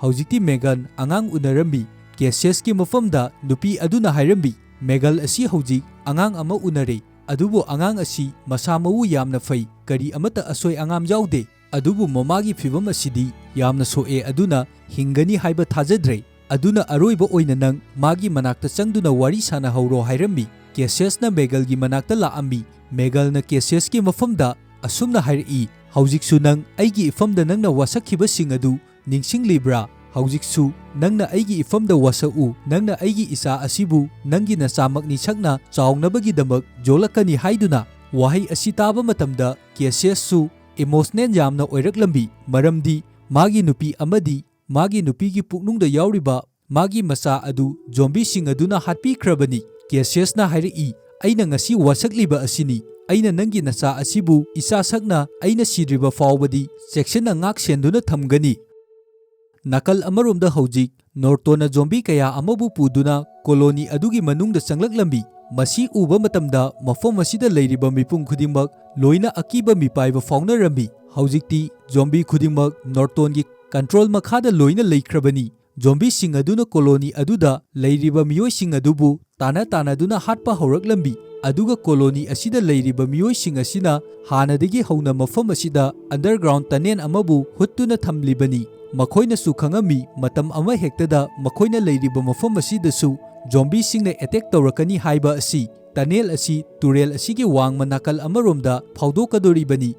ꯍꯧꯖꯤꯛꯇꯤ ꯃꯦꯒꯟ ꯑꯉꯥꯡ ꯎꯅꯔꯝꯃꯤ꯫ ꯀꯦꯁꯤꯌꯁꯀꯤ ꯃꯐꯝꯗ ꯅꯨꯄꯤ ꯑꯗꯨꯅ ꯍꯥꯏꯔꯝꯃꯤ, "ꯃꯦꯒꯜ ꯑꯁꯤ ꯍꯧꯖꯤꯛ ꯑꯉꯥꯡ ꯑꯃ ꯎꯅꯔꯦ, ꯑꯗꯨꯕꯨ ꯑꯉꯥꯡ ꯑꯁꯤ ꯃꯁꯥ ꯃꯎ ꯌꯥꯝꯅ ꯐꯩ, ꯀꯔꯤ ꯑꯃꯠꯇ ꯑꯁꯣꯏ ꯑꯉꯥꯝ ꯌꯥꯎꯗꯦ, ꯑꯗꯨꯕꯨ ꯃꯃꯥꯒꯤ ꯐꯤꯚꯝ ꯑꯁꯤꯗꯤ ꯌꯥꯝꯅ ꯁꯣꯛꯑꯦ, ꯑꯗꯨꯅ ꯍꯤꯡꯒꯅꯤ ꯍꯥꯏꯕ ꯊꯥꯖꯗ꯭ꯔꯦ꯫ ꯑꯗꯨꯅ ꯑꯔꯣꯏꯕ ꯑꯣꯏꯅ ꯅꯪ ꯃꯥꯒꯤ ꯃꯅꯥꯛꯇ ꯆꯪꯗꯨꯅ ꯋꯥꯔꯤ ꯁꯥꯅꯍꯧꯔꯣ" ꯍꯥꯏꯔꯝꯃꯤ꯫ ꯀꯦꯁꯤꯌꯁꯅ ꯃꯦꯒꯜꯒꯤ ꯃꯅꯥꯛꯇ ꯂꯥꯛꯑꯝꯃꯤ꯫ ꯃꯦꯒꯜꯅ ꯀꯦꯁꯤꯌꯁꯀꯤ ꯃꯐꯝꯗ ꯑꯁꯨꯝꯅ ꯍꯥꯏꯔꯛꯏ, "ꯍꯧꯖꯤꯛꯁꯨ ꯅꯪ ꯑꯩꯒꯤ ꯏꯐꯝꯗ ꯅꯪꯅ ꯋꯥꯁꯛꯈꯤꯕꯁꯤꯡ ꯑꯗꯨ ꯅꯤꯡꯁꯤꯡꯂꯤꯕ꯭ꯔꯥ? ꯍꯧꯖꯤꯛꯁꯨ ꯅꯪꯅ ꯑꯩꯒꯤ ꯏꯐꯝꯗ ꯋꯥꯁꯛꯎ, ꯅꯪꯅ ꯑꯩꯒꯤ ꯏꯆꯥ ꯑꯁꯤꯕꯨ ꯅꯪꯒꯤ ꯅꯆꯥꯃꯛꯅꯤ ꯁꯛꯅ ꯆꯥꯎꯅꯕꯒꯤꯗꯃꯛ ꯌꯣꯜꯂꯛꯀꯅꯤ" ꯍꯥꯏꯗꯨꯅ꯫ ꯋꯥꯍꯩ ꯑꯁꯤ ꯇꯥꯕ ꯃꯇꯝꯗ ꯀꯦꯁꯤꯌꯁꯁꯨ ꯏꯃꯣꯁꯅꯦꯜ ꯌꯥꯝꯅ ꯑꯣꯏꯔꯛꯂꯝꯃꯤ, ꯃꯔꯝꯗꯤ ꯃꯥꯒꯤ ꯅꯨꯄꯤ ꯑꯃꯗꯤ ꯃꯥꯒꯤ ꯅꯨꯄꯤꯒꯤ ꯄꯨꯛꯅꯨꯡꯗ ꯌꯥꯎꯔꯤꯕ ꯃꯥꯒꯤ ꯃꯆꯥ ꯑꯗꯨ ꯖꯣꯝꯕꯤꯁꯤꯡ ꯑꯗꯨꯅ ꯍꯥꯠꯄꯤꯈ꯭ꯔꯕꯅꯤ꯫ ꯀꯦꯁꯤꯌꯁꯅ ꯍꯥꯏꯔꯛꯏ, "ꯑꯩꯅ ꯉꯁꯤ ꯋꯥꯁꯛꯂꯤꯕ ꯑꯁꯤꯅꯤ꯫ ꯑꯩꯅ ꯅꯪꯒꯤ ꯅꯆꯥ ꯑꯁꯤꯕꯨ ꯏꯆꯥ ꯁꯛꯅ ꯑꯩꯅ ꯁꯤꯗ꯭ꯔꯤꯕ ꯐꯥꯎꯕꯗꯤ ꯆꯦꯛꯁꯤꯟꯅ ꯉꯥꯛ ꯁꯦꯟꯗꯨꯅ ꯊꯝꯒꯅꯤ"꯫ ꯅꯥꯀꯜ ꯑꯃꯔꯣꯝꯗ ꯍꯧꯖꯤꯛ ꯅꯣꯔꯇꯣꯅ ꯖꯣꯝꯕꯤ ꯀꯌꯥ ꯑꯃꯕꯨ ꯄꯨꯗꯨꯅ ꯀꯣꯂꯣꯅꯤ ꯑꯗꯨꯒꯤ ꯃꯅꯨꯡꯗ ꯆꯪꯂꯛꯂꯝꯃꯤ꯫ ꯃꯁꯤ ꯎꯕ ꯃꯇꯝꯗ ꯃꯐꯝ ꯑꯁꯤꯗ ꯂꯩꯔꯤꯕ ꯃꯤꯄꯨꯝ ꯈꯨꯗꯤꯡꯃꯛ ꯂꯣꯏꯅ ꯑꯀꯤꯕ ꯃꯤꯄꯥꯏꯕ ꯐꯥꯎꯅꯔꯝꯃꯤ꯫ ꯍꯧꯖꯤꯛꯇꯤ ꯖꯣꯝꯕꯤ ꯈꯨꯗꯤꯡꯃꯛ ꯅꯣꯔꯇꯣꯟꯒꯤ ꯀꯟꯇ꯭ꯔꯣꯜ ꯃꯈꯥꯗ ꯂꯣꯏꯅ ꯂꯩꯈ꯭ꯔꯕꯅꯤ꯫ ꯖꯣꯝꯕꯤꯁꯤꯡ ꯑꯗꯨꯅ ꯀꯣꯂꯣꯅꯤ ꯑꯗꯨꯗ ꯂꯩꯔꯤꯕ ꯃꯤꯑꯣꯏꯁꯤꯡ ꯑꯗꯨꯕꯨ ꯇꯥꯅ ꯇꯥꯅꯗꯨꯅ ꯍꯥꯠꯄ ꯍꯧꯔꯛꯂꯝꯃꯤ꯫ ꯑꯗꯨꯒ ꯀꯣꯂꯣꯅꯤ ꯑꯁꯤꯗ ꯂꯩꯔꯤꯕ ꯃꯤꯑꯣꯏꯁꯤꯡ ꯑꯁꯤꯅ ꯍꯥꯟꯅꯗꯒꯤ ꯍꯧꯅ ꯃꯐꯝ ꯑꯁꯤꯗ ꯑꯟꯗꯔꯒ꯭ꯔꯥꯎꯟ ꯇꯅꯦꯜ ꯑꯃꯕꯨ ꯍꯨꯠꯇꯨꯅ ꯊꯝꯂꯤꯕꯅꯤ꯫ ꯃꯈꯣꯏꯅꯁꯨ ꯈꯪꯉꯝꯃꯤ, ꯃꯇꯝ ꯑꯃ ꯍꯦꯛꯇꯗ ꯃꯈꯣꯏꯅ ꯂꯩꯔꯤꯕ ꯃꯐꯝ ꯑꯁꯤꯗꯁꯨ ꯖꯣꯝꯕꯤꯁꯤꯡꯅ ꯑꯦꯇꯦꯛ ꯇꯧꯔꯛꯀꯅꯤ ꯍꯥꯏꯕ ꯑꯁꯤ꯫ ꯇꯅꯦꯜ ꯑꯁꯤ ꯇꯨꯔꯦꯜ ꯑꯁꯤꯒꯤ ꯋꯥꯡꯃ ꯅꯥꯀꯜ ꯑꯃꯔꯣꯝꯗ ꯐꯥꯎꯗꯣꯛꯀꯗꯣꯔꯤꯕꯅꯤ꯫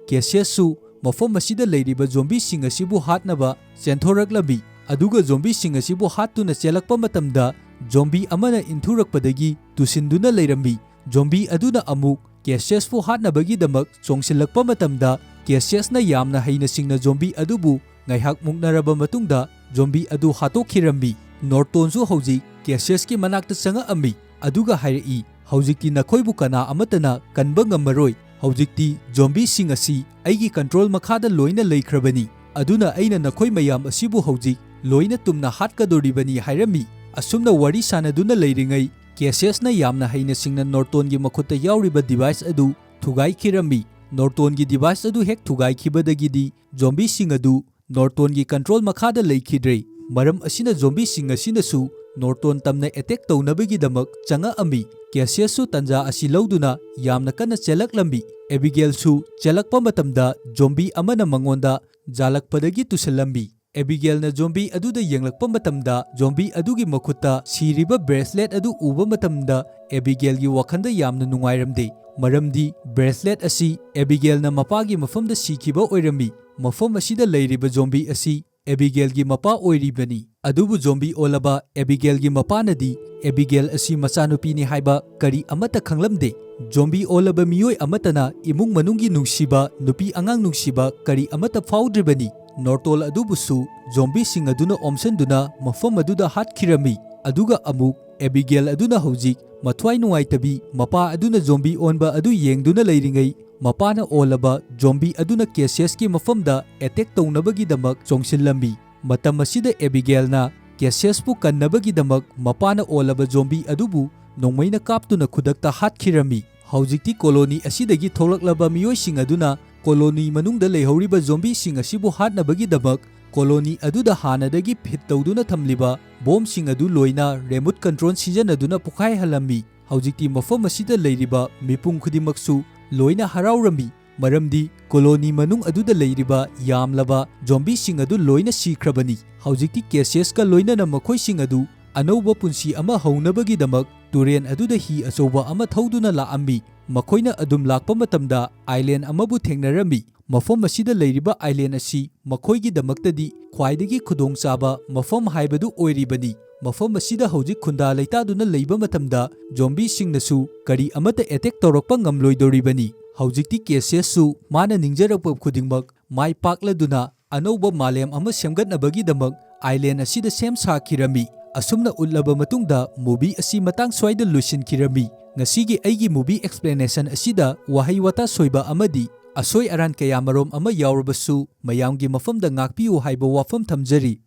ꯀꯦꯁꯤꯌꯁꯁꯨ ꯃꯐꯝ ꯑꯁꯤꯗ ꯂꯩꯔꯤꯕ ꯖꯣꯝꯕꯤꯁꯤꯡ ꯑꯁꯤꯕꯨ ꯍꯥꯠꯅꯕ ꯆꯦꯟꯊꯣꯔꯛꯂꯝꯃꯤ꯫ ꯑꯗꯨꯒ ꯖꯣꯝꯕꯤꯁꯤꯡ ꯑꯁꯤꯕꯨ ꯍꯥꯠꯇꯨꯅ ꯆꯦꯜꯂꯛꯄ ꯃꯇꯝꯗ, ꯖꯣꯝꯕꯤ ꯑꯃꯅ ꯏꯟꯊꯨꯔꯛꯄꯗꯒꯤ ꯇꯨꯁꯤꯟꯗꯨꯅ ꯂꯩꯔꯝꯃꯤ꯫ ꯖꯣꯝꯕꯤ ꯑꯗꯨꯅ ꯑꯃꯨꯛ ꯀꯦꯁꯤꯌꯁꯄꯨ ꯍꯥꯠꯅꯕꯒꯤꯗꯃꯛ ꯆꯣꯡꯁꯤꯜꯂꯛꯄ ꯃꯇꯝꯗ, ꯀꯦꯁꯤꯌꯁꯅ ꯌꯥꯝꯅ ꯍꯩꯅ ꯁꯤꯡꯅ ꯖꯣꯝꯕꯤ ꯑꯗꯨꯕꯨ ꯉꯥꯏꯍꯥꯛ ꯃꯨꯛꯅꯔꯕ ꯃꯇꯨꯡꯗ ꯖꯣꯝꯕꯤ ꯑꯗꯨ ꯍꯥꯠꯇꯣꯛꯈꯤꯔꯝꯃꯤ꯫ ꯅꯣꯔꯇꯣꯟꯁꯨ ꯍꯧꯖꯤꯛ ꯀꯦꯁꯤꯌꯁꯀꯤ ꯃꯅꯥꯛꯇ ꯆꯪꯉꯛꯑꯝꯃꯤ, ꯑꯗꯨꯒ ꯍꯥꯏꯔꯛꯏ, "ꯍꯧꯖꯤꯛꯇꯤ ꯅꯈꯣꯏꯕꯨ ꯀꯅꯥ ꯑꯃꯠꯇꯅ ꯀꯟꯕ ꯉꯝꯃꯔꯣꯏ꯫ ꯍꯧꯖꯤꯛꯇꯤ ꯖꯣꯝꯕꯤꯁꯤꯡ ꯑꯁꯤ ꯑꯩꯒꯤ ꯀꯟꯇ꯭ꯔꯣꯜ ꯃꯈꯥꯗ ꯂꯣꯏꯅ ꯂꯩꯈ꯭ꯔꯕꯅꯤ, ꯑꯗꯨꯅ ꯑꯩꯅ ꯅꯈꯣꯏ ꯃꯌꯥꯝ ꯑꯁꯤꯕꯨ ꯍꯧꯖꯤꯛ ꯂꯣꯏꯅ ꯇꯨꯝꯅ ꯍꯥꯠꯀꯗꯣꯔꯤꯕꯅꯤ" ꯍꯥꯏꯔꯝꯃꯤ꯫ ꯑꯁꯨꯝꯅ ꯋꯥꯔꯤ ꯁꯥꯟꯅꯗꯨꯅ ꯂꯩꯔꯤꯉꯩ, ꯀꯦꯁꯤꯌꯁꯅ ꯌꯥꯝꯅ ꯍꯩꯅ ꯁꯤꯡꯅ ꯅꯣꯔꯇꯣꯟꯒꯤ ꯃꯈꯨꯠꯇ ꯌꯥꯎꯔꯤꯕ ꯗꯤꯚꯥꯏꯁ ꯑꯗꯨ ꯊꯨꯒꯥꯏꯈꯤꯔꯝꯃꯤ꯫ ꯅꯣꯔꯇꯣꯟꯒꯤ ꯗꯤꯚꯥꯏꯁ ꯑꯗꯨ ꯍꯦꯛ ꯊꯨꯒꯥꯏꯈꯤꯕꯗꯒꯤꯗꯤ ꯖꯣꯝꯕꯤꯁꯤꯡ ꯑꯗꯨ ꯅꯣꯔꯇꯣꯟꯒꯤ ꯀꯟꯇ꯭ꯔꯣꯜ ꯃꯈꯥꯗ ꯂꯩꯈꯤꯗ꯭ꯔꯦ꯫ ꯃꯔꯝ ꯑꯁꯤꯅ ꯖꯣꯝꯕꯤꯁꯤꯡ ꯑꯁꯤꯅꯁꯨ ꯅꯣꯔꯇꯣꯟ ꯇꯝꯅ ꯑꯦꯇꯦꯛ ꯇꯧꯅꯕꯒꯤꯗꯃꯛ ꯆꯪꯉꯛꯑꯝꯃꯤ꯫ ꯀꯦꯁꯤꯌꯁꯁꯨ ꯇꯟꯖꯥ ꯑꯁꯤ ꯂꯧꯗꯨꯅ ꯌꯥꯝꯅ ꯀꯟꯅ ꯆꯦꯜꯂꯛꯂꯝꯃꯤ꯫ ꯑꯦꯕꯤꯒꯦꯜꯁꯨ ꯆꯦꯜꯂꯛꯄ ꯃꯇꯝꯗ ꯖꯣꯝꯕꯤ ꯑꯃꯅ ꯃꯉꯣꯟꯗ ꯖꯥꯜꯂꯛꯄꯗꯒꯤ ꯇꯨꯁꯤꯜꯂꯝꯃꯤ꯫ ꯑꯦꯕꯤꯒꯦꯜꯅ ꯖꯣꯝꯕꯤ ꯑꯗꯨꯗ ꯌꯦꯡꯂꯛꯄ ꯃꯇꯝꯗ, ꯖꯣꯝꯕꯤ ꯑꯗꯨꯒꯤ ꯃꯈꯨꯠꯇ ꯁꯤꯔꯤꯕ ꯕ꯭ꯔꯦꯁꯂꯦꯠ ꯑꯗꯨ ꯎꯕ ꯃꯇꯝꯗ, ꯑꯦꯕꯤꯒꯦꯜꯒꯤ ꯋꯥꯈꯜꯗ ꯌꯥꯝꯅ ꯅꯨꯡꯉꯥꯏꯔꯝꯗꯦ, ꯃꯔꯝꯗꯤ ꯕ꯭ꯔꯦꯁꯂꯦꯠ ꯑꯁꯤ ꯑꯦꯕꯤꯒꯦꯜꯅ ꯃꯄꯥꯒꯤ ꯃꯐꯝꯗ ꯁꯤꯈꯤꯕ ꯑꯣꯏꯔꯝꯃꯤ꯫ ꯃꯐꯝ ꯑꯁꯤꯗ ꯂꯩꯔꯤꯕ ꯖꯣꯝꯕꯤ ꯑꯁꯤ ꯑꯦꯕꯤꯒꯦꯜꯒꯤ ꯃꯄꯥ ꯑꯣꯏꯔꯤꯕꯅꯤ꯫ ꯑꯗꯨꯕꯨ ꯖꯣꯝꯕꯤ ꯑꯣꯜꯂꯕ ꯑꯦꯕꯤꯒꯦꯜꯒꯤ ꯃꯄꯥꯅꯗꯤ ꯑꯦꯕꯤꯒꯦꯜ ꯑꯁꯤ ꯃꯆꯥꯅꯨꯄꯤꯅꯤ ꯍꯥꯏꯕ ꯀꯔꯤ ꯑꯃꯠꯇ ꯈꯪꯂꯝꯗꯦ꯫ ꯖꯣꯝꯕꯤ ꯑꯣꯜꯂꯕ ꯃꯤꯑꯣꯏ ꯑꯃꯠꯇꯅ ꯏꯃꯨꯡ ꯃꯅꯨꯡꯒꯤ ꯅꯨꯡꯁꯤꯕ, ꯅꯨꯄꯤ ꯑꯉꯥꯡ ꯅꯨꯡꯁꯤꯕ ꯀꯔꯤ ꯑꯃꯠꯇ ꯐꯥꯎꯗ꯭ꯔꯤꯕꯅꯤ꯫ ꯅꯣꯔꯇꯣꯜ ꯑꯗꯨꯕꯨꯁꯨ ꯖꯣꯝꯕꯤꯁꯤꯡ ꯑꯗꯨꯅ ꯑꯣꯝꯁꯤꯟꯗꯨꯅ ꯃꯐꯝ ꯑꯗꯨꯗ ꯍꯥꯠꯈꯤꯔꯝꯃꯤ꯫ ꯑꯗꯨꯒ ꯑꯃꯨꯛ ꯑꯦꯕꯤꯒꯦꯜ ꯑꯗꯨꯅ ꯍꯧꯖꯤꯛ ꯃꯊ꯭ꯋꯥꯏ ꯅꯨꯡꯉꯥꯏꯇꯕꯤ ꯃꯄꯥ ꯑꯗꯨꯅ ꯖꯣꯝꯕꯤ ꯑꯣꯟꯕ ꯑꯗꯨ ꯌꯦꯡꯗꯨꯅ ꯂꯩꯔꯤꯉꯩ, ꯃꯄꯥꯅ ꯑꯣꯜꯂꯕ ꯖꯣꯝꯕꯤ ꯑꯗꯨꯅ ꯀꯦꯁꯤꯌꯁꯀꯤ ꯃꯐꯝꯗ ꯑꯦꯇꯦꯛ ꯇꯧꯅꯕꯒꯤꯗꯃꯛ ꯆꯣꯡꯁꯤꯜꯂꯝꯃꯤ꯫ ꯃꯇꯝ ꯑꯁꯤꯗ ꯑꯦꯕꯤꯒꯦꯜꯅ ꯀꯦꯁꯤꯌꯁꯄꯨ ꯀꯟꯅꯕꯒꯤꯗꯃꯛ ꯃꯄꯥꯅ ꯑꯣꯜꯂꯕ ꯖꯣꯝꯕꯤ ꯑꯗꯨꯕꯨ ꯅꯣꯡꯃꯩꯅ ꯀꯥꯞꯇꯨꯅ ꯈꯨꯗꯛꯇ ꯍꯥꯠꯈꯤꯔꯝꯃꯤ꯫ ꯍꯧꯖꯤꯛꯇꯤ ꯀꯣꯂꯣꯅꯤ ꯑꯁꯤꯗꯒꯤ ꯊꯣꯛꯂꯛꯂꯕ ꯃꯤꯑꯣꯏꯁꯤꯡ ꯑꯗꯨꯅ ꯀꯣꯂꯣꯅꯤ ꯃꯅꯨꯡꯗ ꯂꯩꯍꯧꯔꯤꯕ ꯖꯣꯝꯕꯤꯁꯤꯡ ꯑꯁꯤꯕꯨ ꯍꯥꯠꯅꯕꯒꯤꯗꯃꯛ ꯀꯣꯂꯣꯅꯤ ꯑꯗꯨꯗ ꯍꯥꯟꯅꯗꯒꯤ ꯐꯤꯠ ꯇꯧꯗꯨꯅ ꯊꯝꯂꯤꯕ ꯕꯣꯝꯁꯤꯡ ꯑꯗꯨ ꯂꯣꯏꯅ ꯔꯦꯃꯣꯠ ꯀꯟꯇ꯭ꯔꯣꯜ ꯁꯤꯖꯤꯟꯅꯗꯨꯅ ꯄꯣꯈꯥꯏꯍꯜꯂꯝꯃꯤ꯫ ꯍꯧꯖꯤꯛꯇꯤ ꯃꯐꯝ ꯑꯁꯤꯗ ꯂꯩꯔꯤꯕ ꯃꯤꯄꯨꯝ ꯈꯨꯗꯤꯡꯃꯛꯁꯨ ꯂꯣꯏꯅ ꯍꯔꯥꯎꯔꯝꯃꯤ, ꯃꯔꯝꯗꯤ ꯀꯣꯂꯣꯅꯤ ꯃꯅꯨꯡ ꯑꯗꯨꯗ ꯂꯩꯔꯤꯕ ꯌꯥꯝꯂꯕ ꯖꯣꯝꯕꯤꯁꯤꯡ ꯑꯗꯨ ꯂꯣꯏꯅ ꯁꯤꯈ꯭ꯔꯕꯅꯤ꯫ ꯍꯧꯖꯤꯛꯇꯤ ꯀꯦꯁꯤꯌꯁꯀ ꯂꯣꯏꯅꯅ ꯃꯈꯣꯏꯁꯤꯡ ꯑꯗꯨ ꯑꯅꯧꯕ ꯄꯨꯟꯁꯤ ꯑꯃ ꯍꯧꯅꯕꯒꯤꯗꯃꯛ ꯇꯨꯔꯦꯜ ꯑꯗꯨꯗ ꯍꯤ ꯑꯆꯧꯕ ꯑꯃ ꯊꯧꯗꯨꯅ ꯂꯥꯛꯑꯝꯃꯤ꯫ ꯃꯈꯣꯏꯅ ꯑꯗꯨꯝ ꯂꯥꯛꯄ ꯃꯇꯝꯗ ꯑꯥꯏꯂꯦꯟ ꯑꯃꯕꯨ ꯊꯦꯡꯅꯔꯝꯃꯤ꯫ ꯃꯐꯝ ꯑꯁꯤꯗ ꯂꯩꯔꯤꯕ island ꯑꯁꯤ ꯃꯈꯣꯏꯒꯤꯗꯃꯛꯇꯗꯤ ꯈ꯭ꯋꯥꯏꯗꯒꯤ ꯈꯨꯗꯣꯡꯆꯥꯕ ꯃꯐꯝ ꯍꯥꯏꯕꯗꯨ ꯑꯣꯏꯔꯤꯕꯅꯤ꯫ ꯃꯐꯝ ꯑꯁꯤꯗ ꯍꯧꯖꯤꯛ ꯈꯨꯟꯗꯥ ꯂꯩꯇꯥꯗꯨꯅ ꯂꯩꯕ ꯃꯇꯝꯗ zombieꯁꯤꯡꯅꯁꯨ ꯀꯔꯤ ꯑꯃꯠꯇ attack ꯇꯧꯔꯛꯄ ꯉꯝꯂꯣꯏꯗꯧꯔꯤꯕꯅꯤ꯫ ꯍꯧꯖꯤꯛꯇꯤ ꯀꯦꯁꯤꯌꯁꯁꯨ ꯃꯥꯅ ꯅꯤꯡꯖꯔꯛꯄ ꯈꯨꯗꯤꯡꯃꯛ ꯃꯥꯏ ꯄꯥꯛꯂꯗꯨꯅ ꯑꯅꯧꯕ ꯃꯥꯂꯦꯝ ꯑꯃ ꯁꯦꯝꯒꯠꯅꯕꯒꯤꯗꯃꯛ island ꯑꯁꯤꯗ ꯁꯦꯝ ꯁꯥꯈꯤꯔꯝꯃꯤ꯫ ꯑꯁꯨꯝꯅ ꯎꯠꯂꯕ ꯃꯇꯨꯡꯗ movie ꯑꯁꯤ ꯃꯇꯥꯡ ꯁ꯭ꯋꯥꯏꯗ ꯂꯣꯏꯁꯤꯟꯈꯤꯔꯝꯃꯤ꯫ ꯉꯁꯤꯒꯤ ꯑꯩꯒꯤ movie explanation ꯑꯁꯤꯗ ꯋꯥꯍꯩ ꯋꯥꯇꯥ ꯁꯣꯏꯕ ꯑꯃꯗꯤ ꯑꯁꯣꯏ ꯑꯔꯥꯟ ꯀꯌꯥꯃꯔꯣꯝ ꯑꯃ ꯌꯥꯎꯔꯕꯁꯨ ꯃꯌꯥꯝꯒꯤ ꯃꯐꯝꯗ ꯉꯥꯛꯄꯤꯌꯨ ꯍꯥꯏꯕ ꯋꯥꯐꯝ ꯊꯝꯖꯔꯤ꯫